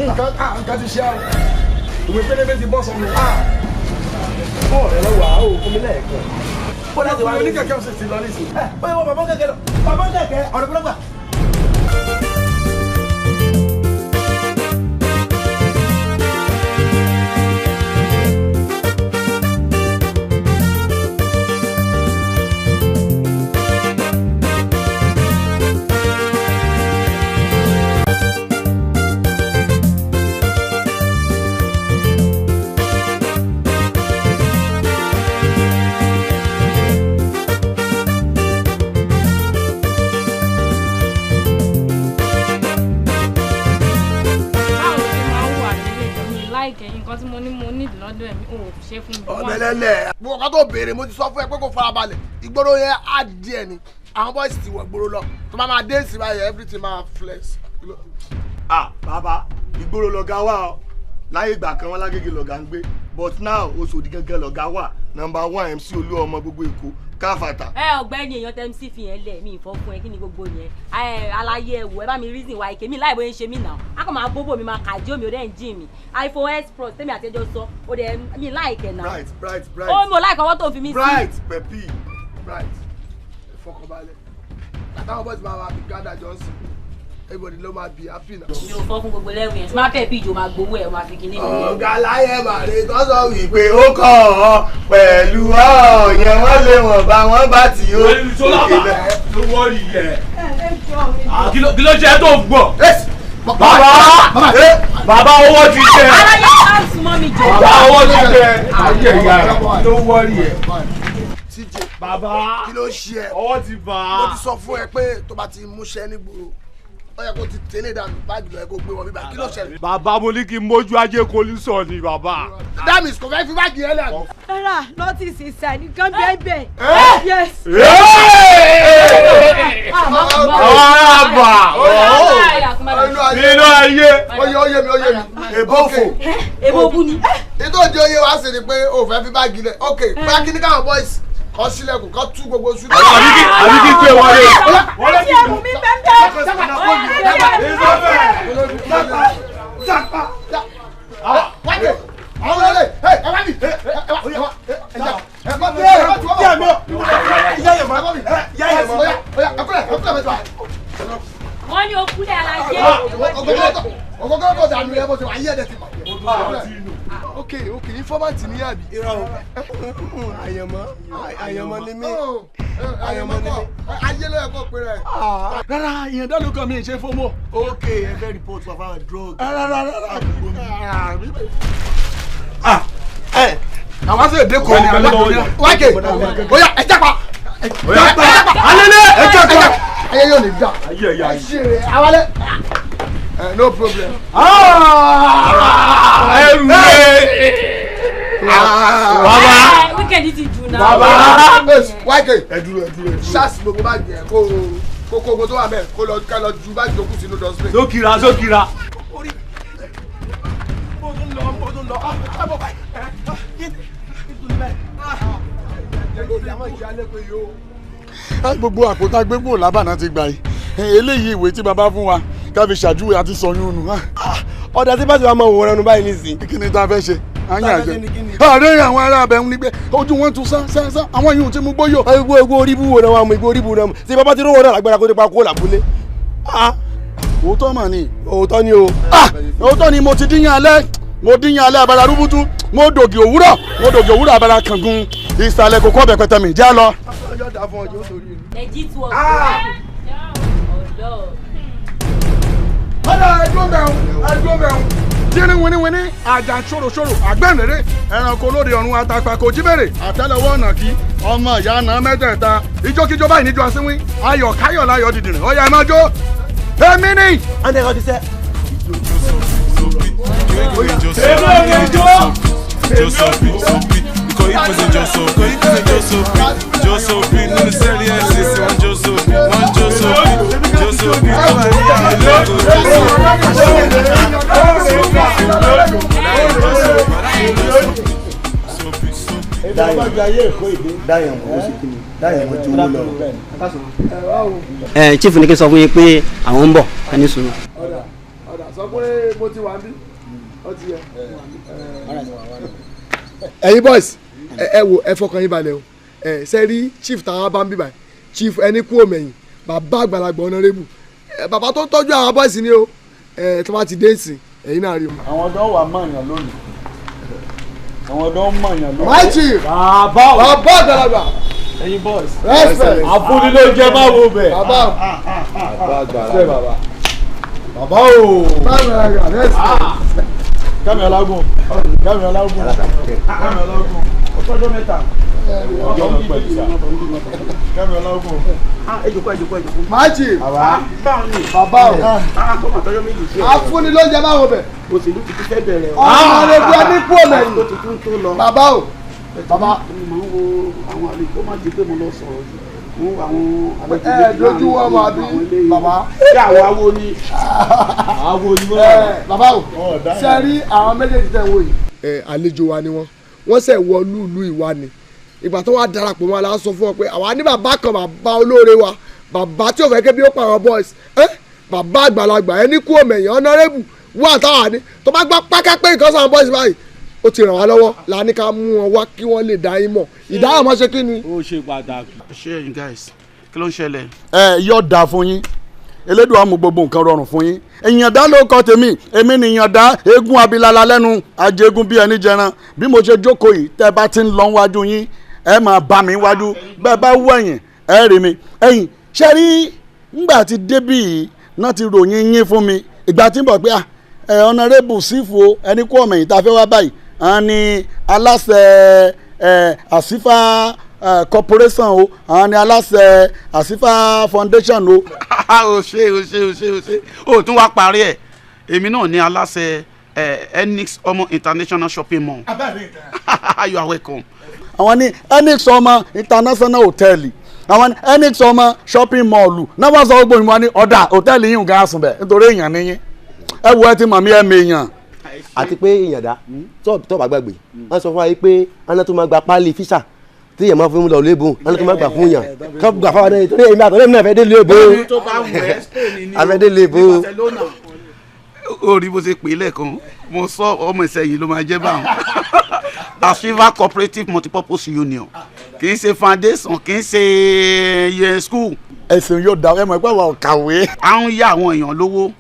Nǹkan ti ṣe àwọn. Ìwé pélébé ti bọ́ sọnù. Bọ́ọ̀ rẹ lọ́wọ́ àwọn òkú mi lẹ́ẹ̀kan. Ó láti wá oníkẹ̀kẹ́ ọ̀sẹ̀ ti lọ nísìnyí. Ó yẹ wọ bàbá kẹ̀kẹ́ lọ. Bàbá kẹ̀kẹ́ ọ̀rẹ́ bọ́lọ́gbà. nǹkan tí mo ní mo need lọ́dọ̀ ẹ̀ mi ò ṣe fún mi. Ọ̀bẹ̀lẹ̀lẹ̀. Mo kàn tó béèrè, mo ti sọ fún ẹ pé kó farabalẹ̀. Ìgboro yẹn á díẹ̀ ni. Àwọn boys ti wọ̀ gbòòrò lọ. Tó bá máa dé sí báyìí, everything máa flex. Ah, bàbá, ìgboro lọ̀gá wà o. Láyé ìgbà kan wọn lágége lọ̀gá ń gbé. But now, Oṣòdì gángan lọ̀gá wà. Number 1 MC Olúọmọ gbogbo Èkó. Káfàtà. Ẹ ọ̀gbẹ́ni èèyàn tẹ́ MC fi yẹn lẹ̀ mi ìfọ́ fún ẹ kí ni gbogbo yẹn. Ẹ aláyé ẹ wò ẹ bá mi reason why èmi láì bóyá ń ṣe mí náà. A kàn máa bóbò mi máa kàjí omi ò dẹ́ ń jí mi. iPhone S Plus tẹ́mi àtẹ́jọ́ sọ ó dẹ̀ mi láìkẹ̀ náà. Bright, bright, bright. Ó mi ò láìkọ̀ ọwọ́ tó fi mí sí. Bright, Pepi, bright. Ìfọkànbalẹ̀. Àtàwọn boys máa wá bí Gada Johnson. Everybody ló máa be happy now. Mi ò fọ́ fún gbogbo lẹ́wìn yẹn. Tí máa pẹ̀ bí ìjò máa gbowó ẹ̀ máa fi kíní mi. Ọ̀gá láyé màrí tó sọ wípé ó kọ̀ ọ́ pẹ̀lú ọ̀yàn wọ́n lé wọ̀n bá wọ́n bá tì ó. Ló wọ́ọ̀rì yẹ. Kí ló ṣe tó gbọ́? Bàbá bàbá owó ti tẹ. Aláyé máa ń súnmọ́ mi jọ. Bàbá owó ti tẹ. Ayé ìyá rẹ̀ ló wọ́ọ̀rì yẹ. TJ, bàbá kí ló ṣe ẹ? Ọwọ́ ti bà á. Mo ti sọ fún ẹ pé tó bá ti múṣẹ́ nígboro ó yẹ kó ti tẹ́lẹ̀ dànù báàgì lọ yẹ kó gbé wọn bíbá kí ló ṣẹlẹ̀. Bàbá mo ní kí n mójú ajé kò ní sọ ni bàbá. That means kò fẹ́ fi báàgì yẹn lẹ̀. Rárá, nọ́tìsì ìsà nìkan bẹ́ẹ̀ bẹ́ẹ̀. Yes. Àwọn aráàbà nínú ayé. Oyè oyè mi oyè mi. Èbó fò. Èbó bú ni. Nítorí oyè wa sì ni pé o fẹ́ fi báàgì lẹ̀. Ok, bóyá kí ní káwọn boys kọ́ sílẹ̀kùn kọ́ tú gbogbo oṣù. Àbí kí pé wọlé. Ẹtí ẹ̀mú mi bẹ́ẹ̀ bẹ́ẹ̀. Wọ́n ní okúlẹ̀ alájẹ́. Ok, ok, informant ni àbí. Àyànmọ́, àyànmọ́ ni mí. Àyànmọ́ ni mí. Ayé ló yẹ kó pe rẹ̀. Rárá, ìyẹn dá ló kàn mí ṣe fọmọ. Ok, ẹ fẹ́ report wa fáwọn drug. Rárá rárá rárá. Àwọn sì dé kò ní Wákè, oya ẹ jápa. Alẹ́lẹ́ ẹ jápa. Ayé yóò ní dà. Ẹ ṣe rẹ̀ awalẹ̀. No problem. Ẹrù rẹ̀. Bàbá. Wíkẹ̀ndì ti dùn náà. Bàbá. Wákè, ẹ dúró ẹ dúró ẹ dúró. Ṣáàsì gbogbo báàgì ẹ kó kó kó tó wà bẹ́ẹ̀ kó lọ ká lọ ju báàgì tó kù sínú dustbin. Sókìrà sókìrà. Gbogbo àpótá gbégbó làbànà ti gbà yìí, eléyìí ìwé tí bàbá fún wa ká fi ṣàjúwe àti sọyún nù. Ọ̀dà tí bá ti wá máa wòran nu báyìí nísìnyí. Kí ni tá a fẹ́ ṣe? Àyàn àjẹ. Àárẹ̀ àwọn ará abẹ ń ní pé ojú wọn tún sán sán sán àwọn yìí ò ti mú gbóyò. Igbó igbó orí bú wo náà wà mú igbó orí bú náà mú. Ṣé bàbá ti rówó náà lágbára kó nípa kó làbúlé? Òótọ́ mà ni. Òótọ́ ni o. Òótọ́ ni mo ti díyàn alẹ́, mo díyàn alẹ́ abala rúbútú, mo dògì òwúrọ̀, mo dògì òwúrọ̀ abala kàngun, ìsàlẹ̀ kòkó ọbẹ̀ pẹ̀tẹ̀ mi, já lọ. Ọjọ́ dà fún ọjọ́ sórí rẹ̀. Legit work. Ọlọ́ọ̀. Ọ̀dà ẹ̀dúró mẹ́rin, ẹ̀dúró mẹ́rin. Tírín winiwini, àjà ṣòroṣòro, àgbẹ̀rẹ̀rẹ̀, ẹranko lóde ọ̀run àtàpà kò jí bèrè, àtẹ́lẹwọ́ ọ̀nà kí, ọmọ ìyá náà mẹ́tẹ̀ẹ̀ta, ijókíjó báyìí níjó asínwín, ayọ̀ káyọ̀ láyọ̀ dìdìrín, ọ̀yà ẹ̀ máa jó. Èmi ni. Àǹtẹ̀ kan ti sẹ́. Ẹ chief ní kí n sọ fún yín pé àwọn ń bọ̀ ẹ ní sùúrù. Ọ̀dà ọ̀dà sọ pé mo ti wà ń bí ó ti yẹ. Ẹ̀yin boys, ẹ wo ẹ fọkàn yín balẹ̀ o. Ẹ ṣe rí chief táwa bá ń bí báyìí, chief ẹni kú òmẹ̀yìn, bàbá àgbàlagbà honorable, bàbá tó ń tọ́jú àwọn boys ni o. Ẹ tó bá ti dé ìsìn ẹ̀yin náà rí o. Àwọn ọ̀dọ́ wà mọ̀yàn lónìí. Àwọn ọ̀dọ́ mọ̀yàn lónìí. My chief, bàbá o, bàbá àgbàlagbà. Ẹ̀yin boys. Respect. Àfúnni ló jẹ máa wo bẹ̀. Bàbá o. Bàbá àgbàlagbà. Bàbá. Bàbá o. Bàbá àgbàlagbà respect. Kẹ́mi Ọlágùn. Kẹ́mi Ọlágùn. Kẹ́mi Ọlágùn. Ọjọ́ mẹ́ta. Ọjọ́ pẹ̀lú sá. Kẹ́mi Ọlágùn. Ẹ jókòó, ẹ jókòó, ẹ jókòó. My chief. Bàbá. Bàbá o. Àfúnni ló jẹ máa wo bẹ̀. Òṣèlú ti tún fẹ́ bẹ̀rẹ̀ o. Ọ̀nàrẹ́bù ẹni kú ọ̀nà Àsìkò tuntun tó lọ. Bàbá o, bàbá. Mo máa ń wo àwọn àlejò, ó má di pé mo lọ sọ̀rọ̀ jù. Mo ń wo àwọn àlejò Ẹ méjì dojú láàrin wọn mọ àbí àwọn eléyìí. bàbá. Ṣé àwọn awo ni? Awo ni wọ́n. Ẹ bàbá o, ṣe rí àwọn méjèèjì tẹ̀ ń wò yìí. Ẹ àlejò wa ni wọ́n, wọ́n ṣẹ̀ wọ lúùlù ìwà ni. Ìgbà tó wá darapọ̀ mọ́ la sọ fún wọn pé àwa ní bàbá kan, bàbá olóore wa, bàbá tí ò fẹ́ kébi ó pa àwọn boys. Ẹ bàbá àgbàlagbà ẹni kú òmẹ̀yìn honourable wà táwa ní tó bá gbọ́ pákápẹ́ nǹkan sáwọn boys báyìí ó ti ràn wá lọ́wọ́ la ní ká mú wọn wá kí wọ́n lè dá yín mọ̀ ìdáhùn mọ́ ṣe kí ni. Ó ṣe pàtàkì. Ṣé ẹ̀yin guys, kí ló ń ṣẹlẹ̀? Ẹ yóò dáa fún yín, Elédùà mú gbogbo nǹkan rọrùn fún yín. Ìyàndá ló kọ tèmi, èmi ni ìyàndá eégún abilala lẹ́nu ajégún bí ẹni jẹran. Bí mo ṣe jókòó yìí, tẹ́ bá ti ń lọ wájú yín, ẹ máa bá mi wájú, bẹ́ẹ̀ bá wẹ̀yìn ẹ rí mi. Ẹ̀yin ṣe rí ngbà tí débì yìí náà ti ròyìn yín fún mi ìgbà tí ń bọ̀ pé ẹ ọ̀nàrẹ́bù sífù o, ẹni kú ọmọ yìí tá a fẹ́ wá báyìí, àwọn ni aláṣẹ ẹ àsífà corporation o, àwọn ni aláṣẹ àsífà foundation o. O ṣe, o ṣe, o ṣe, o ṣe, o tún wá parí ẹ. Èmi náà ní aláṣẹ Enix Ọmọ International Shopping Mall. You are welcome. Àwọn ní Enix Ọmọ International Hotel, àwọn ní Enix Ọmọ Shopping Mall náà. Wọ́n sọ gbogbo ìwọ ní ọ̀dà hòtẹ́ẹ̀lì yìí ń ga sùn bẹ̀ nítorí èèyàn níyìn. Ẹ wo, ẹ ti mọ̀ mí, ẹ mi èèyàn. Àti pé ìyàndá tó bá gbàgbé, wọ́n sọ fún wa yìí pé aná tó máa gba páálí físà tí èèyàn máa fi ń lọ lébo, aná tó máa gbà fún yàn kọ́ gbà fáwọn náà, torí èmi àtọ́lẹ́mì náà fẹ́ dé lébo, afẹ́ dé lébo. Ó rí bó ṣe pè é lẹ́ẹ̀kan, mo sọ ọmọ ìsẹ̀yìn ló máa jẹ́ báwọn. Asiva Cooperative Multipurpose Union, kì í ṣe foundation, kì í ṣe iye school. Ẹ̀sìn yóò dá ẹ mọ̀ pé àwọn kàwé. À ń yá àwọn èèyàn lówó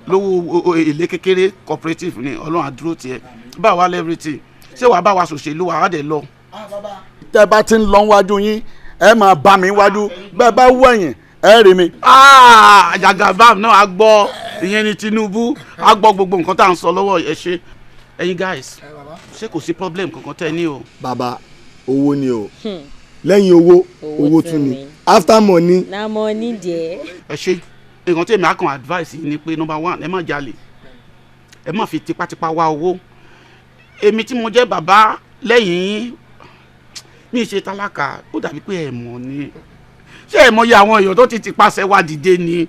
lówó èlé kékeré, cooperative ni. Ọlọ́run àdúró tiẹ̀ bá wa lẹ́rìtì, ṣé wàá bá wa ṣòṣèlú wa á dẹ̀ lọ. Tẹ́ bá ti ń lọ wájú yín, ẹ máa bá mi wájú, bẹ́ẹ̀ bá wẹ̀yìn ẹ rí mi. Jagabam náà a gbọ́, ìyẹn ni Tinubu a gbọ́ gbogbo nǹkan tá à ń sọ lọ́wọ́. Ẹ ṣe, ẹ̀yin guys, ṣé kò sí problem kankan tẹ́ ẹ ní o? Bàbá, owó ni o. Lẹ́yìn owó, owó tún ni. After money. Na money jẹ́. Ẹ ṣe, nǹkan tí èmi á kàn advice yìí ni pé number one, ẹ má jalè, ẹ má fi tipátipá wá owó. Èmi tí mo jẹ́ bàbá lẹ́yìn yín, mi ṣe tálákà, ó dàbí pé ẹ mọ̀ ni. Ṣé ẹ mọ̀ iye àwọn èèyàn tó ti tipasẹ̀ wá dìde ni?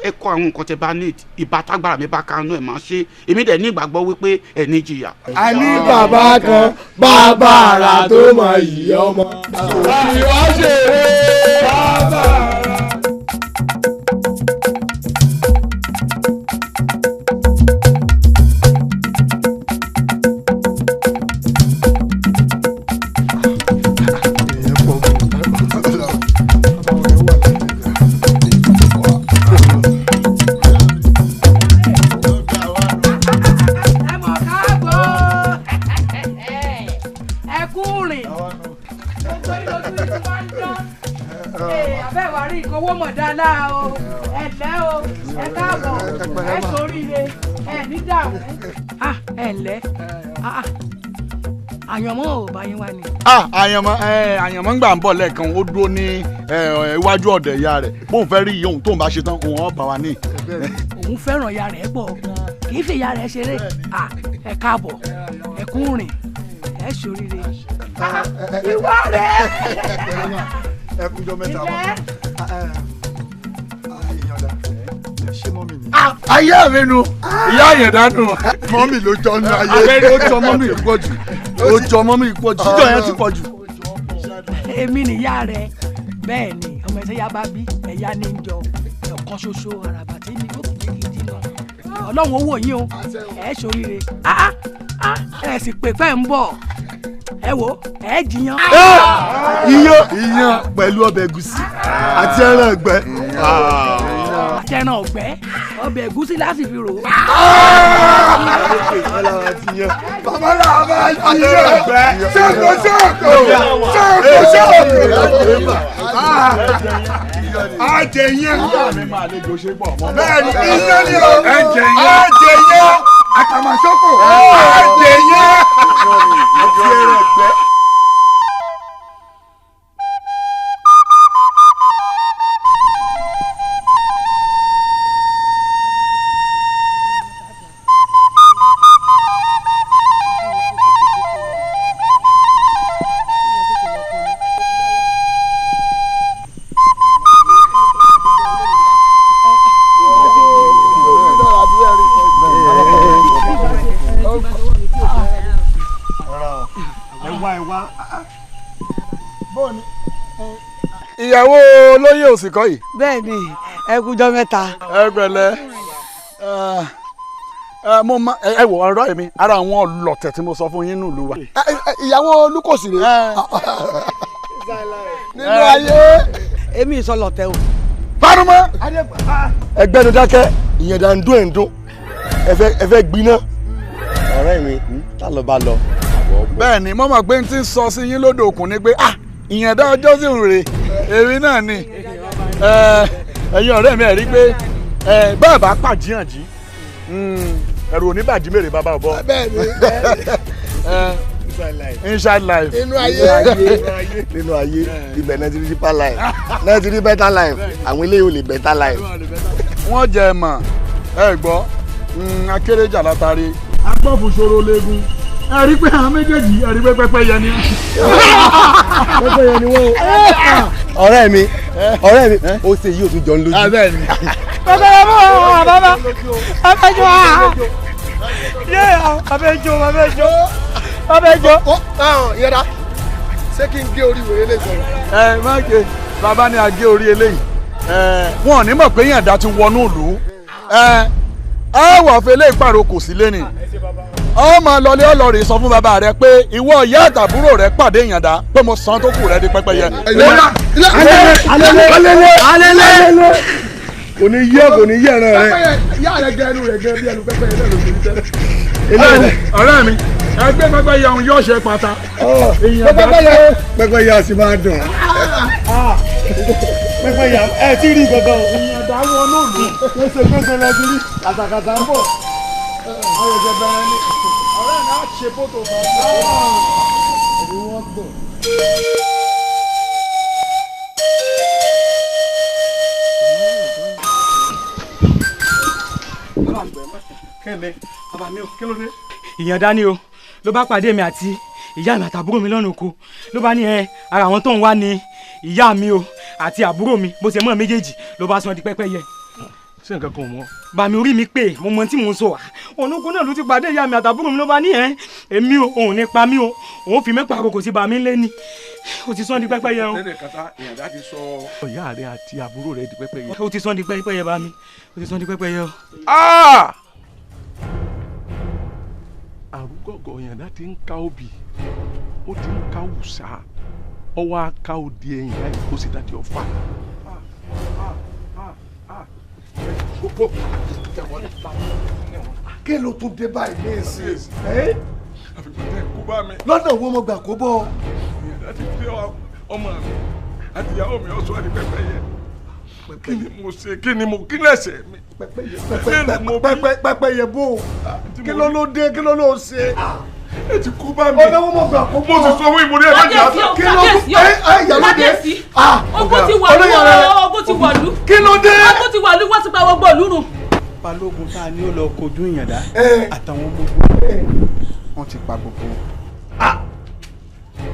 Ẹ kọ àwọn nǹkan tẹ bá need, ìbá tágbára mi bá kanú ẹ máa ṣe. Èmi dẹ̀ ní ìgbàgbọ́ wípé ẹ ní jìyà. A ní bàbá kan, bàbá àrà tó mọ ìyá ọmọ. Ìwà ṣeré bàbá àrà. Ẹ mọ̀ káàbọ̀, ẹ kú rìn, gbogbo ìlójú yìí ti máa ń dán. Abẹ́ ìwà rí ìkówó mọ̀ dáadáa o. Ẹ ǹlẹ́ o, ẹ káàbọ̀, ẹ ṣoríire, ẹ ní dààmú. Ẹ ǹlẹ́, àyànmọ́ ò bá yín wá ni. Àyànmọ́, ẹ àyànmọ́ ń gbà ń bọ̀ lẹ́ẹ̀kan, ó dúró ní iwájú ọ̀dẹ̀ ìyá rẹ̀ bóun fẹ́ rí iye òun tóun bá ṣe tán, òun ó bá wa ní. Òun fẹ́ràn ìyá rẹ̀ pọ̀, kì í fi ìyá rẹ̀ ṣeré. Ẹ káàbọ̀, ẹ kú rìn, ẹ ṣoríire. Ìwọ rẹ̀. Ẹ kújọ mẹ́ta wa. Ṣé mọ́mì ni? Ayé mi nu, ìyá àyẹ̀dá nù. Mọ́mì ló jọ nù ayé. Abẹ́rẹ́ ó jọ mọ́mì pọ̀ jù, ó jọ mọ́mì pọ̀ jù, jíjọ yẹn ti pọ̀ jù. Èmi nìyá rẹ, bẹ́ẹ̀ ni ọmọ ẹsẹ̀ yá bá bí ẹ̀yá ní í jọ ọ̀kan ṣoṣo àràbà tí mi yóò fi gidi lọ. Ọlọ́run owó yín o, ẹ ṣoríire, ẹ sì pè pẹ́ ń bọ̀, ẹ wo, ẹ jiyàn. Iyán, iyán pẹ̀lú ọbẹ̀ ẹ̀gúsí àti ẹran ọ̀gbẹ́. Àti ẹran ọ̀gbẹ́, ọbẹ̀ ẹ̀gúsí láti fi rò. Bàbá náà bá jiyàn. Ṣéèkó ṣéèkó ṣéèkó ṣéèkó. Àjẹyàn. Bẹ́ẹ̀ni, iyán ni o. Àjẹyàn. Àtàmàṣókò. Àjẹyàn. Àti ẹran ọ̀gbẹ́. Ìyàwó olóyè òsì kọ́ yìí. Bẹ́ẹ̀ ni, ẹ kújọ́ mẹ́ta. Ẹ pẹ̀lẹ́. Mo ma ẹ wò ọ̀rọ̀ mi, ara àwọn ọlọ̀tẹ̀ tí mo sọ fún yín nílùú wa. Ìyàwó Olúkòsì rèé. Nínú ayé. Èmi ìsọlọ̀tẹ̀ o. Parumọ. Ẹgbẹ́ ló dákẹ́, ìyẹn dá ń dún ẹ̀ ń dún. Ẹ fẹ́ gbiná. Ọ̀rẹ́ mi, tá ló bá lọ. Bẹ́ẹ̀ ni, mo mọ̀ pé n ti sọ sí yín lódò òkun ni pé ìyẹn dá ọjọ́ sí òun rè èmi náà ni. Ẹ̀yin ọ̀rẹ́ mi ẹ̀ rí pé bẹ́ẹ̀ bá pàjíyànjí ẹ̀rù oníbàjí mèrè bàbá ọ̀bọ. Bẹ́ẹ̀ni. Inside life. Inú ayé. Nínú ayé, ibẹ̀ náà ti rí deeper life, náà ti rí better life, àwọn eléyìí ò lè better life. Wọ́n jẹ ẹ̀mọ̀ ẹ gbọ́ akérèjà látàrí. Agbọ́fùsọ̀rọ̀ léegun ẹ rí pé àwọn méjèèjì ẹ rí pé pẹ́pẹ́yẹ ni. Pẹ́pẹ́yẹ ni wọ́n. Ọ̀rẹ́ mi ó ṣe yìí ó tún jọ ń lójú. Pẹ́pẹ́yẹ mọ́ bàbá abẹ́jọ́ yé abẹ́jọ́ abẹ́jọ́ abẹ́jọ́. Ìyẹ́dá ṣé kí n gé orí wèrè lè sọ̀rọ̀. Ẹ má gé, bàbá ni a gé orí eléyìí. Wọn ò ní mọ̀ pé Yàndá ti wọnú ìlú. Ẹ wà fún eléyìí pàrọ̀ kò sí lé ni. Ọmọ lọlé ọlọrin sọ fún bàbá rẹ pé ìwọ ìyá àtàbúrò rẹ pàdé Yàndá pé mo san tó kù rẹ di pẹ́pẹ́yẹ. Alele kò ní yẹ kò ní yẹ ẹran rẹ. Ìyá rẹ gẹ ẹnu rẹ gẹ bí ẹnu pẹ́pẹ́yẹ náà ló ṣe tẹ́lẹ̀. Ọ̀rẹ́ mi, ẹgbẹ́ pẹ́pẹ́yẹ òun yóò ṣe pata. Pẹ́pẹ́yẹ a sì máa dùn. Pẹ́pẹ́yẹ ẹ ti rí gangan o. Ìyàndá wọnú ìlú. Gbèsè lọ ti rí kàtàkàtà ń bọ̀. Ọ̀rẹ́ bẹ̀rẹ̀ ni ọ̀rẹ́ náà ṣe bótó bá a. Ẹ̀rí wọ́n gbọ̀n. Bàbá mi ò kí ló dé. Ìyàndá ni o, ló bá pàdé mi àti ìyá mi àtàbúrò mi lọ́nà oko, ló bá ní ẹ ara àwọn tó ń wá ni ìyá mi o àti àbúrò mi, bó ṣe mọ́ méjèèjì ló bá sọ di pẹ́pẹ́yẹ. Ṣé nǹkan kan ò mọ̀? Bàmí orí mi pé mo mọ tí mò ń sọ wá ọ̀nà oko náà ló ti pàdé ìyá mi àtàbúrò mi, ló bá ní ẹ èmi o òun ní pa mí o, òun fi mí pàrọ̀ kò sí bàmí lé ní o ti sọ di pẹ́pẹ́yẹ o. Lẹ́nu kàtá Ìyàndá ti sọ ìyá rẹ àti àbúrò rẹ di pẹ́pẹ́yẹ. O ti sọ di pẹ́pẹ́yẹ bàmí, o ti sọ di pẹ́pẹ́yẹ o. Àrúgọ̀gọ̀ Ìyàndá ti ń ka obì, ó ti ń ka wùsà, ọwọ́ á ka òdi ẹ̀yìn láì kó sí dàdí ọ̀fà. Kí ló tún dé báyìí ní ìsìn? Àfikún tẹ kó bá mi. Lọ́nà wo mo gbà kó bọ́? Ìyàndá ti fi ọmọ mi àti ìyàwó mi ọ̀ṣọ́ àti pẹ́pẹ́yẹ. Kí ni mo ṣe? Kí ni mo kí lẹ̀ṣẹ̀ mi? Pẹ́pẹ́yẹ bò ó. Kí ló ló dé? Kí ló ló ṣe? Ẹ ti kú bá mi. Ọ̀nà wo mo gbà kó bọ́? Mo sì sọ fún ìmúrí ẹ̀ méjì àti. Kí ló dé? Kábíyèsí, ogun ti wọ̀lú, ogun ti wọ̀lú. Kí ló dé? Ogun ti wọ̀lú, wọ́n ti pa gbogbo ìlú run. Balógun tá a ní ó lọ kojú Ìyàndá àtàwọn ọmọ ogun wọn ti pa gbogbo wọn.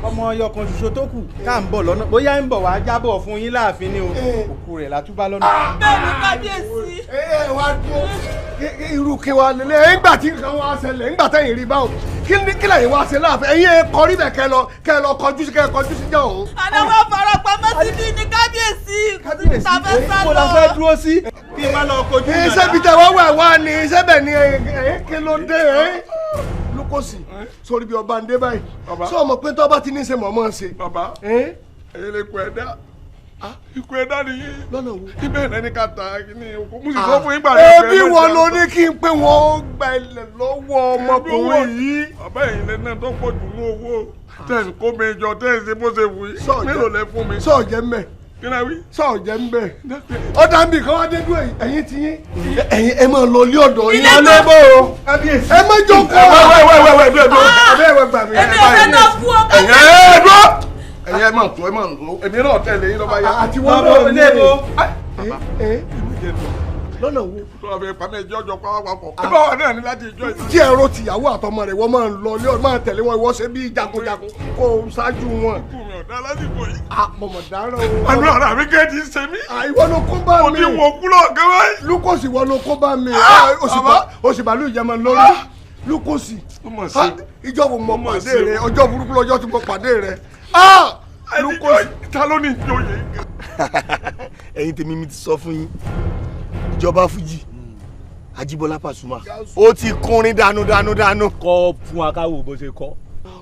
Ọmọ ọyọ kan ṣoṣo tó kù ká ń bọ̀ lọ́nà, bóyá ń bọ̀ wá jábọ̀ fún yín láàfin ni o, òkú rẹ̀ látúbá lọ́nà. Bẹ́ẹ̀ni kábíyèsí. Ẹ wá dúró, irú kí wa lélẹ̀ ńgbà tí nǹkan wá ṣẹlẹ̀ ńgbà tẹ̀yìn rí báwo kí lẹ́yìn wá ṣe láàfin ẹ̀yin ẹ kọrí bẹ̀ kẹ́ lọ kọjú sí kẹ́ kọjú sí jẹ́ òun. Àdáwọ̀ farapamọ́ síbí ní kábíyèsí. Kábíyèsí ta fẹ́ sá lọ. Kó la fẹ́ dúró sí kí n má lọ kojú Ìyàndá. Iṣẹ́ bíi tẹ wá wà wá ni iṣẹ́ bẹ̀ ni kí ló dé Lukosi sórí bí ọba ń dé báyìí sọ ọmọ pé tó bá ti ní í ṣe mọ̀ọ́mọ́ ṣe. Bàbá ẹ̀yin lè kọ ẹ̀dá ikú ẹ̀dá nìyí. Lọ́nà wo? Ibẹ̀ rẹ ní ká ta ní oko. Mo sì sọ fún yín gbà ní Ẹbí wọn ló ní kí n pé wọn ó gba ilẹ̀ lọ́wọ́ ọmọkùnrin yìí. Bàbá ẹ̀yin lẹ náà tó pọ̀ jù ní owó. Tẹ̀sí kó mi jọ tẹ̀sí bó ṣe wù yí. Mélòó lẹ fún mi? Sọ̀jẹ̀ ń bẹ̀. Kí ni a wí? Sọ̀jẹ̀ ń bẹ̀. Ọ̀dà ń bì kan wá dé dúró ẹ̀yin ti yín. Ẹ̀yin ẹ máa lọ ilé ọ̀dọ̀ yín. Ilé bò ó. Ẹ má jókòó. Wẹ́wẹ́wẹ́wẹ́ dúró dúró. Ẹ bẹ́ẹ̀ gbà mí. Èmi ò fẹ́ náà kú ọ. Ẹ̀yin dúró. Ẹ̀yin ẹ máa tó ẹ máa tó èmi náà tẹ̀lé yín lọ́ba yá. Àti wọn náà ní èbó. Lọ́nà wo? Lọ́wọ́ fi pamẹ́ ìjọ ọjọ́ pàápàá. Ẹ bá wà náà ní láti ìjọ ìjọ. Tí ẹ̀rọ tìyàwó àtọmọ rẹ̀ wọ́n máa ń lọ ilé ọ̀dọ̀ máa tẹ̀lé wọn ìwọ ṣe bí jagunjagun kó o ṣáájú wọn. Ikú mi ọ̀dá lásìkò yìí. Àpọ̀mọ̀ dáràn o. Àánú ara mi kẹ́ ti ṣe mí. Ìwọ ló kó bá mi. Mo ti wò kúrò gẹ́gẹ́. Lukosi ìwọ ló kó bá mi. Òṣìbàlú ìjẹmọ lórí. Lukosi. Ìjọ wo mo pàdé rẹ? Ọjọ́ burúkú lọ́jọ́ tí mo pàdé rẹ. Ẹni ta ló ní ìjòyè. Ẹ̀yin tèmi mi ti sọ fún yín, ìjọba Fújì Ajíbọ́lá Pasuma ó ti kúnrin dànù dànù dànù. Kọ fún akáwò bó ṣe kọ.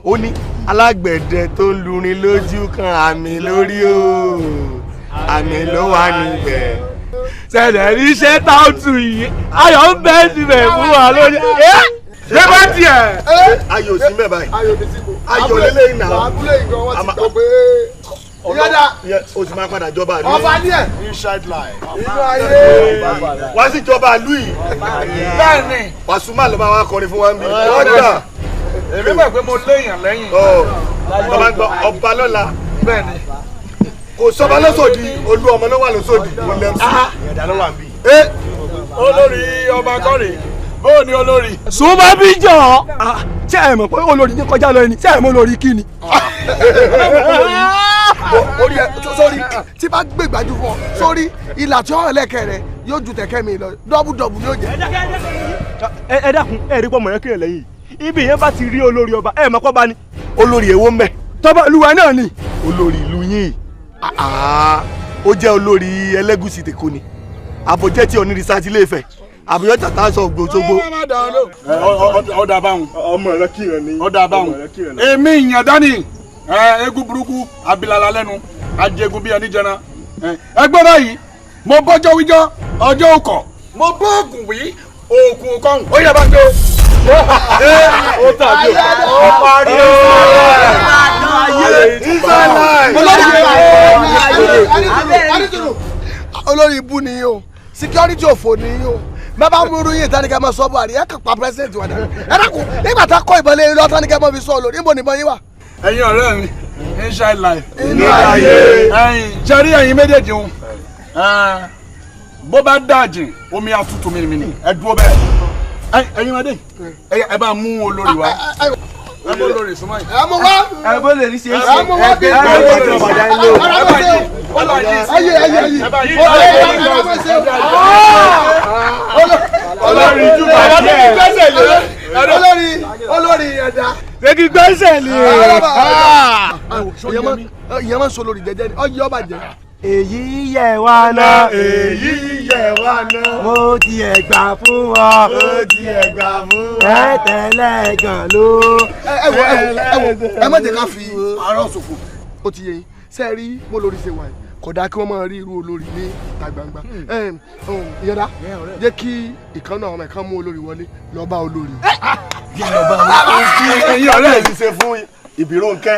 Ó ní alágbẹ̀dẹ tó ń lurin lójú kan àmì lórí o, àmì ló wà níbẹ̀. Ṣẹlẹ̀ rí iṣẹ́ táwùtù yìí, ayọ̀ ń bẹ́ẹ̀ síbẹ̀ fún wa lórí. Ṣé bá tiẹ̀? Ayọ̀ sí mẹ́ báyìí. Ayọ̀ ní síbò. Ayọ̀ lélẹ́yìn náà. Abúlé ìgan wọn ti gbọ́ pé. Ìyáda. O sì máa padà jọba àlú yìí. Ọba ní ẹ̀. Inside life. Inú ayé. Wá sí jọba àlú yìí. Bẹ́ẹ̀ni. Pasuma ló máa wá kọrin fún wa ń bí. Wọ́n gbà. Èmi mọ̀ pé mo léèyàn lẹ́yìn. Ọba ń gbọ́ ọba lọ́la. Bẹ́ẹ̀ni. Kò sọba lọ́sọ̀dì, olú ọmọ ló wà lọ́sọ̀dì. Mo lẹ́m sí. Ìyàdá ló wà ń bí. Olórí ọba kọ́rin. Bóò ni olórí. Súnmọ́ bí jọ. Ṣé ẹ mọ̀ pé olórí ní kọjá lọ ẹni? Ṣé ẹ mọ̀ olórí kí ni? Orí ẹ sórí tí bá gbé gbájú fún ọ sórí ìlà tí ó lẹ́kẹ̀ rẹ yóò ju tẹ̀kẹ́ mi lọ dọ́bù dọ́bù ni yóò jẹ. Ẹ dákun ẹ rí pọ̀ mọ̀rẹ́ kiri lẹ́yìn ibi yẹn bá ti rí olórí ọba ẹ mọ̀ kọ́ bá ní. Olórí èwo ń bẹ. Tọ́ba olúwa náà ni. Olórí ìlú yín ó jẹ́ olórí Ẹlẹ́gùṣì tèkó ni àbọ̀jẹ́ tí onírìsá ti lè fẹ̀ àbúyọ tàtà sọ gbogbo. Ọ̀dà báwọn. Ọmọ rẹ kí rẹ ni. Ọ̀dà báwọn. Èmi ìyàndá ni eégún burúkú abilala lẹ́nu ajẹgun bíi ẹni jẹran. Ẹgbẹ́ báyìí mo bọ́jọ́ wíjọ́ ọjọ́ òkọ̀ mo bọ́ ògùn wí ògùn kọ́hùn ó yẹ bá ń jó. Ó tàbí ó parí o. Olórí ibú ni yín o, security òfò ni yín o, bàbá múru yín ìtàníkẹ́ mọ́ sọ Buhari ẹ kàn pa president wa dànù. Ẹ dákun nígbà tá a kọ́ ìbọn lé lọ tánìkẹ́ mọ́ fi sọ olórí níbo nìbọn yín wà. Ẹ̀yin ọ̀rẹ́ mi inside life. Inú ayé. Ẹ̀yin jẹ́rí ẹ̀yin méjèèjì ń bó bá dàjìn omi àtútù mìnìmìnì ẹ dúró bẹ́ẹ̀. Ẹ̀yin ọmọdé ẹ bá mú olórí wa. Ẹ mú olórí súnmọ́ yìí. Ẹ mú wá. Ẹ bó lè rí ṣe é ṣe. Ẹ mú wá bí. Ayé ayé ayé. Olórí jùlọ jẹ́. Olórí olórí ẹ̀dá. Ṣé kí gbẹ́sẹ̀ lé? Ìyẹn máa ń sọ lórí jẹjẹ ni ọyẹ ọba jẹ. Èyí yẹ wá ná. Èyí yẹ wá ná. Mo tiẹ̀ gbà fún ọ. Mo tiẹ̀ gbà fún ọ. Ẹ tẹ́lẹ̀ gan ló. Ẹ wo ẹ wo ẹ má jẹ́ ká fi àárọ̀ ṣòfò. Ó ti yé yín. Ṣé ẹ rí bó lórí ṣe wà yìí? Kódà kí wọ́n máa rí irú olórí ní ìta gbangba. Ìyọ̀dá jẹ́ kí ìkànnì àwọn ọmọ ẹ̀ka mú olórí wọlé lọ bá olórí. Ẹ̀yin ọ̀rẹ́ mi ṣe fún Ìbírónkẹ́.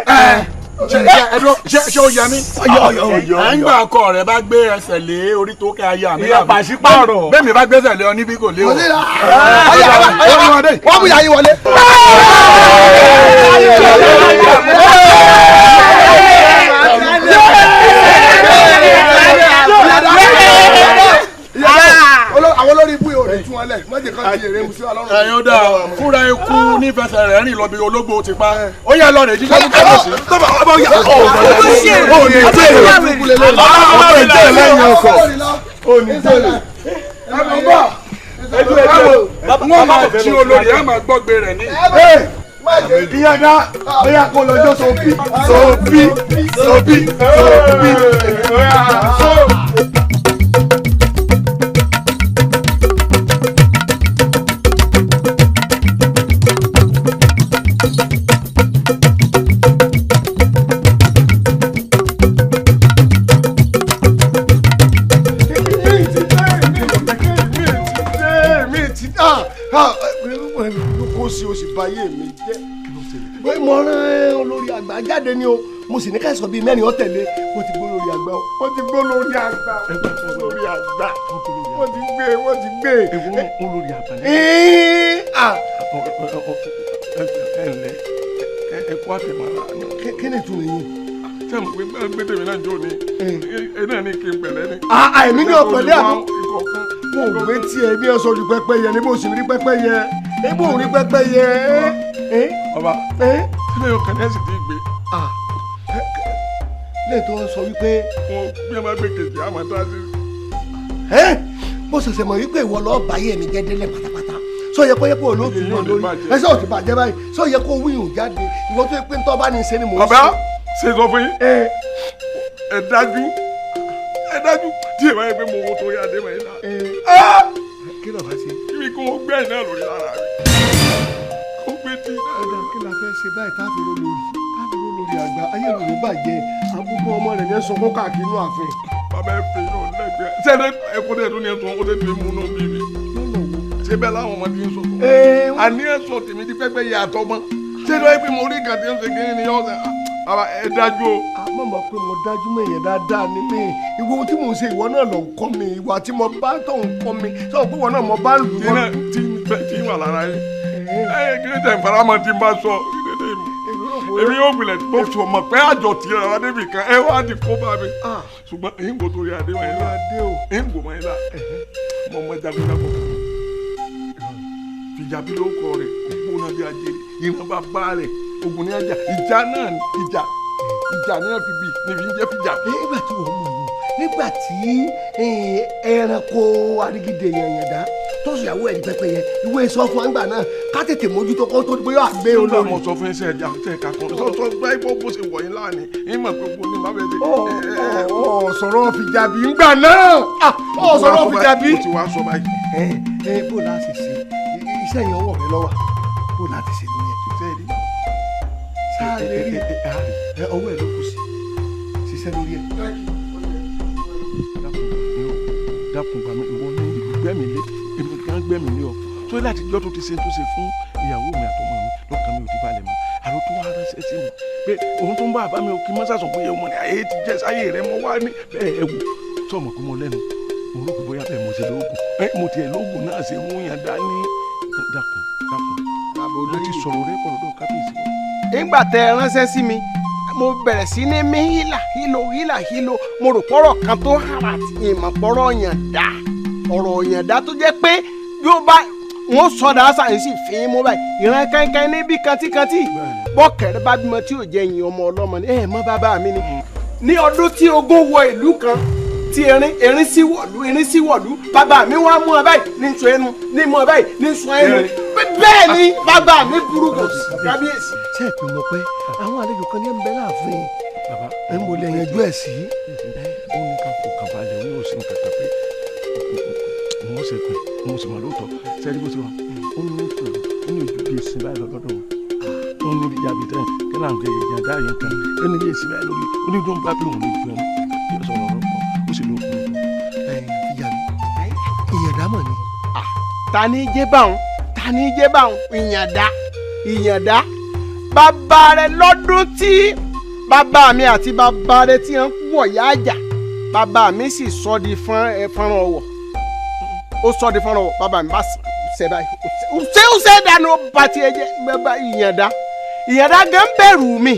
Ṣé ó yẹ mí? Ẹ̀ ń gbà ọkọ rẹ̀ bá gbé ẹsẹ̀ lé orí tó kẹ́ ayé àmì Ìyá pàṣípàrọ̀. Bẹ́ẹ̀ mi bá gbẹ́sẹ̀ lé ọ níbí kò léwu. Wọ́n mú yàrá yín wọlé. Àwọn olórí ibú yóò rí tún wọn lẹ̀ mọ́jì kan ti èrè musu alọ́run. Ẹ̀yin ó dáa fúnra ikú nífẹsẹ̀ rẹ̀ rìn lọ bí ológbò ti pa. Ó yẹ lọ rè jíjẹ́ ní kẹ́lọ́sì. Wọ́n máa jí olórí ẹ̀ máa gbọ́gbé rẹ̀ ní. Ìyàdá bóyá kó lọ jó sóbì sóbì sóbì sóbì. Kó sí o sì bà ayé mi jẹ́. Mo rán olórí àgbà jáde ni o, mo sì ní ká sọ bíi mẹ́rin ó tẹ̀lé. Wọ́n ti gbó lórí àgbà o, wọ́n ti gbó lórí àgbà, lórí àgbà, wọ́n ti gbé, wọ́n ti gbé. Olórí àgbà ni. Ẹ ǹlẹ́ ẹ kú àtẹ̀mọ́ra. Kí ni ìtumọ̀ yìí? Ṣé mo gbé gbé tèmi náà jó ni? Ẹ náà ní kí n pẹ̀lẹ́ ni. Àìmí ní ọ̀pẹ̀lẹ́ àmọ́. Mo gbé tiẹ̀ bí ẹ sọ ju pẹ́pẹ́yẹ ni bó sì rí pẹ́pẹ́yẹ. Ebó rí pẹ́pẹ́yẹ. Ọba ilé ọkàn ní ẹ̀sìn tí ì gbé. Lẹ́yìn tó ń sọ wípé. Wọ́n bí ẹ bá gbé kejì àmọ́ tó a ti. Mo ṣẹ̀ṣẹ̀ mọ̀ wípé ìwọ lọ́ọ́ báyé mi jẹ́ délẹ̀ pátápátá. Sọ yẹ kó yẹ kó olóòtú náà lórí. Ẹ sọ ti bàjẹ́ báyìí. Sọ yẹ kó wíyùn jáde. Ìwọ tó yẹ pé ntọ́ bá ní í ṣe ni mò ń ṣe. Ọba Ṣé sọ fún yín. Ẹ dájú ẹ dájú tí ẹ bá yẹ pé mo wo torí adé mọ̀ yín la. Kí ló bá ṣe. Ibi kò gbẹ́ iná lórí lára rẹ̀. Kò gbé tí iná lórí. Kí la fẹ́ ṣe báyìí tá a fi ró lórí tá a fi ró lórí àgbà ayé lórí bàjẹ́ àkókò ọmọ rẹ̀ ní sunkún káàkiri inú ààfin. Bàbá ẹ fi inú lẹ́gbẹ̀ẹ́ sẹ́ni ẹ̀kọ́ tẹ̀ tó ní ẹ̀tọ́ ó tẹ̀ tó mú inú bí mi. Ṣé bẹ́ẹ̀ láwọn ọmọdé ń sọ. Àní ẹ̀ sọ tèmi di pẹ́pẹ́ yẹ àtọmọ. Ṣé ló yẹ pé mo rí nǹkan tí ń ṣe kí ni yọ̀ bàbá ẹ dájú o. Àmọ́ mọ̀ pé mo dájú mọ̀ èèyàn dáadáa ni mí. Ìwọ tí mò ń ṣe ìwọ náà ló ń kọ́ mi. Ìwà tí mo bá tó ń kọ́ mi. Sọ pé ìwọ náà mo bá lù wọ́n. Tí wà lára yín. Ẹ kí ló tẹ̀ faramọ́ tí n bá sọ. Èmi yóò gbilẹ̀ tó sọ mọ̀ pé àjọ tí ra débi kan ẹ wá di kó bá mi. Ṣùgbọ́n èyí ń kò torí adé wọ̀nyí la. Èyí ń kò mọ̀ yín la. Mo mọ jagunjagun. Fìjàbí ló kọ rẹ̀, ògbóná bí ajé ìran bá bá rẹ̀, ogun ní ajá, ìjà náà ìjà ìjà ní ẹ̀fì bíi níbi ń jẹ́ fìjà. Nígbà tí wọ́n mọ̀ yìí nígbà tí ẹranko arigide yẹn dá tó sì yàwó ẹ̀ ní pẹ́pẹ́yẹ ìwé sọ fún àgbà náà ká tètè mójútó kó tó bóyá àgbẹ̀ olórí. Nígbà mo sọ fún iṣẹ́ ẹja tẹ̀ ká kan sọ sọ gbá ibò bó ṣe wọ̀nyí láàrin ìmọ̀ pé mo ní má bẹ́ẹ̀ dé. Ọ̀ sọ̀rọ̀ fìjàbí ńgbà náà ọ̀ sọ̀rọ̀ fìjàbí. Mo ti wá sọ báyìí. Ẹ bó láti ṣe iṣẹ́ yẹn ọwọ́ rẹ lọ́wọ́ bó láti ṣe lóye. Sáà lè rí ẹ ọwọ́ ẹ ló kù sí ṣiṣẹ́ lórí ẹ. Dákun gbà mí ìwọ ní ìlú gbẹ̀mí lé èmi kan gbẹ̀mí lé ọ tó láti jọ́ tó ti ṣe tó ṣe fún ìyàwó mi àtọmọ mi lọ́kàn mi ò ti balẹ̀ mọ́ àrò tó wá ránṣẹ́ sí mi pé òun tó ń bá àbá mi ò kí mọ́sàsùn pé ọmọ ní ayé ti jẹ́ sáyé rẹ mọ́ wá ní bẹ́ẹ̀ ẹ wò tó ọmọ pé mo lẹ́nu mo rò pé bóyá bẹ́ẹ̀ mo ṣe lóògùn ẹ mo tiẹ̀ lóògùn náà ṣe mú yàn dání. Dákun dákun mo ti sọ̀rọ̀ rẹ pọ̀ lọ́dọ̀ kábíyèsí. Nígbà tẹ ẹ ránṣẹ́ sí mi mo bẹ̀rẹ̀ sí ní mí hílà hílo hílà hílo mo rò pọ̀rọ̀ kan tó hàrà ìmọ̀ pọ̀rọ̀ yàn dá ọ̀rọ̀ yàn dá tó jẹ́ pé bí ó bá wọn sọdà àṣà yìí sì fi mú báyìí ìran kankan níbi kantíkantí bọ́kẹ̀rẹ́ bá bímọ tí ò jẹ́ yìn ọmọ ọlọ́mọ ni ẹ mọ́ bàbá mi ni. Ní ọdún tí ogun wọ ìlú kan tí erin sí wọ̀lú erin sí wọ̀lú bàbá mi wá mú ọ báyìí ní sọ ẹnu ní mú ọ báyìí ní sọ ẹnu bẹ́ẹ̀ ni bàbá mi burú kò sí kábíyèsí. Ṣé ẹ pè mọ̀ pé àwọn àlejò kan ní ẹ̀ ń bẹ láàfin ẹ̀ ń bolẹ̀ yanjú ẹ̀ sí. Ó ní ká fọkàn balẹ̀ ó ní òsín kankan pé mo ṣe pé mo sì mọ̀ lóòótọ́ sẹ́rí bó ṣe wà ó ní pé ó ní ojú bíi èsì báyìí lọ́dọ̀ wọn ó ní ìjàbí tẹ́ kí náà ń gbé ìjàdá yẹn kan ó ní bí èsì báyìí lórí ó ní tó ń bá bí òun lè ju ẹnu yóò sọ̀rọ̀ ọ̀rọ̀ pọ̀ ó sì lóògùn lóòótọ́. Ẹ fìjàbí ìyàndá mọ̀ ni. Ta ni jẹ́ báwọn ta ni jẹ́ báwọn ìyàndá ìyàndá bàbá rẹ lọ́dún tí bàbá mi àti bàbá rẹ tí wọ́n wọ̀ yá àjà bàbá mi sì sọ di fọ́nrán ọwọ́ ó sọ di fọ́nrán ọwọ́ bàbá mi bá ṣe báyìí ṣé ó ṣe dànù bá tiẹ̀ jẹ́ bàbá ìyàndá ìyàndá gan bẹ̀rù mi.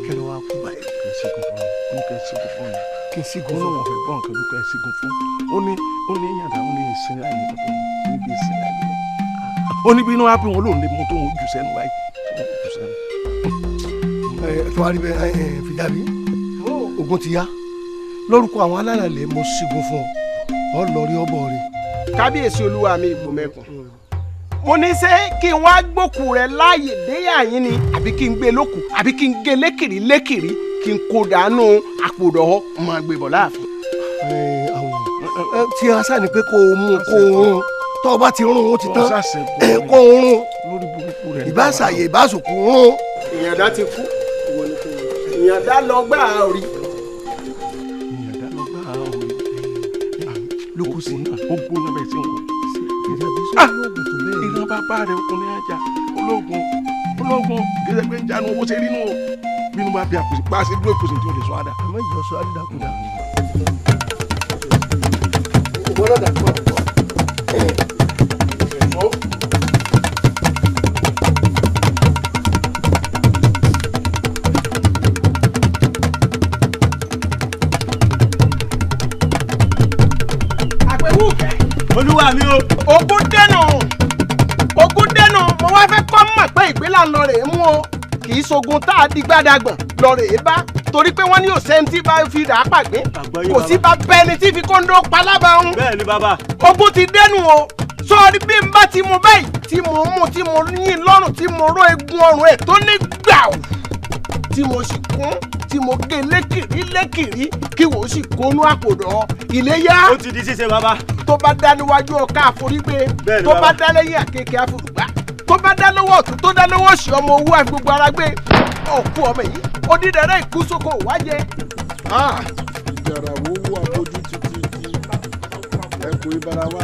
Kí ló wá kú báyìí. Kẹ́ ẹ ṣẹ́gun fún mi ó ní kẹ́ ẹ ṣẹ́gun fún mi kí n ṣẹ́gun fún mi ó ní wọn fẹ́ gbọ́ nǹkan ló kẹ́ ẹ ṣẹ́gun fún ó ní ìyàndá ó ní ìsinmi àìní tọ́tọ́ níbi ìsinmi àìní ó ní bí inú wa bí wọn lòun lè mú tóun jù sẹ́nu báyìí tóun jù sẹ́nu. Ẹ tó wá rí bẹ́ẹ̀ ẹ Fìjàbí ogun ti yá lórúkọ àwọn alálàlẹ̀ mo ṣẹ́gun fún ọ ọ lọ rí ọbọ rẹ. Kábíyèsí olúwa mi ìgbòmẹ̀kùn mo ní ṣé kí n wá gbókù rẹ láàyè déyà yín ni àbí kí n gbé lókù àbí kí n gé lékìrí lékìrí kí n kó dànù àpòdọ̀ mọ̀ gbé bọ̀ láàfin. Tí a sá ni pé kó o mú kó o rún tó o bá ti rún o ti tán kó o rún ìbáṣàyè ìbáṣòkò rún. Ìyàndá ti kú ìwọ ni kò wọ ìyàndá lọ gbà á rí. Ìyàndá lọ gbà á rí lókùsí ó gbóná bẹ́ẹ̀ sí nǹkan. Ìran bàbá rẹ̀ ọkùnrin ajá ológun ológun gẹ́gẹ́ pé ń jánu owó ṣe rí nù o bínú bá bí àkùsí pa ṣe dúró ìkùsí tí ó lè sọ àdá. Àmọ́ ìjọ sọ àdàkùdà. Ìwọ náà dàgbà pọ̀. Àpèwúkẹ́. Olúwa mi o. Ogun dẹnu ogun dẹnu mo wá fẹ́ kọ́ mọ̀ pé ìgbélà ń lọ rèé mú o kì í ṣogun tá a di gbádàgbọ̀n lọ rèé bá torí pé wọ́n ní òsèǹ tí bá fi rà á pàgbé kò sí bá bẹ́ni tí fi kóńdó palábà ń. Bẹ́ẹ̀ ni bàbá. Ogun ti dẹnu o sọ́ọ́rí bí n bá ti mú báyìí tí mo mú tí mo yín lọ́rùn tí mo ró egun ọrùn ẹ̀ tó ní gbàù Tí mo sì kún tí mo gé lékìrí lékìrí kí wò ó sì kónú àpòdọ̀ iléyá. Ó ti di ṣíṣe bàbá. Tó bá dá níwájú ọ̀ka àforígbé, tó bá dá lẹ́yìn àkekèé àforùgbá, tó bá dá lọ́wọ́ ọ̀tún tó dá lọ́wọ́ òsì, ọmọ owó àfi gbogbo ara gbé òkú ọmọ yìí onídẹ̀rẹ́ ìkúsókò wájẹ. Ìjàrà wo wú àfojú títí di ẹkùn ibara wa.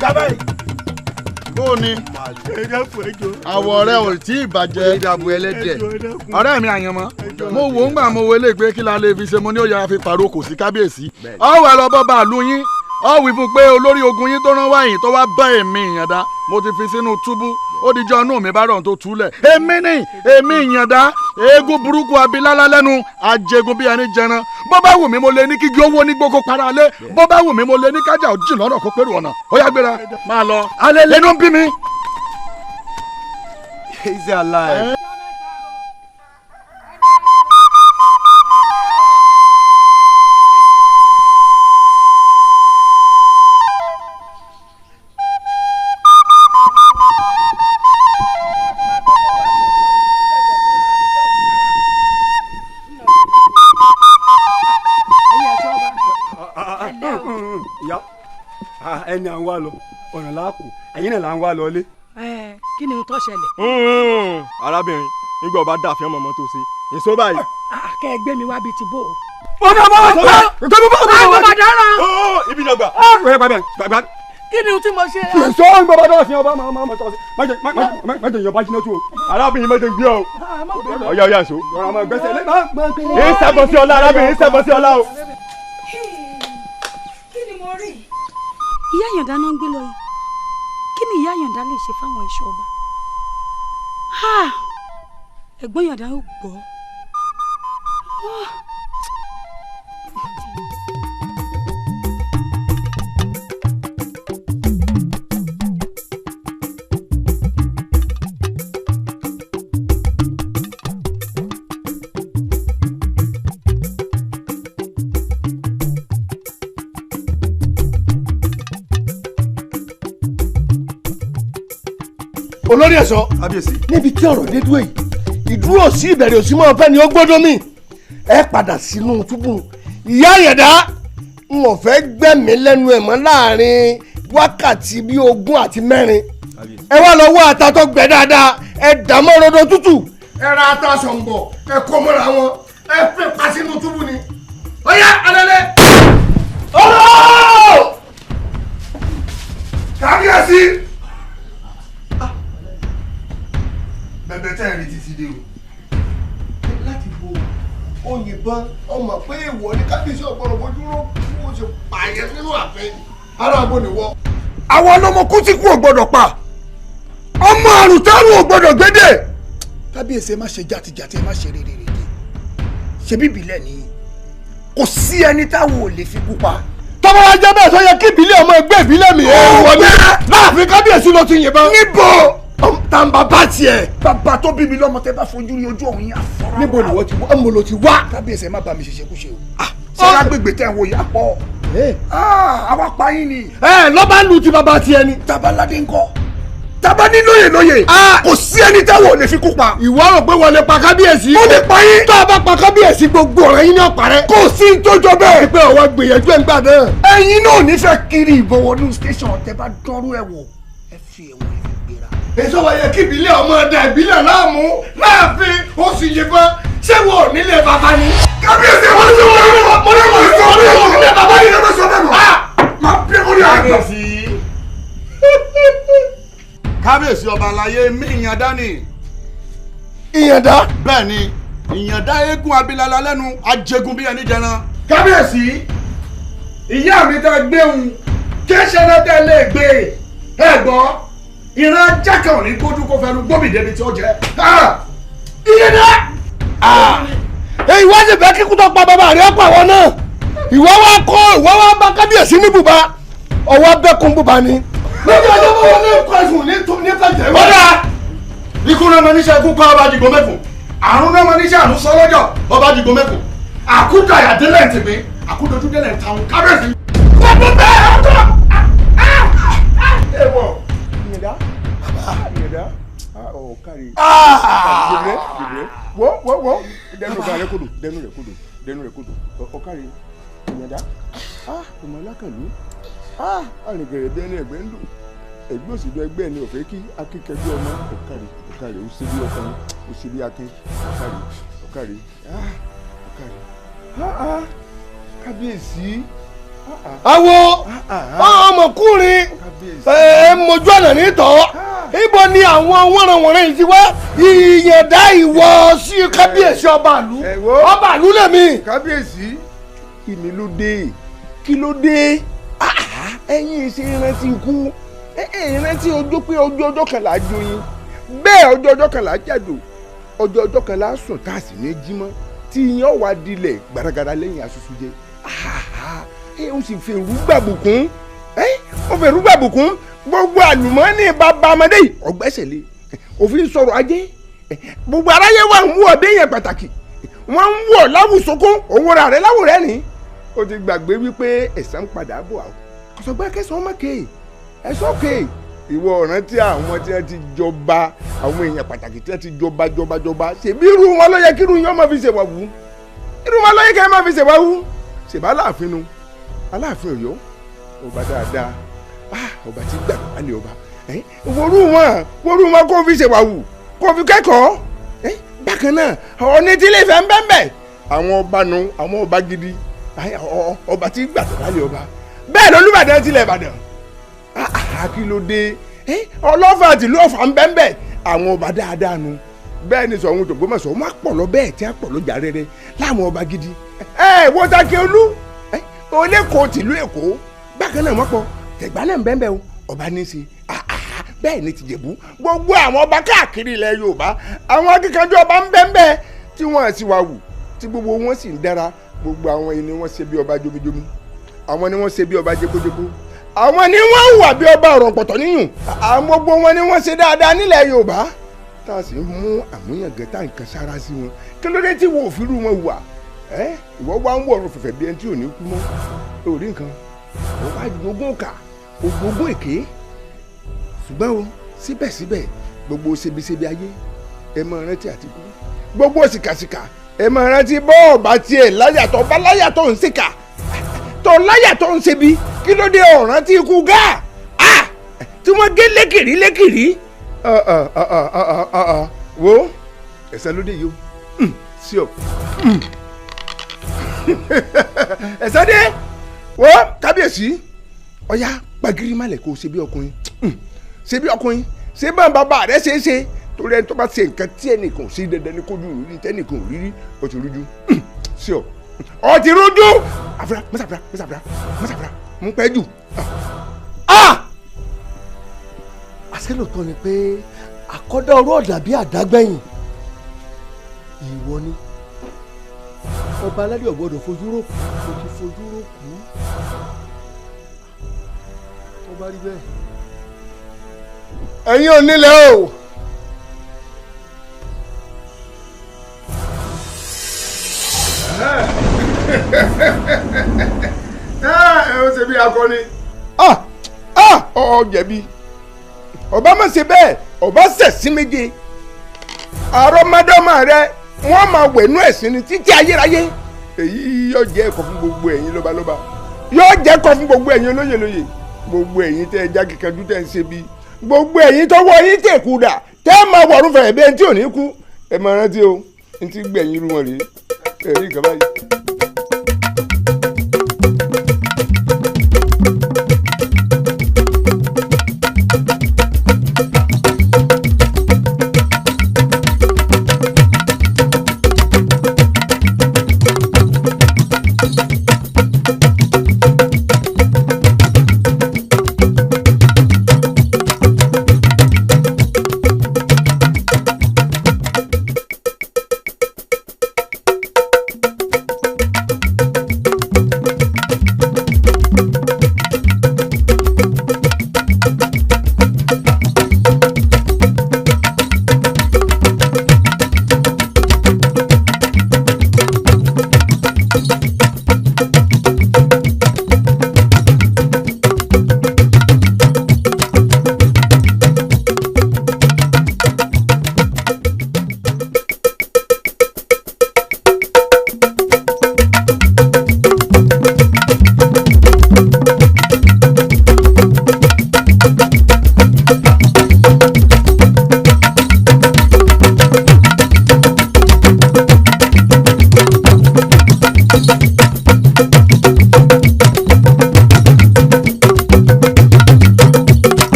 Kábàáyì. Bó ni àwọ̀ rẹ ò tí ì bàjẹ́. Ọ̀rẹ́ mi àyànmọ́, mo wò ń gbà mo wọlé pé kí la lè fi ṣe, mo ní ó yára fi pàrọ̀ kò sí kábíyèsí. Ọ̀wẹ́ lọ bọ́ bàálù yín, ọ wí fún pé olórí ogun yín tó rán wáyìn tó wá bá èmi Ìyàndá, mo ti fi sínú túbú, ó dijọ́ inú mi bá rọ̀ tó túlẹ̀. Èmi ni èmi Ìyàndá, eégún burúkú abilálá lẹ́nu, ajégun bí ẹni jẹran. Bó bá wù mí mo lè ní kígi owó ní gbogbo para lé, bó bá wù mí mo lè ní kájà ó jìn lọ́nà kó pérò ọ̀nà. Ó yá gbéra, máa lọ. Inú ń bí mi. He's alive. Ẹni à ń wá lọ ọ̀nà làákù, ẹ̀yin náà là ń wá lọ ilé. Kí ni tó ṣẹlẹ̀. Arábìnrin, nígbà ọba dàfẹ́ ọmọ tó ṣe èso báyìí. Kẹ́ ẹ gbé mi wá bíi ti bò. Bọ́dà bá wà sọ́dọ̀ gbẹ́mú bá wà sọ́dọ̀. Ibi náà gbà. Kí ni tí mo ṣe. Èso ń gbọ́ bá dàfẹ́ ọba máa máa tọ́ sí. Má jẹ́ ìyọba jiná tó o. Arábìnrin má jẹ́ gbé ọ. Ọ̀yá ọ̀yá èso. Ẹ sẹ́bọ̀ sí ọlá arábìnrin, sẹ́bọ̀ sí ọlá o. Ìyá Àyàndá náà ń gbé lọ yìí, kí ni ìyá Àyàndá lè ṣe fáwọn ẹ̀ṣọ́ ọba? Ẹ̀gbọ́n Àyàndá yóò gbọ́. Olórí ẹ̀ṣọ́, níbi tí ọ̀rọ̀ dé dúró yìí, ìdúró sí ìbẹ̀rẹ̀ òsì máa fẹ́ ni ó gbọ́dọ̀ mí. Ẹ padà sínú túbú. Ìyá Àyàndá, n ò fẹ́ gbẹ̀mí lẹ́nu ẹ̀ mọ́ láàrin wákàtí bíi 24. Ẹ wá lọ wá ata tó gbẹ dáadáa, ẹ dà mọ́ rodo tútù. Ẹ ra ata ṣọ̀ǹbọ̀, ẹ kó mọ́ra wọn, ẹ fi pa sínú túbú ni. Ó yá alẹ́lẹ́. Ọ̀rọ̀! Kábíyèsí! Bẹ̀bẹ̀ tẹ́ ẹ̀ rí títí dé o. Láti bo òyìnbọn ọmọ pé ìwọ ní kábíyèsí ọ̀gbọ́n bójú ró kó o ṣe pààyàn nínú ààfin ara àbò nìwọ. Àwọn ọlọ́mọ kú tí kú ò gbọ́dọ̀ pa, ọmọ àrùn tẹ́rù ò gbọ́dọ̀ gbédè. Kábíyèsí, ẹ má ṣe jàtijàti, ẹ má ṣe rere rere, ṣebí ìbílẹ̀ ni, kò sí ẹni táwọn ò lè fi kú pa. Tọ́mọ wa jẹ́ bẹ́ẹ̀ sọ yẹ kí ìbílẹ̀ ọmọ ẹgbẹ́ ìbílẹ̀ mi ẹ̀ wọlé láàfin kábíyèsí ló ti yìnbọn. Níbo? Tàǹbà bá tiẹ̀. Bàbá tó bí mi lọ́mọ tẹ́ bá fojú rí ojú ọ̀hún yín àfọ́rá. Níbo ni wọ́n ti wá? Mo ló ti wá. Kábíyèsí, ẹ má bá mi ṣẹṣẹ kúṣe o. Ṣé lágbègbè tẹ́ ń wo yà pọ̀? Àwa pa yín ni. Ẹ lọ́ba lu ti bàbá tiẹ̀ ni. Tabaládé ńkọ́? Taba ní lóye lóye. Kò sí ẹni táwọn ò lè fi kú pa. Ìwọ rò pé wọ́n lè pa kábíyèsí. Mo lè pa yín. Tó o bá pa kábíyèsí, gbogbo ọ̀rẹ́ yín ní ọ̀pá rẹ. Kò sí ní tó jọ bẹ́ẹ̀. Pé ọwọ́ gbìyànjú ẹ̀ ń gbà náà. Ẹ̀yin náà ò ní fẹ́ kiri ìbọn wọnú station tẹ́ bá dánrú ẹ̀ wò. Ẹ fi ẹ̀wọ̀n ẹ̀ fi gbéra. Èso wa yẹ kí ìbílẹ̀ ọmọ ọ̀dà ìbílẹ̀ láàmú láàfin ó sì yìnbọn, ṣé wo ò nílé bàbá ni. Kábíyèsí, wọ́n ti wọ́n ní wọ́n ní wọ́n ní wọ́n ní bàbá yìí ló sọ bẹ́ẹ̀ mọ́. Máa bí orí àgbà. Kábíyèsí ọba aláyé mi Ìyàndá ni. Ìyàndá. Bẹ́ẹ̀ ni, Ìyàndá eégún abilala lẹ́nu, ajégun bí ẹni jẹran. Kábíyèsí, ìyá mi tá gbéhùn kẹ́sẹ̀ náà tẹ́ lè gbé ẹ gbọ́, ìran ajá kan ò ní gbójú kó fẹnu gbóbì débi tí ó jẹ. Ìyàndá. Ìwọ sì fẹ́ kíkú tó pa bàbá rẹ̀ ọ̀pọ̀ àwọn náà. Ìwọ wá kó ìwọ wá bá kábíyèsí ní bùbá, ọwọ́ bẹ́kun bùbá ni. Níbi ọjọ́ bá wọlé kọsùn ní ní fẹ̀jẹ̀. Ọ̀dà ikú náà mọ níṣẹ́ ikú pa ọba àdìgbò mẹ́kùn, àrùn náà mọ níṣẹ́ àrùn sọ lọ́jọ́ ọba àdìgbò mẹ́kùn, àkúdàyà délẹ̀ ń tèmi, àkúdojú délẹ̀ ń taun kábíyèsí. Kọ́dún bẹ́ẹ̀ ọ̀tọ̀. Èèwọ̀. Ìyàndá. Ọ̀kàrẹ̀ jìbìrẹ́ jìbìrẹ́ wọ́ wọ́ wọ́ dẹnu rẹ kodò dẹnu rẹ kodò dẹnu rẹ kodò. Ọ̀kàrẹ̀ ìyàndá ọmọ alákàlú arìngẹ̀rẹ̀ bí ẹni ẹgbẹ́ ń dùn ẹgbẹ́ òsèlú ẹgbẹ́ ẹni ọ̀fẹ́ kí akíkẹgbẹ́ ọmọ. Ọ̀kàrẹ̀ ọ̀kàrẹ̀ ó ṣe bí ọkùnrin ó ṣe bí akin. Ọ̀kàrẹ̀ ọ̀kàrẹ̀ ọ̀kàrẹ̀ kábíyèsí. Awo ọmọkùnrin ẹ mojú ọ̀nà nítọ́ ibo ni àwọn wọ́nranwọ̀nran yìí ti wá ìyẹ̀dá ìwọ sí kábíyèsí ọba àlú ọba àlú lèmi. Kábíyèsí ìmí ló dé kí ló dé ẹ̀yin ṣe rántí ikú ẹ̀yin rántí ọjọ́ pé ọjọ́ ọjọ́ kan là á joyin bẹ́ẹ̀ ọjọ́ ọjọ́ kan là á jàdò ọjọ́ ọjọ́ kan là á sùn tá a sì ní jí mọ́ tí iyán wà dilẹ̀ gbaragara lẹ́yìn asusu jẹ. Ó sì fèrú gbàbùkún ó fèrú gbàbùkún gbogbo àlùmọ́ọ́nì bàbá ọmọdé yìí ọgbẹ́sẹ̀ lé òfin sọ̀rọ̀ ajé gbogbo aráyé wà ń wọ̀ bí èèyàn pàtàkì wọ́n ń wọ̀ láwùsókún òun ra rẹ̀ láwùrẹ́ ni ó ti gbàgbé wípé ẹ̀san ń padà bọ̀ àwọn kọ̀sọ̀gbẹ́ kẹsàn-án mọ̀ kéè ẹ̀sán kéè ìwọ ọ̀ràn tí àwọn tí wọ́n ti jọba àwọn èèyàn pàtàkì tí wọ́n ti jọba jọba jọba ṣèbí irú wọn ló yẹ kí irú yẹn máa fi ṣèwà wú irú wọn ló yẹ kí ẹ máa fi ṣèwà wú ṣèbá aláàfin nu aláàfin Ọ̀yọ́ ọba dáadáa ọba tí gbàgbọ́ wálé ọba worú wọn kó fi ṣèwà wù kó fi kẹ́kọ̀ọ́ bákan náà ọ̀ní tí ilé Ifẹ̀ ń bẹ́ẹ̀ bẹ́ẹ̀ àwọn ọba nu àwọn ọba gidi ọba tí gbàgbọ́ wálé ọba bẹ́ẹ̀ lolúbàdàn tilẹ̀ Ìbàdàn kí ló dé ọlọ́fà tìlú Ọ̀fà ń bẹ́ẹ̀ bẹ́ẹ̀ àwọn ọba dáadáa nu bẹ́ẹ̀ ni Ṣọ̀ún tògbómọ̀ṣọ́ wọn pọ̀ lọ bẹ́ẹ̀ tí a pọ̀ lọ jà rere láwọn ọba gidi wọ́n ta kí olú olẹ́kọ̀ọ́ tìlú Èkó bákan náà wọ́n pọ̀ tẹ̀gbá náà bẹ́ẹ̀ bẹ́ẹ̀ o ọba ní í ṣe bẹ́ẹ̀ ni tìjẹ̀bú gbogbo àwọn ọba káàkiri ilẹ̀ Yorùbá àwọn akíkanjú ọba ń bẹ́ẹ̀ bẹ́ẹ̀ tí wọ́n sì wà wù tí gbogbo wọn sì ń dára gbogbo àwọn ẹni wọ́n ṣe bí ọba jomijomi àwọn ni wọ́n ṣe bí ọba jekojeko àwọn ni wọ́n hùwà bí ọba ọ̀rọ̀ pọ̀tọ̀ níyùn àwọn gbogbo wọn ni wọ́n ṣe dáadáa nílẹ̀ Yorùbá tá a sì ń mú àmúyangàn tá nǹkan sára sí wọn kí ló dé tí wọn ò fi rú wọn hùwà ìwọ wá ń wọ̀rọ̀ fẹ̀fẹ̀ bí ẹni tí ò ní kú mọ́ orí nǹkan ó wá jogún ọkà ògbógún èké ṣùgbọ́n o síbẹ̀síbẹ̀ gbogbo ṣebíṣebí ayé ẹ máa rántí àtìkú gbogbo ṣìkàṣìkà ẹ máa rántí bọ́ọ̀bà tiẹ̀ láyàtọ̀ bá láyàtọ̀ ń ṣìkà tó láyàtọ̀ ń ṣebi kí ló dé ọ̀ràn tí ikú gáà tí wọ́n gé lékìrí lékìrí wo ẹ̀sẹ̀ ló dé yìí o sí ọ ẹ̀sẹ̀ dé wo kábíyèsí ọ̀yá gbàgìrì malẹ̀ kó o ṣe bí ọkùnrin ṣe bí ọkùnrin ṣe bá bàbá rẹ ṣe é ṣe torí ẹni tó bá ṣe nǹkan tí ẹnìkan ò sí dandan ní kójú rí tẹnìkan ò rí rí ó ti rújú sí ọ ọ ti rújú àfúrá mọ́sàfúrá mọ́sàfúrá mọ́sàfúrá mú pẹ́ jù. Àṣé lóòótọ́ ni pé àkọ́dá orú ọ̀dà bíi àdágbẹ̀yìn ìwọ ni ọba aládé ò gbọ́dọ̀ fojú rò kú o ti fojú rò kú tó bá rí bẹ́ẹ̀. Ẹ̀yin ò nílẹ̀ o. Ẹ ó ṣe bí akọni ọ jẹ̀bi ọba má ṣe bẹ́ẹ̀ ọba ṣẹ̀sín méje àrọ́mọdọ́mọ rẹ wọ́n máa wẹ̀nú ẹ̀sìn ni títí ayérayé èyí yóò jẹ́ ẹ̀kọ́ fún gbogbo ẹ̀yin lọ́balọ́ba yóò jẹ́ ẹ̀kọ́ fún gbogbo ẹ̀yin olóyèlóyè gbogbo ẹ̀yin tẹ́ ẹ já kíkanjú tẹ́ ẹ ń ṣe bí gbogbo ẹ̀yin tọ́wọ́ yín tẹ̀ kú dà tẹ́ ẹ máa wọ̀rùn fẹ̀rẹ̀ bí ẹni tí ò ní kú ẹ máa rántí o ní ti gbẹ̀yìn irú wọn rèé ẹ̀rí nǹkan báyìí.